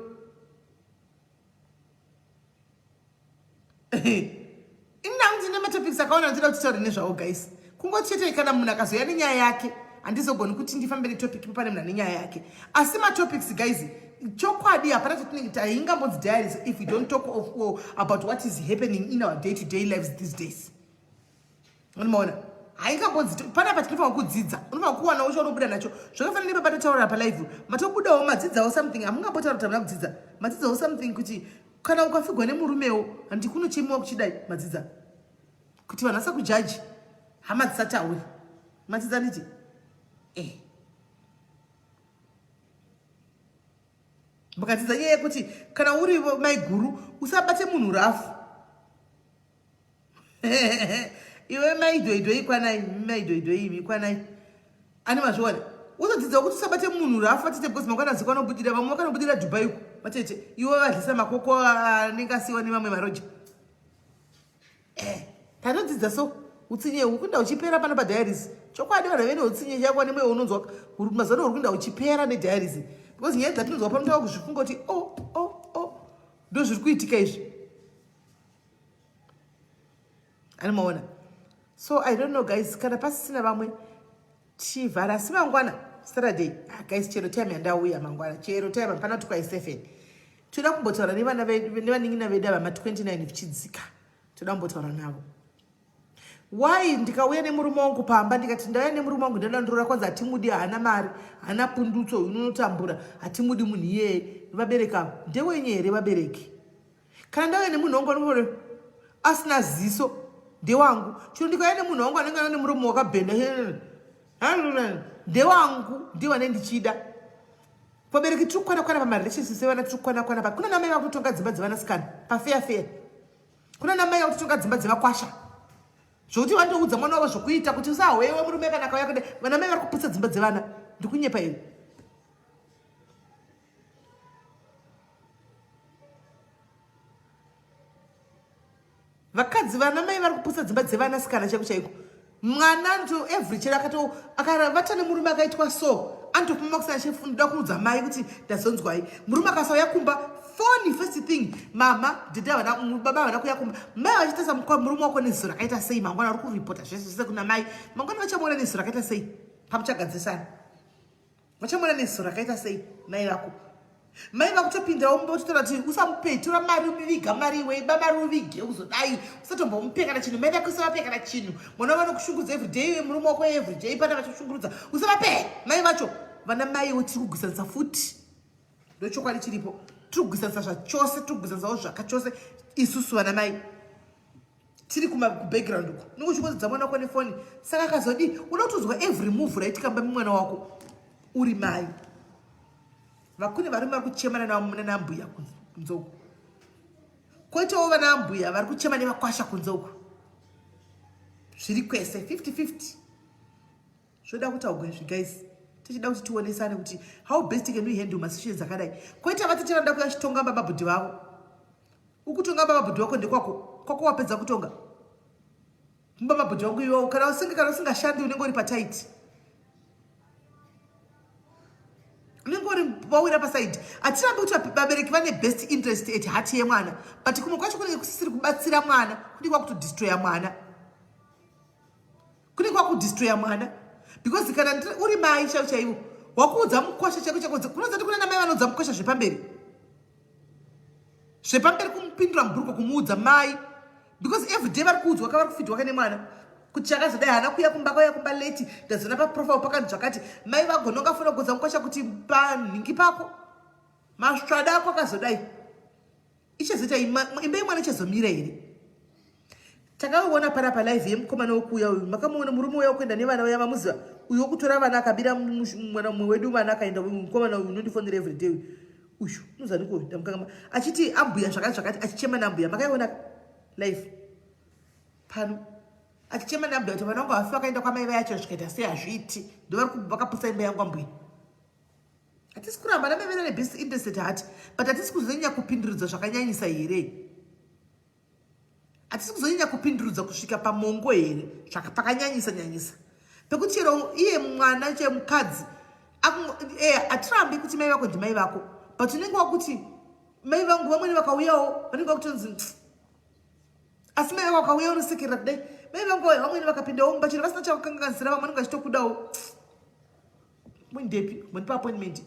Ini nangu ndine matopics akaona ndinoda kuti taure nezvawo guys. Kungoti chete kana munhu akazouya nenyaya yake handizogoni kuti ndifambe netopic ipo pane munhu ane nyaya yake. Asi matopics guys chokwadi hapana chatinenge taingambonzi diaries if we don't talk of, oh, about what is happening in our day to day lives these days. Unomaona? Haingambonzi panapa tinofanira kudzidza. Unofanira kuwanawo chaunobuda nacho. Zvakafanana nebaba totaura pa live. Matobudawo madzidzawo something. Hamungambotaura kuti hamuna kudzidza. Madzidzawo something kuti kana ukafigwa nemurumewo handi kunochemiwa kuchidai madzidza kuti vanhu vasakujaji hama dzisatauri madzidza nditi eh mukadzidza nyaya yekuti kana uri maiguru usabate munhu rafu iwe maidoidoi kwanai maidoidoi imi kwanai ani mazviona uzodzidza kuti usabate munhu rafa tete because mangwana ziko anobudira vamwe vakanobudira dubai uko vatete iwe vadlisa makoko anenge asiwa nevamwe maroja eh, tatodzidza so utsinye huri kuenda uchipera pano padiaries chokwadi vanhu vene utsinye chakwa nemwe unonzwa mazano uri kuenda uchipera nediaries because nyaya dzatinonzwa pano tava kuzvifunga kuti o oh, o oh, o oh, ndo zviri kuitika izvi ani maona so i don't know guys kana pasisina vamwe chivhara asi mangwana saturday ah, guys chero time yandauya mangwana chero time hapana kuti kwai 7 toda kumbotaura nevana nevanin'ina vedu ava ma29 vichidzika toda kumbotaura navo why ndikauya nemurume wangu pamba ndikati ndauya nemurume wangu ndinoda ndoroora kwanzi hatimudi haana mari haana pundutso unotambura hatimudi munhu iyeye vabereki avo ndewenyu here vabereki kana ndauya nemunhu wangu anongore asina ziso ndewangu chero ndikauya nemunhu wangu anenge ane muromo wakabhenda ndewangu ndiwane ndichida vabereki tiri kukwana kwana pamarelationships sevana tiri kukwana kwana pa kuna namai vakutonga dzimba dzevanasikana pafeya feya kuna namai vakutotonga dzimba dzevakwasha. Zvokuti vanotoudza mwana wavo zvokuita kuti usahwewe murume kana akauya kude. Vana mai vari kuputsa dzimba dzevana. Ndikunyepa here? Vakadzi vana mai vari kuputsa dzimba dzevana sikana chaiko chaiko. Mwana anoto every chero akato akavata nemurume akaitwa so anotofamba kusana chefu ndoda kuudza mai kuti ndazonzwai. Murume akasauya kumba foni first thing mama dhedhi havana baba havana kuya kumba mai vachitarisa murume wako neziso rakaita sei mangwana uri kuripota zvese zvese kuna mai mangwana vachamuona neziso rakaita sei pamuchagadzisana. Vachamuona neziso rakaita sei mai vako? Mai vakutopindawo mumba uchitora kuti usamupe tora mari uviga mari iwe iba mari uvige uzodai usatombomupe kana chinhu mai vako usavape kana chinhu mwana wavo vanokushungurudza everyday iwe murume wako everyday pana vachikushungurudza usavape mai vacho vana maiwo tiri kugwisanisa futi ndochokwadi chiripo tiri kugwisanisa zvachose tiri kugwisanisawo zvakachose isusu vana mai tiri kubackground uko unenge uchingodzidza mwana wako nefoni saka akazodii unoda kutonzwa every move raitika mba mwana wako uri mai vakune varume vari kuchema nana ambuya kunze uko koitawo vana ambuya vari kuchema nevakwasha kunze uko zviri kwese 50 50 zvoda kutaugwa izvi guys tichida kuti tionesane kuti how best can we handle masituations akadai koita vatete vanoda kuya chitonga baba bhudhi vavo Ukutonga baba bhudhi wako ndekwako kwako wapedza kutonga baba bhudhi wangu iwewo kana usinga kana usingashandi unenge uri pataiti unenge uri wawira pasaidi hatirambi kuti vabereki vane best interest at heart yemwana but kumwe kwacho kunenge kusisiri kubatsira mwana kunenge kwakutodistroya mwana kunenge kwakudistroya mwana because kana uri mai chaivo chaivo wakuudza mukwasha chaiko chaiko kunozati kuna namai vanoudza mukwasha zvepamberi zvepamberi kumupindura mubhurukwa kumuudza mai because everyday vari kuudzwa ka vari kufidwa ka nemwana kuti chakazodai haana kuuya kumba kauya kumba late ndazoona paprofile pakanzi zvakati mai vagononga fona kuudza mukwasha kuti panhingi pako masvada ako akazodai ichazoita imba yemwana ichazomira here Takauona pana pa live yemukomana wekuuya uyu makamuona murume uya wekuenda nevana vaya mamuziva uyu wekutora vana akabira mwana mumwe wedu vana akaenda uyu mukomana uyu unondifonera everyday uyu uyu unozaniko uyu ndamukangama achiti ambuya zvakati zvakati achichema naambuya makaiona live pano achichema naambuya kuti vana vangu havafi vakaenda kwamai vayacho zvikaita sei hazviiti ndovari vakaputsa imba yangu ambuya hatisi kuramba namevera nebest interest at heart but hatisi kuzonyanya kupindirudza zvakanyanyisa here Hatisi kuzonyanya kupindurudza kusvika pamongo here pakanyanyisa nyanyisa pekuti chero iye mwana chero mukadzi eh, hatirambi kuti mai vako ndimai vako but unenge wakuti mai vangu vamwene vakauyawo vanenge vakutonzi asi mai vako vakauya unosekerera kudai mai vangu vamwene vakapindawo mumba chero vasina chakukanganisira vamwe vanenge vachitokudawo mundepi mundipa appointment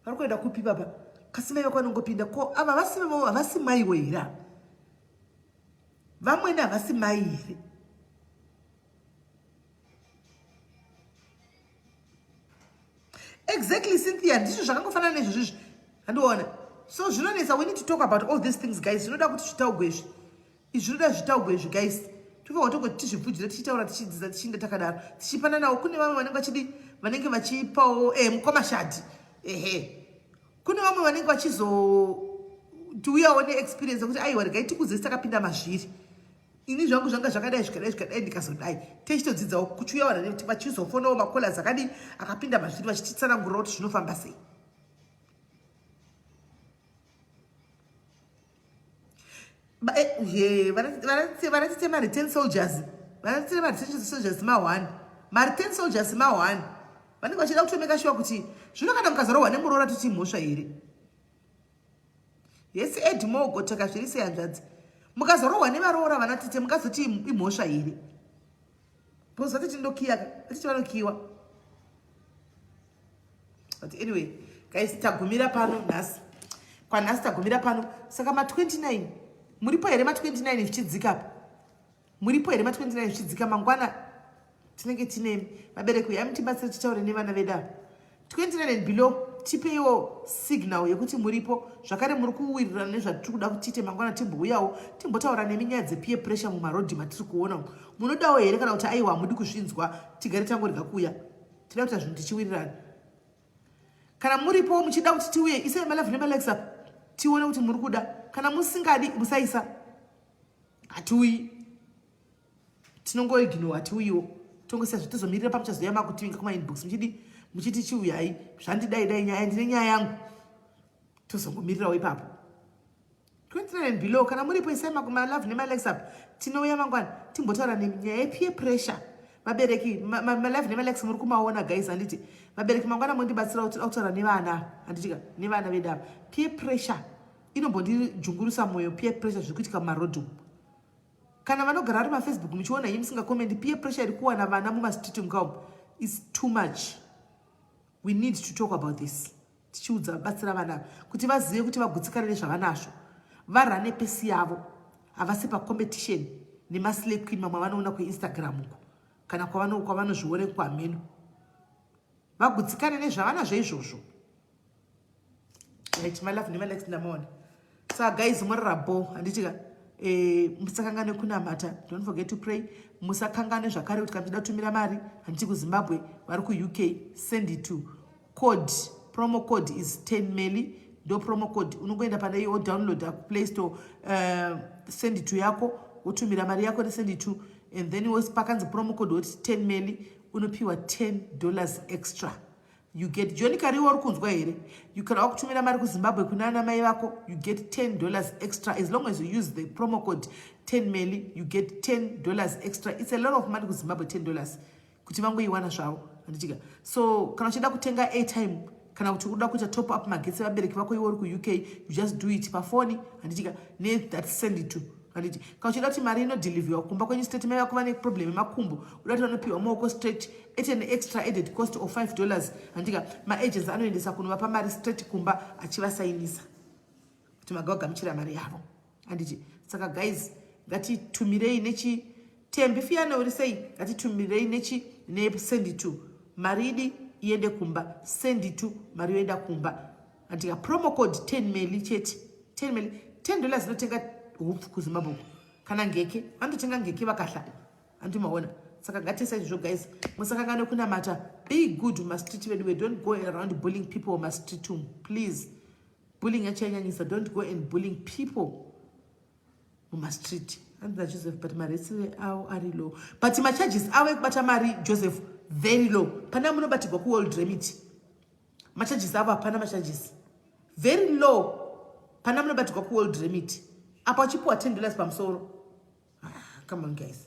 vari kuenda kupi baba kasi mai vako vanongopinda ko ava vasi havasi maiwo here ava vamwene havasi mai here exactly cynthia ndizvo zvakangofanana nezvozvo izvi handiona so zvinonetsa we need to talk about all these things guys zvinoda kuti zvitaugwe izvi izvi zvinoda zvitaugwe izvi guys tofanirwa tongoti tizvibvujire tichitaura tichidzidza tichiinda takadaro tichipananawo kune vamwe vanenge vachidi vanenge vachipawo eh, mukoma shadhi ehe kune vamwe vanenge vachizotiuyawo neexperience yekuti aiwa regai tikudzesi takapinda mazviri ini zvangu zvanga zvakadai zvikadai zvikadai ndikazodai tichitodzidzawo kuchiuya vanhu vachizofonawo macolas akadii akapinda mazviri vachititsanangurira kuti zvinofamba sei Eh, vanatite mareturn soldiers vanatite mareturn soldiers ma-one mareturn soldiers ma-one vanenge vachida kutomeka shuwa kuti zvino kana mukazarohwa nemuroora toti mhosva here yesi edmo goteka zviri sei hanzvadzi mukazorohwa nevaroora vanatite mukazoti imhosva here because vatiti ndokiyaka vatiti vanokiwa but anyway guys tagumira pano nhasi kwanhasi tagumira pano saka ma29 muripo here ma29 zvichidzika apa muripo here ma29 zvichidzika mangwana tinenge tine vabereki uyai mutibatsire titaure nevana vedu ava 29 and below tipeiwo signal yekuti muripo zvakare muri kuwirirana nezvatiri kuda kuti tiite mangwana timbouyawo timbotaura nemi nyaya dzepeer pressure mumarodhi matiri kuona munodawo here kana kuti aiwa hamudi kuzvinzwa tigare tangorega kuuya tida kuita zvinhu tichiwirirana kana muripo muchida kuti tiuye isai malove nemalikes apa tione kuti muri kuda kana musingadi musaisa hatiuyi. Tinongoignowa tiuyiwo tongosiya zvitozomirira pamuchazoya makutivinga kumainbox muchidi muchiti chiuyai zvandidai dai nyaya ndine nyaya yangu tozongomirirawo ipapo. 29 and below kana muripo isai malove nemalikes up tinouya mangwana timbotaura nenyaya yepeer pressure vabereki malove nemalikes muri kumaona guys handiti vabereki mangwana mondibatsira kutaura nevana handitika nevana vedu ava peer pressure inombondijungurusa mwoyo peer pressure zviri kuitika mumarodhi umu kana vanogara vari mafacebook muchiona iyi musingakomendi peer pressure iri kuwana vana mumastreet mukaumu is too much. We need to talk about this tichiudza batsira vana kuti vazive kuti vagutsikane nezvavanazvo varane pesi yavo havasi pacompetition nemaslay queen mamwe avanoona kuinstagram uko kana kwavanozvione kuhameno vagutsikane nezvavanazvo izvozvo. Right, my love nemalikes ndamaona. Saka guys morara bo handitika eh, musakanganwe kunamata, don't forget to pray. Musakanganwe zvakare kuti kana muchida kutumira mari handiti kuZimbabwe vari kuUK, send it to code, promo code is 10 meli ndo promo code. Unongoenda pane iyo download kuPlay Store, send it to yako wotumira mari yako nesend it to and then pakanzi promo code woti 10 meli unopiwa $10 extra. You get John Kariwo uri kunzwa here? You kana wakutumira mari kuZimbabwe kuna ana mai vako, you get $10 extra as long as you use the promo code 10 meli, you get $10 extra. It's a lot of money kuZimbabwe, $10 kuti vangoiwana zvavo handitika. So kana uchida kutenga airtime kana kuti uda kuita top up magetsi evabereki vako iwe uri kuUK, you just do it pafoni handitika nethat send it to handiti. Kana uchida kuti mari inodhilivhiwa kumba kwenyu straight, mai vako vane problem yemakumbo, uda kuti vanopiwa maoko straight at an extra added cost of $5 handitika, maagents anoendesa kunovapa mari straight kumba achivasainisa kuti maga vagamuchira mari yavo handiti. Saka guys ngatitumirei nechi tembi fiyane uri sei, ngatitumirei nechi nesend to mari idi iende kumba, send to mari yoenda kumba handitika. Promo code 10 meli chete, 10 meli, $10 inotenga hupfu kuZimbabwe kana ngeke vanototenga ngeke vakahla handimaona. Saka ngatisa izvozvo guys, musakanganwe kunamata. Be good mumastreet vedu we don't go around bullying people mumastreet umu please. Bullying yachanyanyisa, don't go and bullying people mumastreet. Hanzi naJoseph, but marates avo ari low, but macharges avo ekubata mari Joseph very low. Pana munobatirwa kuWorld Remit macharges avo hapana, macharges very low. Pana munobatirwa kuWorld Remit apa uchipiwa $10 pamusoro. Ah, come on guys.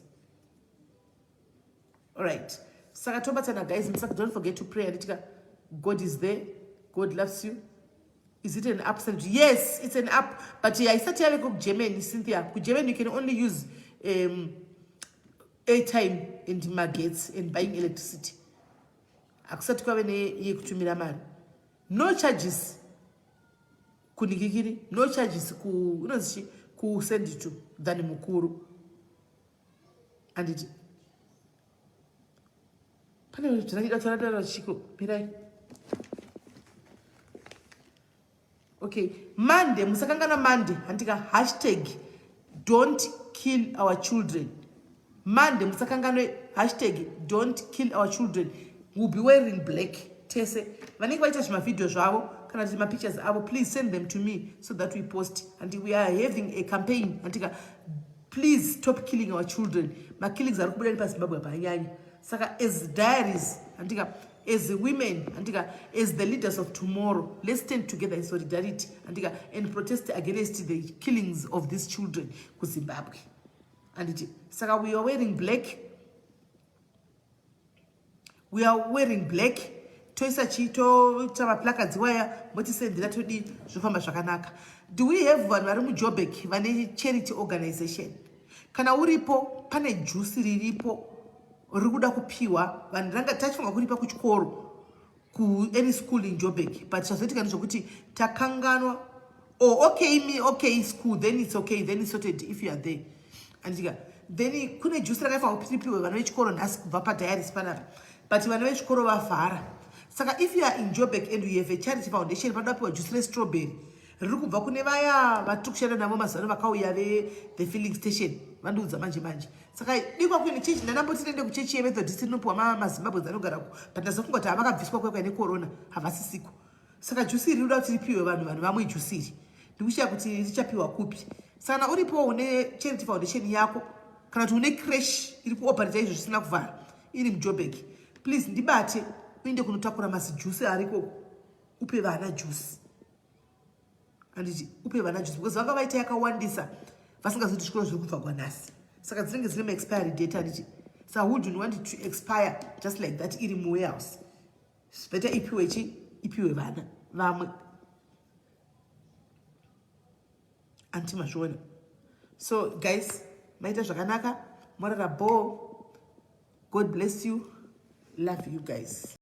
Alright, saka tobatsana guys. Musaka don't forget to pray anditika. God is there, God loves you. Is it an app? Yes, it's an app, but haisati yaveko kuGermany Cynthia. KuGermany you can only use airtime and magetsi and buying electricity. Hakusati kwave neyekutumira mari. No charges kunikikiri, no charges ku unonzi chi kusend to than mukuru anditi. Pane zvinangida taratara chiko mirai. Okay, Monday musakangana Monday handika hashtag don't kill our children. Monday musakanganwe hashtag don't kill our children. Will be wearing black tese. Vanenge vaita zvimavhidhiyo zvavo kana kuti mapictures avo, please send them to me so that we post. And we are having a campaign handika, please stop killing our children. Makillings ari kubuda nepaZimbabwe apa anyanya. Saka as diaries handika, as women handika, as the leaders of tomorrow, let's stand together in solidarity handika and protest against the killings of these children kuZimbabwe handiti. Saka we are wearing black, we are wearing black. Toisa chi toita maplacards waya motisendera todii zvofamba zvakanaka. Do we have vanhu vari muJobek vane charity organization? Kana uripo pane juice riripo riri kuda kupiwa vanhu ranga tachifunga kuripa kuchikoro kuany school in Jobek, but zvazoitika ndezvokuti takanganwa. Oh, okay, me okay, school, then it's okay, then it's sorted if you are there anditika. Then kune juice rakaifanwa kuti ripiwe vana vechikoro nhasi kubva padiaries panapa, but vana vechikoro vavhara. Saka if you are in Jobek and you have a charity foundation, panoda piwa juice restrawberry riri kubva kune vaya vatiri kushanda navo mazuva ano vakauya vethe filling station vandiudza manje manje. Saka dikwa kuine chechi ndanamboti tiende kuchechi yeMethodist rinopiwa maZimbabwe anogarako, but ndazofunga kuti havakabviswa kwekwa necorona havasisiko. Saka juice iri rinoda kuti ripiwe vanhu vanhu vamwe juice iri ndikushaya kuti richapiwa kupi. Saka kana uripo une charity foundation yako. kana kuti une crash iri kuoperata izvo zvisina kuvhara iri mujobek, please ndibate uinde kunotakura mazijusi ariko, upe vana juice, handiti? Upe vana juice because vanga vaita yakawandisa vasingazivi kuti zvikoro zviri kubva kwanhasi, saka dzinenge dzine maexpiry date, handiti? So who do want it to expire just like that iri muwarehouse? Better ipiwe chi ipiwe vana vamwe anti mazviona. So guys, maita zvakanaka, morara bho. God bless you, love you guys.